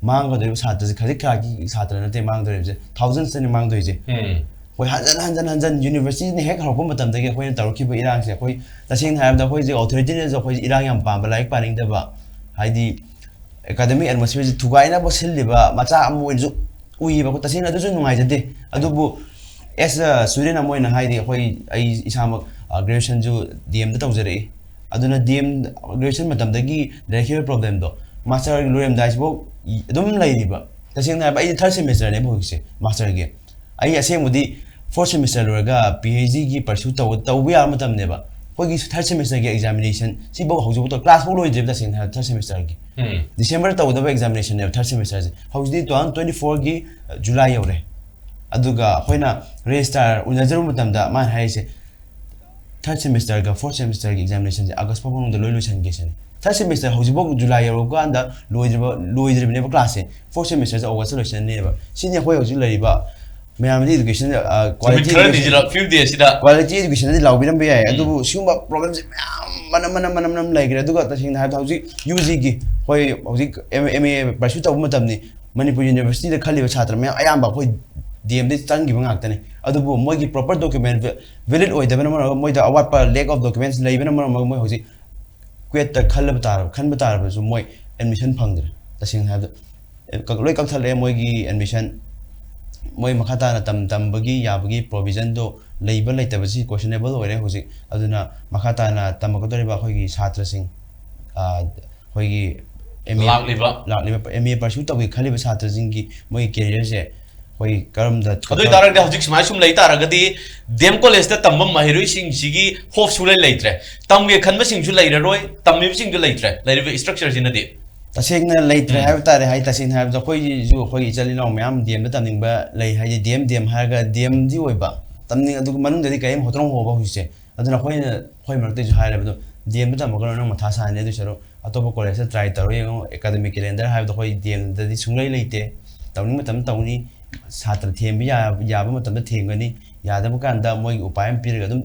ꯃꯥꯡꯒꯗꯧꯔꯤꯕ ꯁꯥꯇ꯭ꯔꯁꯦ ꯈꯖꯤꯛ ꯈꯔꯥꯛꯀꯤ ꯁꯥꯇ꯭ꯔ ꯅꯠꯇꯦ ꯃꯥꯡꯗꯣꯔꯤꯕꯁꯦ, ꯊꯥꯎꯖꯟꯁꯇꯅꯤ ꯃꯥꯡꯗꯣꯏꯁꯦ꯫ ꯑꯩꯈꯣꯏ ꯍꯟꯖꯟ ꯍꯟꯖꯟ ꯍꯟꯖꯟ ꯌꯨꯅꯤꯚꯔꯁꯤꯇꯤꯅ ꯍꯦꯛ ꯍꯧꯔꯛꯄ ꯃꯇꯝꯗꯒꯤ ꯑꯩꯈꯣꯏꯅ ꯇꯧꯔꯛꯈꯤꯕ ꯏꯔꯥꯡꯁꯦ, ꯑꯩꯈꯣꯏ ꯇꯁꯦꯡꯅ ꯍꯥꯏꯔꯕꯗ ꯑꯩꯈꯣꯏꯁꯦ ꯑꯣꯊꯣꯔꯤꯇꯤꯅꯁꯨ ꯑꯩꯈꯣꯏꯁꯦ ꯏꯔꯥꯡ ꯌꯥꯝ ꯄꯥꯝꯕ, ꯂꯥꯏꯔꯤꯛ ꯄꯥꯅꯤꯡꯗꯕ, ꯍꯥꯏꯗꯤ ꯑꯦꯀꯥꯗꯃꯤꯛ ꯑꯦꯠꯃꯣꯁꯐꯤꯌꯔꯁꯦ ꯊꯨꯒꯥꯏꯅꯕ ꯁꯤꯜꯂꯤꯕ ꯃꯆꯥꯛ ꯑꯃ ꯑꯣꯏꯅꯁꯨ ꯎꯏꯌꯦꯕꯀꯣ꯫ ꯇꯁꯦꯡꯅ ꯑꯗꯨꯁꯨ ꯅꯨꯡꯉꯥꯏꯖꯗꯦ꯫ ꯑꯗꯨꯕꯨ ꯑꯦꯁ ꯑ ꯁ꯭ꯇꯨꯗꯦꯟ ꯑꯃ ꯑꯣꯏꯅ ꯍꯥꯏꯗꯤ ꯑꯩꯈꯣꯏ, ꯑꯩ ꯏꯁꯥꯃꯛ, ꯑ, ꯒ꯭ꯔꯦꯖꯨꯑꯦꯁꯟꯁꯨ ꯗꯤ ꯑꯦꯝꯗ ꯇꯧꯖꯔꯛꯏ꯫ ꯑꯗꯨꯅ ꯗꯤ ꯑꯦꯝ ꯒ꯭ꯔꯦꯖꯨꯑꯦꯁꯟ ꯃꯇꯝꯗꯒꯤ ꯂꯩꯔꯛꯈꯤꯕ ꯄ꯭ꯔꯣꯕ꯭ꯂꯦꯝꯗꯣ ꯃꯥꯁꯇꯔ ꯂꯣꯏꯔꯝꯗꯥꯏꯁꯤꯐꯥꯎ ꯑꯗꯨꯝ ꯂꯩꯔꯤꯕ꯫ ꯇꯁꯦꯡꯅ ꯍꯥꯏꯕ ꯑꯩꯗꯤ ꯊꯥꯔꯠ ꯁꯦꯃꯤꯁꯇꯔꯅꯦꯕ ꯍꯧꯖꯤꯛꯁꯦ ꯃꯥꯁꯇꯔꯒꯤ꯫ ꯑꯩ ꯑꯁꯦꯡꯕꯗꯤ ꯐꯣꯔꯠ ꯁꯦꯃꯤꯁꯇꯔ ꯂꯣꯏꯔꯒ ꯄꯤ ꯑꯩꯆ ꯗꯤꯒꯤ ꯄꯔꯁꯨ ꯇꯧꯕ, ꯇꯧꯕ ꯌꯥꯕ ꯃꯇꯝꯅꯦꯕ꯫ ꯑꯩꯈꯣꯏꯒꯤ ꯊꯥꯔꯠ ꯁꯦꯃꯤꯁꯇꯔꯒꯤ ꯑꯦꯛꯖꯥꯃꯤꯅꯦꯁꯟ ꯁꯤꯐꯥꯎ ꯍꯧꯖꯤꯛꯐꯥꯎ ꯀ꯭ꯂꯥꯁꯐꯥꯎ ꯂꯣꯏꯗ꯭ꯔꯤꯕ ꯇꯁꯦꯡꯅ ꯍꯥꯏꯔꯕꯗ ꯊꯥꯔꯠ ꯁꯦꯃꯤꯁꯇꯔꯒꯤ꯫ ꯗꯤꯁꯦꯝꯕꯔ ꯇꯧꯒꯗꯕ ꯑꯦꯛꯖꯥꯃꯤꯅꯦꯁꯟꯅꯦꯕ ꯊꯥꯔꯠ ꯁꯦꯃꯤꯁꯇꯔꯁꯦ꯫ ꯍꯧꯖꯤꯛꯇꯤ ꯇꯨ ꯊꯥꯎꯖꯟ ꯇ꯭ꯋꯦꯟꯇꯤ ꯐꯣꯔꯒꯤ ꯖꯨꯂꯥꯏ ꯌꯧꯔꯦ꯫ ꯑꯗꯨꯒ ꯑꯩꯈꯣꯏꯅ ꯔꯦꯖꯤꯁꯇ꯭ꯔꯥꯔ ꯎꯅꯖꯔꯨꯕ ꯃꯇꯝꯗ ꯃꯥꯅ ꯍꯥꯏꯔꯤꯁꯦ, ꯊꯥꯔꯠ ꯁꯦꯃꯤꯁꯇꯔꯒ ꯐꯣꯔꯠ ꯁꯦꯃꯤꯁꯇꯔꯒꯤ ꯑꯦꯛꯖꯥꯃꯤꯅꯦꯁꯟꯁꯦ ꯑꯥꯒꯁ ꯐꯥꯎ ꯃꯅꯨꯡꯗ ꯂꯣꯏ ꯂꯣꯏꯁꯤꯟꯒꯦ ꯁꯤꯅꯤ꯫ ꯊꯥꯔꯠ ꯁꯦꯃꯤꯁꯇꯔ ꯍꯧꯖꯤꯛꯐꯥꯎ ꯖꯨꯂꯥꯏ ꯌꯧꯔꯛꯄ ꯀꯥꯟꯗ ꯂꯣꯏꯗ꯭ꯔꯤꯕ, ꯂꯣꯏꯗ꯭ꯔꯤꯕꯅꯦꯕ ꯀ꯭ꯂꯥꯁꯁꯦ꯫ ꯐꯣꯔꯠ ꯁꯦꯃꯤꯁꯇꯔꯁꯦ ꯑꯥꯒꯁꯇ ꯂꯣꯏꯁꯤꯟꯅꯦꯕ꯫ ꯁꯤꯅꯤ ꯑꯩꯈꯣꯏ ꯍꯧꯖꯤꯛ ꯂꯩꯔꯤꯕ ꯃꯌꯥꯝꯗꯤ education, ꯑ, ꯅꯨꯃꯤꯠ quality ꯈꯔꯅꯤꯁꯤꯗ education, few daysꯁꯤꯗ꯫ Quality educationꯗꯤ ꯂꯥꯎꯕꯤꯔꯝꯕ ꯌꯥꯏ꯫ ꯎꯝ꯫ ꯑꯗꯨꯕꯨ ꯁꯤꯒꯨꯝꯕ problemꯁꯦ ꯃꯌꯥꯝ ꯃꯅꯝ, ꯃꯅꯝ, ꯃꯅꯝ, ꯃꯅꯝ ꯂꯩꯈ꯭ꯔꯦ꯫ ꯑꯗꯨꯒ ꯇꯁꯦꯡꯅ ꯍꯥꯏꯔꯕꯗ ꯍꯧꯖꯤꯛ ꯌꯨ ꯖꯤꯒꯤ ꯑꯩꯈꯣꯏ ꯍꯧꯖꯤꯛ ꯑꯦꯝ ꯑꯦ pursue ꯇꯧꯕ ꯃꯇꯝꯅꯤ꯫ ꯃꯅꯤꯄꯨꯔ ꯌꯨꯅꯤꯚꯔꯁꯤꯇꯤꯗ ꯈꯜꯂꯤꯕ ꯁꯥꯇ꯭ꯔ ꯃꯌꯥꯝ ꯑꯌꯥꯝꯕ ꯑꯩꯈꯣꯏ ꯗꯤ ꯑꯦꯝꯗꯒꯤ ꯆꯪꯈꯤꯕ ꯉꯥꯛꯇꯅꯤ꯫ ꯑꯗꯨꯕꯨ ꯃꯣꯏꯒꯤ proper document, valid ꯑꯣꯏꯗꯕꯅ ꯃꯔꯝ ꯑꯣꯏꯔꯒ ꯃꯣꯏꯗ ꯑꯋꯥꯠꯄ lack of documents ꯂꯩꯕꯅ ꯃꯔꯝ ꯑꯣꯏꯔꯒ ꯃꯣꯏ ꯍꯧꯖꯤꯛ ꯀ꯭ꯋꯦꯠꯇ ꯈꯜꯂꯕ ꯇꯥꯔꯕ, ꯈꯟꯕ ꯇꯥꯔꯕꯁꯨ ꯃꯣꯏ admission ꯐꯪꯗ꯭ꯔꯦ꯫ ꯇꯁꯦꯡꯅ ꯍꯥꯏꯕꯗ, ꯑꯦ, ꯀꯛ-, ꯂꯣꯏ ꯀꯛꯊꯠꯂꯛꯑꯦ ꯃꯣꯏꯒꯤ admission꯫ ꯃꯣꯏ ꯃꯈꯥ ꯇꯥꯅ ꯇꯝ-, ꯇꯝꯕꯒꯤ ꯌꯥꯕꯒꯤ provisionꯗꯣ ꯂꯩꯕ ꯂꯩꯇꯕꯁꯤ questionable ꯑꯣꯏꯔꯦ ꯍꯧꯖꯤꯛ꯫ ꯑꯗꯨꯅ ꯃꯈꯥ ꯇꯥꯅ ꯇꯝꯃꯛꯀꯗꯧꯔꯤꯕ ꯑꯩꯈꯣꯏꯒꯤ ꯁꯥꯇ꯭ꯔꯁꯤꯡ, ꯑ, ꯑꯩꯈꯣꯏꯒꯤ MA ꯂꯥꯛꯂꯤꯕ ꯂꯥꯛꯂꯤꯕ MA pursue ꯇꯧꯒꯦ ꯈꯜꯂꯤꯕ ꯁꯥꯇ꯭ꯔꯁꯤꯡꯒꯤ ꯃꯣꯏꯒꯤ career ꯁꯦ ꯑꯩꯈꯣꯏ ꯀꯔꯝꯗ ꯑꯗꯨ ꯑꯣꯏꯇꯥꯔꯒꯗꯤ ꯍꯧꯖꯤꯛ ꯁꯨꯃꯥꯏ ꯁꯨꯝ ꯂꯩ ꯇꯥꯔꯒꯗꯤ ꯗꯤ ꯑꯦꯝ ꯀꯣꯂꯦꯖꯇ ꯇꯝꯕ ꯃꯍꯩꯔꯣꯏꯁꯤꯡꯁꯤꯒꯤ ꯍꯣꯞ ꯁꯨꯡꯂꯩ ꯂꯩꯇ꯭ꯔꯦ꯫ ꯇꯝꯒꯦ ꯈꯟꯕꯁꯤꯡꯁꯨ ꯂꯩꯔꯔꯣꯏ, ꯇꯝꯃꯤꯕꯁꯤꯡꯁꯨ ꯂꯩꯇ꯭ꯔꯦ꯫ ꯂꯩꯔꯤꯕ structure ꯁꯤꯅꯗꯤ ꯇꯁꯦꯡꯅ ꯂꯩꯇ꯭ꯔꯦ ꯎꯝ꯫ ꯍꯥꯏꯕ ꯇꯥꯔꯦ꯫ ꯍꯥꯏ ꯇꯁꯦꯡꯅ ꯍꯥꯏꯕꯗ ꯑꯩꯈꯣꯏꯒꯤꯁꯨ ꯑꯩꯈꯣꯏꯒꯤ ꯏꯆꯤꯜ ꯏꯅꯥꯎ ꯃꯌꯥꯝ ꯗꯤ ꯑꯦꯝꯗ ꯇꯝꯅꯤꯡꯕ ꯂꯩ꯫ ꯍꯥꯏꯗꯤ ꯗꯤ ꯑꯦꯝ ꯗꯤ ꯑꯦꯝ ꯍꯥꯏꯔꯒ ꯗꯤ ꯑꯦꯝꯗꯤ ꯑꯣꯏꯕ ꯇꯝꯅꯤꯡ ꯑꯗꯨꯒ ꯃꯅꯨꯡꯗꯗꯤ ꯀꯔꯤꯝ ꯍꯣꯠꯅꯐꯝ ꯍꯣꯕ ꯍꯧꯖꯤꯛꯁꯦ꯫ ꯑꯗꯨꯅ ꯑꯩꯈꯣꯏꯅ ꯑꯩꯈꯣꯏ ꯃꯔꯛꯇꯁꯨ ꯍꯥꯏꯔꯦꯕ ꯑꯗꯣ ꯗꯤ ꯑꯦꯝꯗ ꯇꯝꯃꯒꯅ ꯅꯪ ꯃꯊꯥ ꯁꯥꯅꯤ ꯑꯗꯨ ꯁꯔꯨꯛ ꯑꯇꯣꯞꯄ ꯀꯣꯂꯦꯖꯇ ꯇ꯭ꯔꯥꯏ ꯇꯧꯔ ꯌꯦꯡꯉꯣ꯫ ꯑꯦꯀꯥꯗꯃꯤꯛ ꯀꯦꯂꯦꯟꯗꯔ ꯍꯥꯏꯕꯗꯣ ꯑꯩꯈꯣꯏ ꯗꯤ ꯑꯦꯝꯗꯗꯤ ꯁꯨꯡꯂꯩ ꯂꯩꯇꯦ꯫ ꯇꯧꯅꯤꯡꯕ ꯃꯇꯝꯗ ꯇꯧꯅꯤ, ꯁꯥꯇ꯭ꯔ ꯊꯦꯝꯕ ꯌꯥ- ꯌꯥꯕ ꯃꯇꯝꯗ ꯊꯦꯝꯒꯅꯤ, ꯌꯥꯗꯕ ꯀꯥꯟꯗ ꯃꯣꯏꯒꯤ ꯎꯄꯥꯏ ꯑꯃ ꯄꯤꯔꯒ ꯑꯗꯨꯝ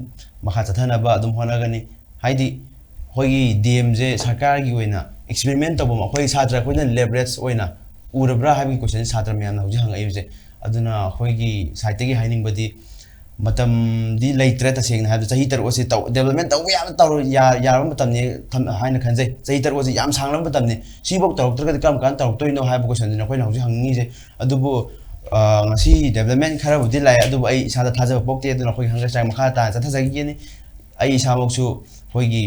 ꯃꯈꯥ ꯆꯠꯊꯅꯕ ꯑꯗꯨꯝ ꯍꯣꯠꯅꯒꯅꯤ꯫ ꯍꯥꯏꯗꯤ ꯑꯩꯈꯣꯏꯒꯤ ꯗꯤ ꯑꯦꯝꯁꯦ ꯁꯔꯀꯥꯔꯒꯤ ꯑꯣꯏꯅ experiment ꯇꯧꯐꯝ ꯑꯩꯈꯣꯏ ꯁꯥꯇ꯭ꯔ ꯑꯩꯈꯣꯏꯅ ꯂꯦꯕꯔꯦꯖ ꯑꯣꯏꯅ ꯎꯔꯕ꯭ꯔꯥ ꯍꯥꯏꯕꯒꯤ ꯀꯣꯏꯁꯟ ꯁꯥꯇ꯭ꯔ ꯃꯌꯥꯝꯅ ꯍꯧꯖꯤꯛ ꯍꯪꯉꯛꯏꯕꯁꯦ꯫ ꯑꯗꯨꯅ ꯑꯩꯈꯣꯏꯒꯤ ꯁꯥꯏꯠꯇꯒꯤ ꯍꯥꯏꯅꯤꯡꯕꯗꯤ ꯃꯇꯝꯗꯤ ꯂꯩꯇ꯭ꯔꯦ꯫ ꯇꯁꯦꯡꯅ ꯍꯥꯏꯕꯗ ꯆꯍꯤ ꯇꯔꯨꯛ ꯑꯁꯤ ꯇꯧ development ꯇꯧꯕ ꯌꯥꯕ ꯇꯧꯔ ꯌꯥ- ꯌꯥꯔꯕ ꯃꯇꯝꯅꯤ ꯊꯝ- ꯍꯥꯏꯅ ꯈꯟꯖꯩ꯫ ꯆꯍꯤ ꯇꯔꯨꯛ ꯑꯁꯤ ꯌꯥꯝ ꯁꯥꯡꯂꯕ ꯃꯇꯝꯅꯤ꯫ ꯁꯤꯐꯥꯎ ꯇꯧꯔꯛꯇ꯭ꯔꯒꯗꯤ ꯀꯔꯝ ꯀꯥꯟꯗ ꯇꯧꯔꯛꯇꯣꯏꯅꯣ ꯍꯥꯏꯕ ꯀꯣꯏꯁꯟꯗꯨꯅꯤ ꯑꯩꯈꯣꯏꯅ ꯍꯧꯖꯤꯛ ꯍꯪꯅꯤꯡꯉꯤꯁꯦ꯫ ꯑꯗꯨꯕꯨ ꯑ, ꯉꯁꯤ development ꯈꯔꯕꯨꯗꯤ ꯂꯥꯛꯑꯦ, ꯑꯗꯨꯕꯨ ꯑꯩ ꯏꯁꯥꯗ ꯊꯥꯖꯕ ꯄꯣꯛꯇꯦ꯫ ꯑꯗꯨꯅ ꯑꯩꯈꯣꯏꯒꯤ hunger strike ꯃꯈꯥ ꯇꯥꯅ ꯆꯠꯊꯖꯈꯤꯒꯅꯤ꯫ ꯑꯩ ꯏꯁꯥꯃꯛꯁꯨ ꯑꯩꯈꯣꯏꯒꯤ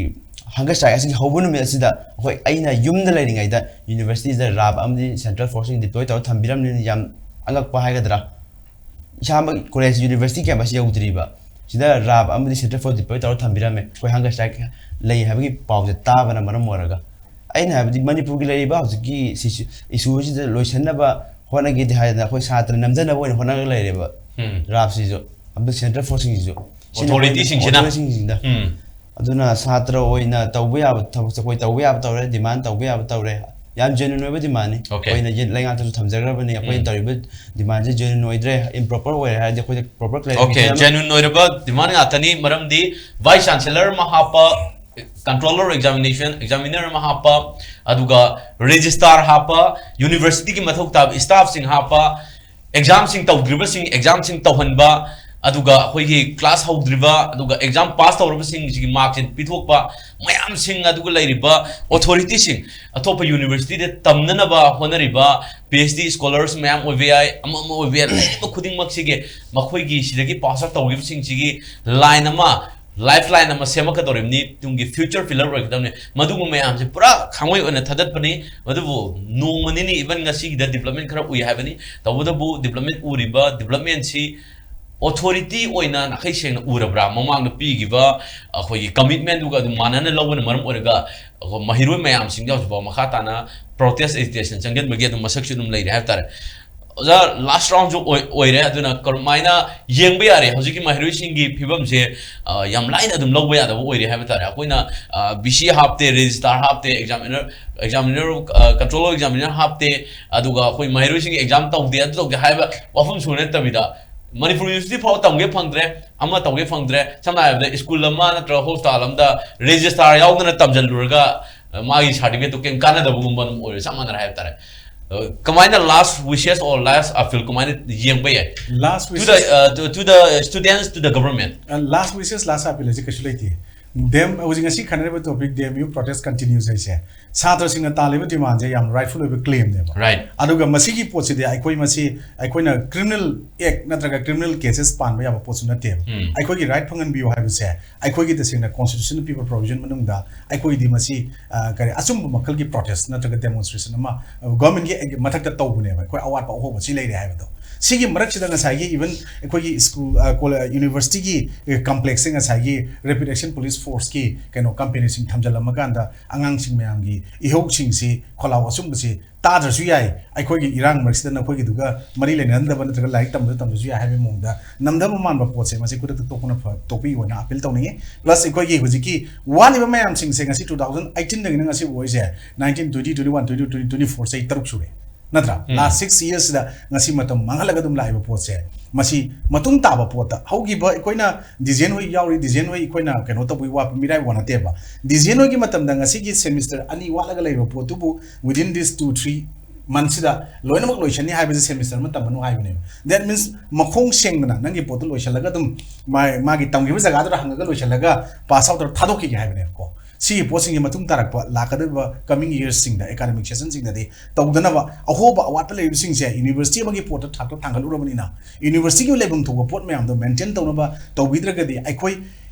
hunger strike ꯑꯁꯤꯒꯤ ꯍꯧꯕ ꯅꯨꯃꯤꯠ ꯑꯁꯤꯗ ꯑꯩꯈꯣꯏ ꯑꯩꯅ ꯌꯨꯝꯗ ꯂꯩꯔꯤꯉꯩꯗ universityꯗ ꯔꯥꯞ ꯑꯃꯗꯤ central forceꯁꯤꯡ deploy ꯇꯧꯔ ꯊꯝꯕꯤꯔꯝꯂꯤꯅ ꯌꯥꯝ ꯑꯉꯛꯄ ꯍꯥꯏꯒꯗ꯭ꯔꯥ꯫ ꯏꯁꯥꯃꯛ ꯀꯣꯂꯦꯖ university campus ꯌꯧꯗ꯭ꯔꯤꯕ ꯁꯤꯗ ꯔꯥꯞ ꯑꯃꯗꯤ central force deploy ꯇꯧꯔ ꯊꯝꯕꯤꯔꯝꯃꯦ꯫ ꯑꯩꯈꯣꯏ hunger strike ꯂꯩ ꯍꯥꯏꯕꯒꯤ ꯄꯥꯎꯁꯦ ꯇꯥꯕꯅ ꯃꯔꯝ ꯑꯣꯏꯔꯒ ꯑꯩꯅ ꯍꯥꯏꯕꯗꯤ ꯃꯅꯤꯄꯨꯔꯒꯤ ꯂꯩꯔꯤꯕ ꯍꯧꯖꯤꯛꯀꯤ issue ꯑꯁꯤꯗ ꯂꯣꯏꯁꯤꯟꯅꯕ ꯍꯣꯠꯅꯒꯦꯗꯤ ꯍꯥꯏꯗꯅ ꯑꯩꯈꯣꯏ ꯁꯥꯇ꯭ꯔ ꯅꯝꯖꯅꯕ ꯑꯣꯏꯅ ꯍꯣꯠꯅꯔꯒ ꯂꯩꯔꯦꯕ꯫ ꯎꯝ꯫ ꯔꯥꯞꯁꯤꯁꯨ ꯑꯃꯗꯤ central forceꯁꯤꯡꯁꯤꯁꯨ ꯁꯤꯅ Authorityꯁꯤꯡꯁꯤꯅ? Authorityꯁꯤꯡꯁꯤꯗ꯫ ꯎꯝ꯫ ꯑꯗꯨꯅ ꯁꯥꯇ꯭ꯔ ꯑꯣꯏꯅ ꯇꯧꯕ ꯌꯥꯕ ꯊꯕꯛꯁꯦ ꯑꯩꯈꯣꯏ ꯇꯧꯕ ꯌꯥꯕ ꯇꯧꯔꯦ, demand ꯇꯧꯕ ꯌꯥꯕ ꯇꯧꯔꯦ꯫ ꯌꯥꯝ genuine ꯑꯣꯏꯕ demandꯅꯤ꯫ Okay. ꯑꯩꯈꯣꯏꯅ ꯌꯦꯠ ꯂꯩꯉꯥꯛꯇꯁꯨ ꯊꯝꯖꯈ꯭ꯔꯕꯅꯤ꯫ ꯑꯩꯈꯣꯏꯅ ꯎꯝ꯫ ꯇꯧꯔꯤꯕ demandꯁꯦ genuine ꯑꯣꯏꯗ꯭ꯔꯦ, improper ꯑꯣꯏꯔꯦ ꯍꯥꯏꯔꯗꯤ ꯑꯩꯈꯣꯏꯗ proper clarification Okay, ꯑꯃ genuine ꯑꯣꯏꯔꯕ demand ꯉꯥꯛꯇꯅꯤ꯫ ꯃꯔꯝꯗꯤ vice chancellor ꯑꯃ ꯍꯥꯞꯄ, controller examination, examiner ꯑꯃ ꯍꯥꯞꯄ, ꯑꯗꯨꯒ registrar ꯍꯥꯞꯄ, universityꯒꯤ ꯃꯊꯧ ꯇꯥꯕ staffꯁꯤꯡ ꯍꯥꯞꯄ, examꯁꯤꯡ ꯇꯧꯗ꯭ꯔꯤꯕꯁꯤꯡ examꯁꯤꯡ ꯇꯧꯍꯟꯕ, ꯑꯗꯨꯒ ꯑꯩꯈꯣꯏꯒꯤ class ꯍꯧꯗ꯭ꯔꯤꯕ, ꯑꯗꯨꯒ exam pass ꯇꯧꯔꯕꯁꯤꯡꯁꯤꯒꯤ markꯁꯤꯡ ꯄꯤꯊꯣꯛꯄ, ꯃꯌꯥꯝꯁꯤꯡ, ꯑꯗꯨꯒ ꯂꯩꯔꯤꯕ authorityꯁꯤꯡ, ꯑꯇꯣꯞꯄ universityꯗ ꯇꯝꯅꯅꯕ ꯍꯣꯠꯅꯔꯤꯕ PhD scholars ꯃꯌꯥꯝ ꯑꯣꯏꯕ ꯌꯥꯏ, ꯑꯃ ꯑꯃ ꯑꯣꯏꯕ ꯌꯥꯏ, ꯂꯩꯔꯤꯕ ꯈꯨꯗꯤꯡꯃꯛꯁꯤꯒꯤ ꯃꯈꯣꯏꯒꯤ ꯁꯤꯗꯒꯤ pass out ꯇꯧꯈꯤꯕꯁꯤꯡꯁꯤꯒꯤ line ꯑꯃ ꯂꯥꯏꯐ ꯂꯥꯏꯟ ꯑꯃ ꯁꯦꯝꯃꯛꯀꯗꯧꯔꯤꯕꯅꯤ, ꯇꯨꯡꯒꯤ ꯐ꯭ꯌꯨꯆꯔ ꯄꯤꯂꯔ ꯑꯣꯏꯒꯗꯕꯅꯤ꯫ ꯃꯗꯨꯒꯨꯝꯕ ꯃꯌꯥꯝꯁꯦ ꯄꯨꯔꯥ ꯈꯥꯡꯉꯣꯏ ꯑꯣꯏꯅ ꯊꯥꯗꯠꯄꯅꯤ꯫ ꯑꯗꯨꯕꯨ ꯅꯣꯡꯃ ꯅꯤꯅꯤ, ꯏꯚꯟ ꯉꯁꯤꯒꯤꯗ ꯗꯤꯕ꯭ꯂꯞꯃꯦꯟ ꯈꯔ ꯎꯏ ꯍꯥꯏꯕꯅꯤ꯫ ꯇꯧꯕꯇꯕꯨ ꯗꯤꯕ꯭ꯂꯞꯃꯦꯟ ꯎꯔꯤꯕ ꯗꯤꯕ꯭ꯂꯞꯃꯦꯟꯁꯤ ꯑꯣꯊꯣꯔꯤꯇꯤ ꯑꯣꯏꯅ ꯅꯥꯈꯩ ꯁꯦꯡꯅ ꯎꯔꯕ꯭ꯔꯥ? ꯃꯃꯥꯡꯗ ꯄꯤꯈꯤꯕ ꯑꯩꯈꯣꯏꯒꯤ ꯀꯃꯤꯠꯃꯦꯟꯗꯨꯒ ꯑꯗꯨꯝ ꯃꯥꯟꯅꯅ ꯂꯧꯕꯅ ꯃꯔꯝ ꯑꯣꯏꯔꯒ ꯑꯩꯈꯣꯏ ꯃꯍꯩꯔꯣꯏ ꯃꯌꯥꯝꯁꯤꯡꯗ ꯍꯧꯖꯤꯛꯐꯥꯎ ꯃꯈꯥ ꯇꯥꯅ ꯄ꯭ꯔꯣꯇꯦꯁ ꯑꯦꯖꯤꯇꯦꯁꯟ ꯆꯪꯁꯤꯟꯕꯒꯤ ꯑꯗꯨꯝ ꯃꯁꯛꯁꯨ ꯑꯗꯨꯝ ꯂꯩꯔꯤ ꯍꯥꯏꯕ ꯇꯥꯔꯦ꯫ ꯑꯣꯖꯥ, ꯂꯥꯁ ꯔꯥꯎꯟꯁꯨ ꯑꯣꯏ-, ꯑꯣꯏꯔꯦ꯫ ꯑꯗꯨꯅ ꯀꯔꯝꯍꯥꯏꯅ ꯌꯦꯡꯕ ꯌꯥꯔꯦ ꯍꯧꯖꯤꯛꯀꯤ ꯃꯍꯩꯔꯣꯏꯁꯤꯡꯒꯤ ꯐꯤꯕꯝꯁꯦ? ꯑ, ꯌꯥꯝ ꯂꯥꯏꯅ ꯑꯗꯨꯝ ꯂꯧꯕ ꯌꯥꯗꯕ ꯑꯣꯏꯔꯦ ꯍꯥꯏꯕ ꯇꯥꯔꯦ꯫ ꯑꯩꯈꯣꯏꯅ, ꯑ, ꯚꯤ ꯁꯤ ꯍꯥꯞꯇꯦ, ꯔꯦꯖꯤꯁꯇꯥꯔ ꯍꯥꯞꯇꯦ, ꯑꯦꯛꯖꯥꯃꯤꯅꯔ, ꯑꯦꯛꯖꯥꯃꯤꯅꯔ, ꯑ, ꯀꯟꯇ꯭ꯔꯣꯂꯔ ꯑꯦꯛꯖꯥꯃꯤꯅꯔ ꯍꯥꯞꯇꯦ, ꯑꯗꯨꯒ ꯑꯩꯈꯣꯏ ꯃꯍꯩꯔꯣꯏꯁꯤꯡꯒꯤ ꯑꯦꯛꯖꯥꯝ ꯇꯧꯗꯦ, ꯑꯗꯨ ꯇꯧꯗꯦ ꯍꯥꯏꯕ ꯋꯥꯐꯝ ꯁꯨ ꯅꯠꯇꯕꯤꯗ, ꯃꯅꯤꯄꯨꯔ ꯌꯨꯅꯤꯚꯔꯁꯤꯇꯤ ꯐꯥꯎ ꯇꯝꯒꯦ ꯐꯪꯗ꯭ꯔꯦ, ꯑꯃ ꯇꯧꯒꯦ ꯐꯪꯗ꯭ꯔꯦ꯫ ꯁꯝꯅ ꯍꯥꯏꯔꯕꯗ, ꯁ꯭ꯀꯨꯜ ꯑꯃ ꯅꯠꯇ꯭ꯔꯒ ꯍꯣꯁꯄꯤꯇꯥꯜ ꯑꯃꯗ ꯔꯦꯖꯤꯁꯇꯥꯔ ꯌꯥꯎꯗꯅ ꯇꯝꯁꯤꯜꯂꯨꯔꯒ, ꯑ, ꯃꯥꯒꯤ ꯁꯥꯔꯇꯤꯐꯤꯀꯦꯠꯇꯨ ꯀꯩꯝ ꯀꯥꯟꯅꯗꯕꯒꯨꯝꯕ ꯑꯗꯨꯝ ꯑꯣꯏꯔꯦ, ꯆꯞ ꯃꯥꯟꯅꯔꯦ ꯍꯥꯏꯕ ꯇꯥꯔꯦ꯫ ꯑ, ꯀꯃꯥꯏꯅ last wishes or last appeal ꯀꯃꯥꯏꯅ ꯌꯦꯡꯕ ꯌꯥꯏ? Last to the, wishes, uh, to, to the students, to the government. Last wishes, last appeal ꯍꯥꯏꯁꯦ ꯀꯩꯁꯨ ꯂꯩꯇꯦ꯫ ꯗꯦꯝ, ꯍꯧꯖꯤꯛ ꯉꯁꯤ ꯈꯟꯅꯔꯤꯕ topic, D M U protest continues ꯍꯥꯏꯁꯦ, ꯁꯥꯇ꯭ꯔꯁꯤꯡꯅ ꯇꯥꯜꯂꯤꯕ ꯗꯤꯃꯥꯟꯁꯦ ꯌꯥꯝ ꯔꯥꯏꯠꯐꯨꯜ ꯑꯣꯏꯕ ꯀ꯭ꯂꯦꯝꯅꯦꯕ꯫ ꯔꯥꯏꯠ꯫ ꯑꯗꯨꯒ ꯃꯁꯤꯒꯤ ꯄꯣꯠꯁꯤꯗꯤ ꯑꯩꯈꯣꯏ ꯃꯁꯤ, ꯑꯩꯈꯣꯏꯅ ꯀ꯭ꯔꯤꯃꯤꯅꯦꯜ ꯑꯦꯛ ꯅꯠꯇ꯭ꯔꯒ ꯀ꯭ꯔꯤꯃꯤꯅꯦꯜ ꯀꯦꯁꯦꯁ ꯄꯥꯟꯕ ꯌꯥꯕ ꯄꯣꯠꯁꯨ ꯅꯠꯇꯦꯕ꯫ ꯎꯝ꯫ ꯑꯩꯈꯣꯏꯒꯤ ꯔꯥꯏꯠ ꯐꯪꯍꯟꯕꯤꯌꯨ ꯍꯥꯏꯕꯁꯦ ꯑꯩꯈꯣꯏꯒꯤ ꯇꯁꯦꯡꯅ ꯀꯣꯟꯁꯇꯤꯇ꯭ꯌꯨꯁꯟꯅ ꯄꯤꯕ ꯄ꯭ꯔꯣꯕꯤꯖꯟ ꯃꯅꯨꯡꯗ ꯑꯩꯈꯣꯏꯒꯤꯗꯤ ꯃꯁꯤ, ꯑ, ꯀꯔꯤ, ꯑꯆꯨꯝꯕ ꯃꯈꯜꯒꯤ ꯄ꯭ꯔꯣꯇꯦꯁ ꯅꯠꯇ꯭ꯔꯒ ꯗꯦꯃꯣꯟꯁꯇ꯭ꯔꯦꯁꯟ ꯑꯃ, ꯑ, ꯒꯚꯔꯟꯃꯦꯟꯒꯤ ꯃꯊꯛꯇ ꯇꯧꯕꯅꯦꯕ꯫ ꯑꯩꯈꯣꯏ ꯑꯋꯥꯠꯄ ꯑꯍꯣꯕ ꯁꯤ ꯂꯩꯔꯦ ꯍꯥꯏꯕꯗꯣ꯫ ꯁꯤꯒꯤ ꯃꯔꯛꯁꯤꯗ ꯉꯁꯥꯏꯒꯤ ꯏꯚꯟ ꯑꯩꯈꯣꯏꯒꯤ ꯁ꯭ꯀꯨꯜ, ꯑ, ꯀꯣꯂꯦ-, ꯌꯨꯅꯤꯚꯔꯁꯤꯇꯤꯒꯤ, ꯑ, ꯀꯝꯄ꯭ꯂꯦꯛꯁꯁꯦ ꯉꯁꯥꯏꯒꯤ ꯔꯦꯄꯤꯗ ꯑꯦꯛꯁꯟ ꯄꯨꯂꯤꯁ ꯐꯣꯔꯁꯀꯤ ꯀꯩꯅꯣ ꯀꯝꯄꯦꯅꯤꯁꯤꯡ ꯊꯝꯖꯤꯜꯂꯝꯃꯀꯥꯟꯗ ꯑꯉꯥꯡꯁꯤꯡ ꯃꯌꯥꯝꯒꯤ ꯏꯍꯧꯁꯤꯡꯁꯤ, ꯈꯣꯜꯂꯥꯎ ꯑꯆꯨꯝꯕꯁꯤ ꯇꯥꯗ꯭ꯔꯁꯨ ꯌꯥꯏ, ꯑꯩꯈꯣꯏꯒꯤ ꯏꯔꯥꯡ ꯃꯔꯛꯁꯤꯗ ꯅꯈꯣꯏꯒꯤꯗꯨꯒ ꯃꯔꯤ ꯂꯩꯅꯔꯝꯗꯕ ꯅꯠꯇ꯭ꯔꯒ ꯂꯥꯏꯔꯤꯛ ꯇꯝꯕꯗ ꯇꯝꯗ꯭ꯔꯁꯨ ꯌꯥꯏ ꯍꯥꯏꯕꯒꯤ ꯃꯑꯣꯡꯗ ꯅꯝꯊꯕ ꯃꯥꯟꯕ ꯄꯣꯠꯁꯦ ꯃꯁꯤ ꯈꯨꯗꯛꯇ ꯇꯣꯛꯄꯅ ꯐ-, ꯇꯣꯛꯄꯤꯌꯨꯅ ꯑꯥꯄꯤꯜ ꯇꯧꯅꯤꯡꯉꯤ꯫ ꯄ꯭ꯂꯁ ꯑꯩꯈꯣꯏꯒꯤ ꯍꯧꯖꯤꯛꯀꯤ ꯋꯥꯠꯂꯤꯕ ꯃꯌꯥꯝꯁꯤꯡꯁꯦ ꯉꯁꯤ two thousand eighteenꯗꯒꯤꯅ ꯉꯁꯤ ꯐꯥꯎꯁꯦ, nineteen, twenty, twenty-one, twenty-two, twenty-three, twenty-four, ꯆꯍꯤ ꯇꯔꯨꯛ ꯁꯨꯔꯦ, ꯅꯠꯇ꯭ꯔꯥ? ꯎꯝ꯫ Last six yearsꯁꯤꯗ ꯉꯁꯤ ꯃꯇꯝ ꯃꯥꯡꯍꯜꯂꯒ ꯑꯗꯨꯝ ꯂꯥꯛꯏꯕ ꯄꯣꯠꯁꯦ, ꯃꯁꯤ ꯃꯇꯨꯡ ꯇꯥꯕ ꯄꯣꯠꯇ ꯍꯧꯈꯤꯕ ꯑꯩꯈꯣꯏꯅ ꯗꯤꯖꯦꯟ ꯍꯣꯏ ꯌꯥꯎꯔꯤ, ꯗꯤꯖꯦꯟ ꯍꯣꯏ ꯑꯩꯈꯣꯏꯅ ꯀꯩꯅꯣ ꯇꯧꯕꯒꯤ ꯋꯥ ꯃꯤꯔꯥꯏ ꯋꯥ ꯅꯠꯇꯦꯕ꯫ ꯗꯤꯖꯦꯟ ꯍꯣꯏꯒꯤ ꯃꯇꯝꯗ ꯉꯁꯤꯒꯤ ꯁꯦꯃꯤꯁꯇꯔ ꯑꯅꯤ ꯋꯥꯠꯂꯒ ꯂꯩꯔꯤꯕ ꯄꯣꯠꯇꯨꯕꯨ within this two three monthꯁꯤꯗ ꯂꯣꯏꯅꯃꯛ ꯂꯣꯏꯁꯟꯅꯤ ꯍꯥꯏꯕꯁꯦ ꯁꯦꯃꯤꯁꯇꯔ ꯑꯃ ꯇꯝꯕꯅꯨ ꯍꯥꯏꯕꯅꯦꯕ꯫ That means ꯃꯈꯣꯡ ꯁꯦꯡꯗꯅ ꯅꯪꯒꯤ ꯄꯣꯠꯇꯨ ꯂꯣꯏꯁꯜꯂꯒ ꯑꯗꯨꯝ ꯃꯥ-, ꯃꯥꯒꯤ ꯇꯝꯈꯤꯕ ꯖꯒꯥꯗꯨꯗ ꯍꯪꯉꯒ ꯂꯣꯏꯁꯜꯂꯒ ꯄꯥꯁ ꯑꯥꯎꯠ ꯇꯧꯔ ꯊꯥꯗꯣꯛꯈꯤꯒꯦ ꯍꯥꯏꯕꯅꯦꯕꯀꯣ꯫ ꯁꯤꯒꯤ ꯄꯣꯠꯁꯤꯡꯁꯤ ꯃꯇꯨꯡ ꯇꯥꯔꯛꯄ ꯂꯥꯛꯀꯗꯧꯔꯤꯕ coming yearsꯁꯤꯡꯗ, ꯑꯦꯀꯥꯗꯃꯤꯛ ꯁꯦꯁꯟꯁꯤꯡꯗꯗꯤ ꯇꯧꯗꯅꯕ ꯑꯍꯣꯕ ꯑꯋꯥꯠꯄ ꯂꯩꯔꯤꯕꯁꯤꯡꯁꯦ ꯌꯨꯅꯤꯚꯔꯁꯤꯇꯤ ꯑꯃꯒꯤ ꯄꯣꯠꯇ ꯊꯥꯛꯇ ꯊꯥꯡꯒꯠꯂꯨꯔꯕꯅꯤꯅ ꯌꯨꯅꯤꯚꯔꯁꯤꯇꯤꯒꯤ ꯂꯩꯐꯝ ꯊꯣꯛꯄ ꯄꯣꯠ ꯃꯌꯥꯝꯗꯣ ꯃꯦꯟꯇꯦꯟ ꯇꯧꯅꯕ ꯇꯧꯕꯤꯗ꯭ꯔꯒꯗꯤ ꯑꯩꯈꯣꯏ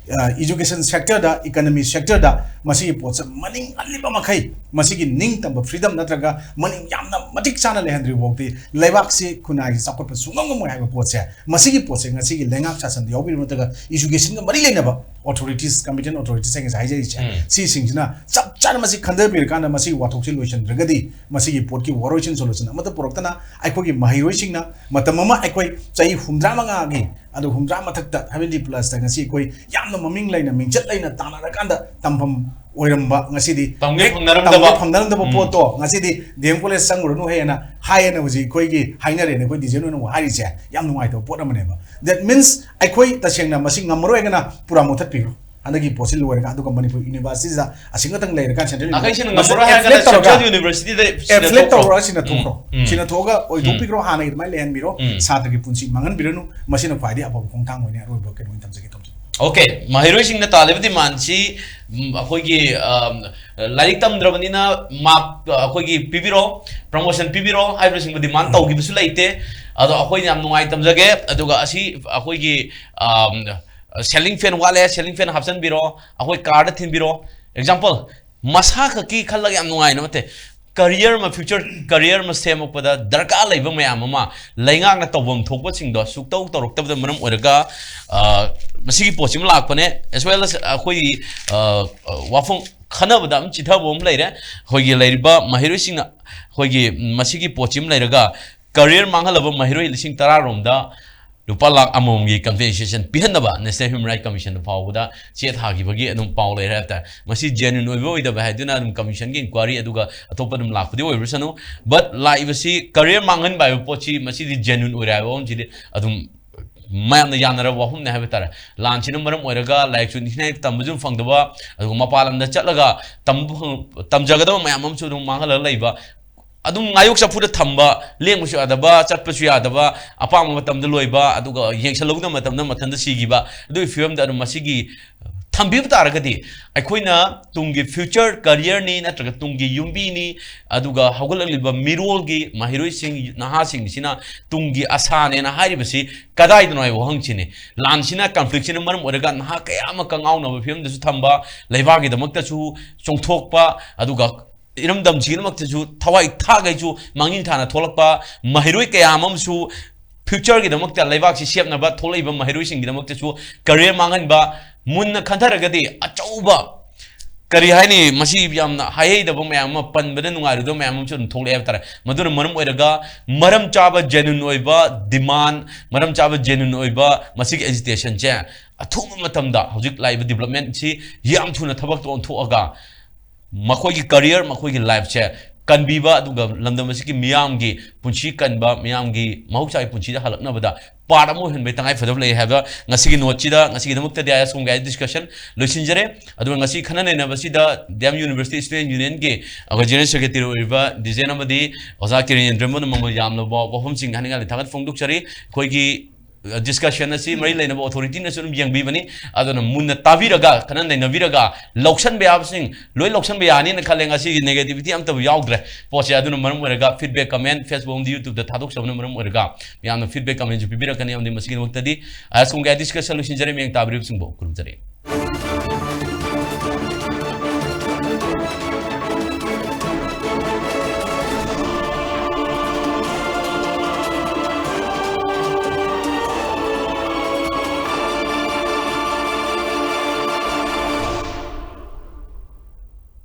education sector ꯗ, economy sector ꯗ ꯃꯁꯤꯒꯤ ꯄꯣꯠꯁꯦ ꯃꯅꯤꯡ ꯍꯜꯂꯤꯕ ꯃꯈꯩ, ꯃꯁꯤꯒꯤ ꯅꯤꯡꯇꯝꯕ freedom ꯅꯠꯇ꯭ꯔꯒ ꯃꯅꯤꯡ ꯌꯥꯝꯅ ꯃꯇꯤꯛ ꯆꯥꯅ ꯂꯩꯍꯟꯗ꯭ꯔꯤꯕ ꯐꯥꯎꯗꯤ ꯂꯩꯕꯥꯛꯁꯤ ꯈꯨꯟꯅꯥꯏꯒꯤ ꯆꯥꯎꯈꯠꯄ ꯁꯨꯡꯉꯝ ꯉꯝꯃꯣꯏ ꯍꯥꯏꯕ ꯄꯣꯠꯁꯦ, ꯃꯁꯤꯒꯤ ꯄꯣꯠꯁꯦ ꯉꯁꯤꯒꯤ ꯂꯩꯉꯥꯛ ꯁꯥꯁꯟꯗ ꯌꯥꯎꯕꯤꯔꯤꯕ ꯅꯠꯇ꯭ꯔꯒ education ꯒ ꯃꯔꯤ ꯂꯩꯅꯕ authorities, competent authorities ꯍꯥꯏꯅ ꯍꯥꯏꯖꯔꯤꯁꯦ, ꯎꯝ꯫ ꯁꯤꯁꯤꯡꯁꯤꯅ ꯆꯞ ꯆꯥꯅ ꯃꯁꯤ ꯈꯟꯊꯕꯤꯔꯀꯥꯟꯗ ꯃꯁꯤꯒꯤ ꯋꯥꯊꯣꯛꯁꯤ ꯂꯣꯏꯁꯤꯟꯗ꯭ꯔꯒꯗꯤ ꯃꯁꯤꯒꯤ ꯄꯣꯠꯀꯤ ꯋꯥꯔꯣꯏꯁꯤꯟ solution ꯑꯃꯠꯇ ꯄꯨꯔꯛꯇꯅ ꯑꯩꯈꯣꯏꯒꯤ ꯃꯍꯩꯔꯣꯏꯁꯤꯡꯅ ꯃꯇꯝ ꯑꯃ ꯑꯩꯈꯣꯏ ꯆꯍꯤ ꯍꯨꯝꯗ꯭ꯔꯥ ꯃꯉꯥꯒꯤ ꯑꯗꯨ ꯍꯨꯝꯗ꯭ꯔꯥ ꯃꯊꯛꯇ seventy plus ꯇ ꯉꯁꯤ ꯑꯩꯈꯣꯏ ꯌꯥꯝꯅ ꯃꯃꯤꯡ ꯂꯩꯅ, ꯃꯤꯡꯆꯠ ꯂꯩꯅ ꯇꯥꯟꯅꯔꯀꯥꯟꯗ ꯇꯝꯐꯝ ꯑꯣꯏꯔꯝꯕ, ꯉꯁꯤꯗꯤ ꯇꯝꯒꯦ ꯍꯦꯛ ꯐꯪꯅꯔꯝꯗꯕ꯫ ꯇꯝꯒꯦ ꯐꯪꯅꯔꯝꯗꯕ ꯎꯝ꯫ ꯄꯣꯠꯇꯣ ꯉꯁꯤꯗꯤ D M College ꯆꯪꯉꯨꯔꯅꯨ ꯍꯥꯏꯌꯦꯅ ꯍꯥꯏꯌꯦꯅ ꯍꯧꯖꯤꯛ ꯑꯩꯈꯣꯏꯒꯤ ꯍꯥꯏꯅꯔꯦꯅ ꯑꯩꯈꯣꯏ D G N ꯑꯣꯏꯅ ꯑꯃꯨꯛ ꯍꯥꯏꯔꯤꯁꯦ ꯌꯥꯝ ꯅꯨꯡꯉꯥꯏꯇꯕ ꯄꯣꯠ ꯑꯃꯅꯦꯕ꯫ That means ꯑꯩꯈꯣꯏ ꯇꯁꯦꯡꯅ ꯃꯁꯤ ꯉꯝꯃꯔꯣꯏ ꯍꯥꯏꯔꯒꯅ ꯄꯨꯔꯥ ꯃꯨꯊꯠꯄꯤꯈ꯭ꯔꯣ꯫ ꯍꯟꯗꯛꯀꯤ ꯄꯣꯠꯁꯤ ꯂꯣꯏꯔꯒ ꯑꯗꯨꯒ ꯃꯅꯤꯄꯨꯔ university ꯗ ꯑꯁꯤꯃꯇꯪ ꯂꯩꯔꯀꯥꯟ central ꯅꯥꯈꯩꯁꯤꯅ university ꯉꯝꯃꯔꯣꯏ ꯍꯥꯏꯔꯒꯅ affiliate ꯇꯧꯔꯒ, central university ꯗ affiliate ꯁꯤꯟꯗꯣꯛꯈ꯭ꯔꯣ꯫ ꯇꯧꯔꯒ ꯁꯤꯟꯗꯣꯛꯈ꯭ꯔꯣ꯫ ꯎꯝ, ꯎꯝ꯫ ꯁꯤꯟꯗꯣꯛꯊꯣꯛꯑꯒ ꯎꯝ꯫ ꯑꯣꯏꯊꯣꯛꯄꯤꯈ꯭ꯔꯣ, ꯍꯥꯟꯅꯒꯤ ꯑꯗꯨꯃꯥꯏꯅ ꯂꯩꯍꯟꯕꯤꯔꯣ꯫ ꯎꯝ꯫ ꯁꯥꯇ꯭ꯔꯒꯤ ꯄꯨꯟꯁꯤ ꯃꯥꯡꯍꯟꯕꯤꯔꯅꯨ꯫ ꯃꯁꯤꯅ ꯈ꯭ꯋꯥꯏꯗꯒꯤ ꯑꯐꯕ ꯈꯣꯡꯊꯥꯡ ꯑꯣꯏꯅꯤ꯫ ꯑꯔꯣꯏꯕ ꯀꯩꯅꯣ ꯑꯣꯏꯅ ꯊꯝꯖꯒꯦ ꯇꯧꯖꯩ꯫ Okay, ꯃꯍꯩꯔꯣꯏꯁꯤꯡꯅ ꯇꯥꯜꯂꯤꯕ demand ꯁꯤ, ꯎꯝ, ꯑꯩꯈꯣꯏꯒꯤ, ꯑꯝ, ꯂꯥꯏꯔꯤꯛ ꯇꯝꯗ꯭ꯔꯕꯅꯤꯅ mark, ꯑ, ꯑꯩꯈꯣꯏꯒꯤ ꯄꯤꯕꯤꯔꯣ, promotion ꯄꯤꯕꯤꯔꯣ ꯍꯥꯏꯕꯅꯆꯤꯡꯕ demand ꯎꯝ꯫ ꯇꯧꯈꯤꯕꯁꯨ ꯂꯩꯇꯦ꯫ ꯑꯗꯣ ꯑꯩꯈꯣꯏꯅ ꯌꯥꯝ ꯅꯨꯡꯉꯥꯏ ꯇꯝꯖꯒꯦ꯫ ꯑꯗꯨꯒ ꯑꯁꯤ ꯑꯩꯈꯣꯏꯒꯤ, ꯑꯝ, ceiling fan ꯋꯥꯠꯂꯦ, ceiling fan ꯍꯥꯞꯆꯤꯟꯕꯤꯔꯣ, ꯑꯩꯈꯣꯏ car ꯗ ꯊꯤꯟꯕꯤꯔꯣ꯫ Example, ꯃꯁꯥ ꯈꯛꯀꯤ ꯈꯜꯂꯒ ꯌꯥꯝ ꯅꯨꯡꯉꯥꯏꯅ ꯅꯠꯇꯦ꯫ Career ꯑꯃ, future career ꯑꯃ ꯁꯦꯝꯃꯛꯄꯗ ꯗꯔꯀꯥꯔ ꯂꯩꯕ ꯃꯌꯥꯝ ꯑꯃ ꯂꯩꯉꯥꯛꯅ ꯇꯧꯐꯝ ꯊꯣꯛꯄꯁꯤꯡꯗꯣ ꯁꯨꯛꯇꯧ ꯇꯧꯔꯛꯇꯕꯗ ꯃꯔꯝ ꯑꯣꯏꯔꯒ, ꯑ, ꯃꯁꯤꯒꯤ ꯄꯣꯠꯁꯤꯃ ꯂꯥꯛꯄꯅꯦ꯫ As well as ꯑꯩꯈꯣꯏꯒꯤ, ꯑ, ꯑ, ꯋꯥꯐꯝ ꯈꯟꯅꯕꯗ ꯑꯃ ꯆꯤꯊꯕ ꯑꯃ ꯂꯩꯔꯦ꯫ ꯑꯩꯈꯣꯏꯒꯤ ꯂꯩꯔꯤꯕ ꯃꯍꯩꯔꯣꯏꯁꯤꯡꯅ ꯑꯩꯈꯣꯏꯒꯤ ꯃꯁꯤꯒꯤ ꯄꯣꯠꯁꯤꯃ ꯂꯩꯔꯒ career ꯃꯥꯡꯍꯜꯂꯕ ꯃꯍꯩꯔꯣꯏ ꯂꯤꯁꯤꯡ ꯇꯔꯥ ꯔꯣꯝꯗ ꯂꯨꯄꯥ ꯂꯥꯈ ꯑꯃꯃꯝꯒꯤ compensation ꯄꯤꯍꯟꯅꯕ National Human Rights Commission ꯐꯥꯎꯕꯗ ꯆꯦ ꯊꯥꯈꯤꯕꯒꯤ ꯑꯗꯨꯝ ꯄꯥꯎ ꯂꯩꯔꯦ ꯍꯥꯏꯇꯥꯔꯦ꯫ ꯃꯁꯤ genuine ꯑꯣꯏꯕ ꯑꯣꯏꯗꯕ ꯍꯥꯏꯗꯨꯅ ꯑꯗꯨꯝ commission ꯒꯤ inquiry ꯑꯗꯨꯒ ꯑꯇꯣꯞꯄ ꯑꯗꯨꯝ ꯂꯥꯛꯄꯗꯤ ꯑꯣꯏꯔꯁꯅꯨ꯫ But ꯂꯥꯛꯏꯕꯁꯤ career ꯃꯥꯡꯍꯟꯕ ꯍꯥꯏꯕ ꯄꯣꯠꯁꯤ ꯃꯁꯤꯗꯤ genuine ꯑꯣꯏꯔꯦ ꯍꯥꯏꯕ ꯋꯥꯐꯝꯁꯤꯗꯤ ꯑꯗꯨꯝ ꯃꯌꯥꯝꯅ ꯌꯥꯅꯔꯕ ꯋꯥꯐꯝꯅꯦ ꯍꯥꯏꯕ ꯇꯥꯔꯦ꯫ ꯂꯥꯟꯁꯤꯅ ꯃꯔꯝ ꯑꯣꯏꯔꯒ ꯂꯥꯏꯔꯤꯛꯁꯨ ꯏꯟꯊꯤ ꯅꯨꯡꯉꯥꯏ ꯇꯝꯕꯁꯨ ꯐꯪꯗꯕ, ꯑꯗꯨꯒ ꯃꯄꯥꯟ ꯂꯝꯗ ꯆꯠꯂꯒ ꯇꯝꯕ ꯐꯪ-, ꯇꯝꯖꯒꯗꯕ ꯃꯌꯥꯝ ꯑꯃꯁꯨ ꯑꯗꯨꯝ ꯃꯥꯡꯍꯜꯂꯒ ꯂꯩꯕ, ꯑꯗꯨꯝ ꯉꯥꯌꯣꯛ ꯆꯐꯨꯗ ꯊꯝꯕ, ꯂꯦꯡꯕꯁꯨ ꯌꯥꯗꯕ, ꯆꯠꯄꯁꯨ ꯌꯥꯗꯕ, ꯑꯄꯥꯝꯕ ꯃꯇꯝꯗ ꯂꯣꯏꯕ, ꯑꯗꯨꯒ ꯌꯦꯡꯁꯜꯍꯧꯗꯕ ꯃꯇꯝꯗ ꯃꯊꯟꯇ ꯁꯤꯈꯤꯕ, ꯑꯗꯨꯒꯤ ꯐꯤꯕꯝꯗ ꯑꯗꯨꯝ ꯃꯁꯤꯒꯤ ꯊꯝꯕꯤꯕ ꯇꯥꯔꯒꯗꯤ ꯑꯩꯈꯣꯏꯅ ꯇꯨꯡꯒꯤ future career ꯅꯤ ꯅꯠꯇ꯭ꯔꯒ ꯇꯨꯡꯒꯤ ꯌꯨꯝꯕꯤꯅꯤ, ꯑꯗꯨꯒ ꯍꯧꯒꯠꯂꯛꯂꯤꯕ ꯃꯤꯔꯣꯜꯒꯤ ꯃꯍꯩꯔꯣꯏꯁꯤꯡ, ꯅꯍꯥꯁꯤꯡꯁꯤꯅ ꯇꯨꯡꯒꯤ ꯑꯁꯥꯅꯦꯅ ꯍꯥꯏꯔꯤꯕꯁꯤ ꯀꯗꯥꯏꯗꯅꯣ ꯍꯥꯏꯕ ꯋꯥꯍꯪꯁꯤꯅꯤ꯫ ꯂꯥꯟꯁꯤꯅ, conflict ꯁꯤꯅ ꯃꯔꯝ ꯑꯣꯏꯔꯒ ꯅꯍꯥ ꯀꯌꯥ ꯑꯃ ꯀꯉꯥꯎꯅꯕ ꯐꯤꯕꯝꯗꯁꯨ ꯊꯝꯕ, ꯂꯩꯕꯥꯛꯀꯤꯗꯃꯛꯇꯁꯨ ꯆꯣꯡꯊꯣꯛꯄ, ꯑꯗꯨꯒ ꯏꯔꯝꯗꯝꯁꯤꯒꯤꯗꯃꯛꯇꯁꯨ ꯊꯋꯥꯏ ꯊꯥꯈꯩꯁꯨ ꯃꯥꯡꯖꯤꯜ ꯊꯥꯅ ꯊꯣꯛꯂꯛꯄ, ꯃꯍꯩꯔꯣꯏ ꯀꯌꯥ ꯑꯃꯁꯨ future ꯒꯤꯗꯃꯛꯇ, ꯂꯩꯕꯥꯛꯁꯤ ꯁꯦꯝꯅꯕ ꯊꯣꯛꯂꯛꯏꯕ ꯃꯍꯩꯔꯣꯏꯁꯤꯡꯒꯤꯗꯃꯛꯇꯁꯨ career ꯃꯥꯡꯍꯟꯕ, ꯃꯨꯟꯅ ꯈꯟꯊꯔꯒꯗꯤ ꯑꯆꯧꯕ, ꯀꯔꯤ ꯍꯥꯏꯅꯤ, ꯃꯁꯤ ꯌꯥꯝꯅ ꯍꯥꯏꯍꯩꯗꯕ ꯃꯌꯥꯝ ꯑꯃ, ꯄꯟꯕꯗ ꯅꯨꯡꯉꯥꯏꯔꯣꯏꯗꯕ ꯃꯌꯥꯝ ꯑꯃꯁꯨ ꯑꯗꯨꯝ ꯊꯣꯛꯂꯛꯑꯦ ꯍꯥꯏꯕ ꯇꯥꯔꯦ꯫ ꯃꯗꯨꯅ ꯃꯔꯝ ꯑꯣꯏꯔꯒ ꯃꯔꯝ ꯆꯥꯕ, genuine ꯑꯣꯏꯕ demand, ꯃꯔꯝ ꯆꯥꯕ, genuine ꯑꯣꯏꯕ ꯃꯁꯤꯒꯤ agitation ꯁꯦ ꯑꯊꯨꯕ ꯃꯇꯝꯗ ꯍꯧꯖꯤꯛ ꯂꯥꯛꯏꯕ development ꯁꯤ ꯌꯥꯝ ꯊꯨꯅ ꯊꯕꯛꯇ ꯑꯣꯟꯊꯣꯛꯑꯒ ꯃꯈꯣꯏꯒꯤ career, ꯃꯈꯣꯏꯒꯤ life ꯁꯦ ꯀꯟꯕꯤꯕ, ꯑꯗꯨꯒ ꯂꯝꯗꯝ ꯑꯁꯤꯒꯤ ꯃꯤꯌꯥꯝꯒꯤ ꯄꯨꯟꯁꯤ ꯀꯟꯕ, ꯃꯤꯌꯥꯝꯒꯤ ꯃꯍꯧꯁꯥꯒꯤ ꯄꯨꯟꯁꯤꯗ ꯍꯜꯂꯛꯅꯕꯗ part ꯑꯃ ꯑꯣꯏꯍꯟꯕꯒꯤ ꯇꯉꯥꯏ ꯐꯗꯕ ꯂꯩ ꯍꯥꯏꯕ ꯉꯁꯤꯒꯤ note ꯁꯤꯗ, ꯉꯁꯤꯒꯤꯗꯃꯛꯇꯗꯤ ꯑꯥꯏ ꯑꯦꯁ ꯀꯣꯝꯒꯤ discussion ꯂꯣꯏꯁꯤꯟꯖꯔꯦ꯫ ꯑꯗꯨꯒ ꯉꯁꯤ ꯈꯟꯅ ꯅꯩꯅꯕꯁꯤꯗ D M University Student Union ꯒꯤ ꯑꯩꯈꯣꯏ General Secretary ꯑꯣꯏꯔꯤꯕ ꯗꯤꯖꯦꯟ ꯑꯃꯗꯤ ꯑꯣꯖꯥ ꯀꯤꯔꯦꯟꯗ꯭ꯔꯃꯣꯟꯅ ꯃꯃꯜ ꯌꯥꯝꯂꯕ ꯋꯥꯐꯝꯁꯤꯡ ꯍꯥꯏꯅꯤꯡꯉꯥꯏ ꯊꯥꯒꯠ ꯐꯣꯡꯗꯣꯛꯆꯔꯤ꯫ ꯑꯩꯈꯣꯏꯒꯤ discussion ꯑꯁꯤ ꯃꯔꯤ ꯂꯩꯅꯕ authority ꯅꯁꯨ ꯑꯗꯨꯝ ꯌꯦꯡꯕꯤꯕꯅꯤ꯫ ꯑꯗꯨꯅ ꯃꯨꯟꯅ ꯇꯥꯕꯤꯔꯒ, ꯈꯟꯅ ꯅꯩꯅꯕꯤꯔꯒ, ꯂꯧꯁꯟꯕ ꯌꯥꯕꯁꯤꯡ ꯂꯣꯏ ꯂꯧꯁꯟꯕ ꯌꯥꯅꯤꯅ ꯈꯜꯂꯦ꯫ ꯉꯁꯤꯒꯤ negativity ꯑꯝꯇꯕꯨ ꯌꯥꯎꯗ꯭ꯔꯦ ꯄꯣꯠꯁꯦ꯫ ꯑꯗꯨꯅ ꯃꯔꯝ ꯑꯣꯏꯔꯒ feedback comment Facebook ꯑꯃꯗꯤ YouTube ꯗ ꯊꯥꯗꯣꯛꯆꯕꯅ ꯃꯔꯝ ꯑꯣꯏꯔꯒ ꯃꯌꯥꯝꯅ feedback comment ꯁꯨ ꯄꯤꯕꯤꯔꯛꯀꯅꯤ꯫ ꯑꯃꯗꯤ ꯃꯁꯤꯒꯤꯗꯃꯛꯇꯗꯤ ꯑꯥꯏ ꯑꯦꯁ ꯀꯣꯝꯒꯤ discussion ꯂꯣꯏꯁꯤꯟꯖꯔꯦ꯫ ꯃꯤꯌꯥꯝ ꯇꯥꯕꯤꯔꯤꯕꯁꯤꯡꯕꯨ ꯈꯨꯔꯨꯝꯖꯔꯤ꯫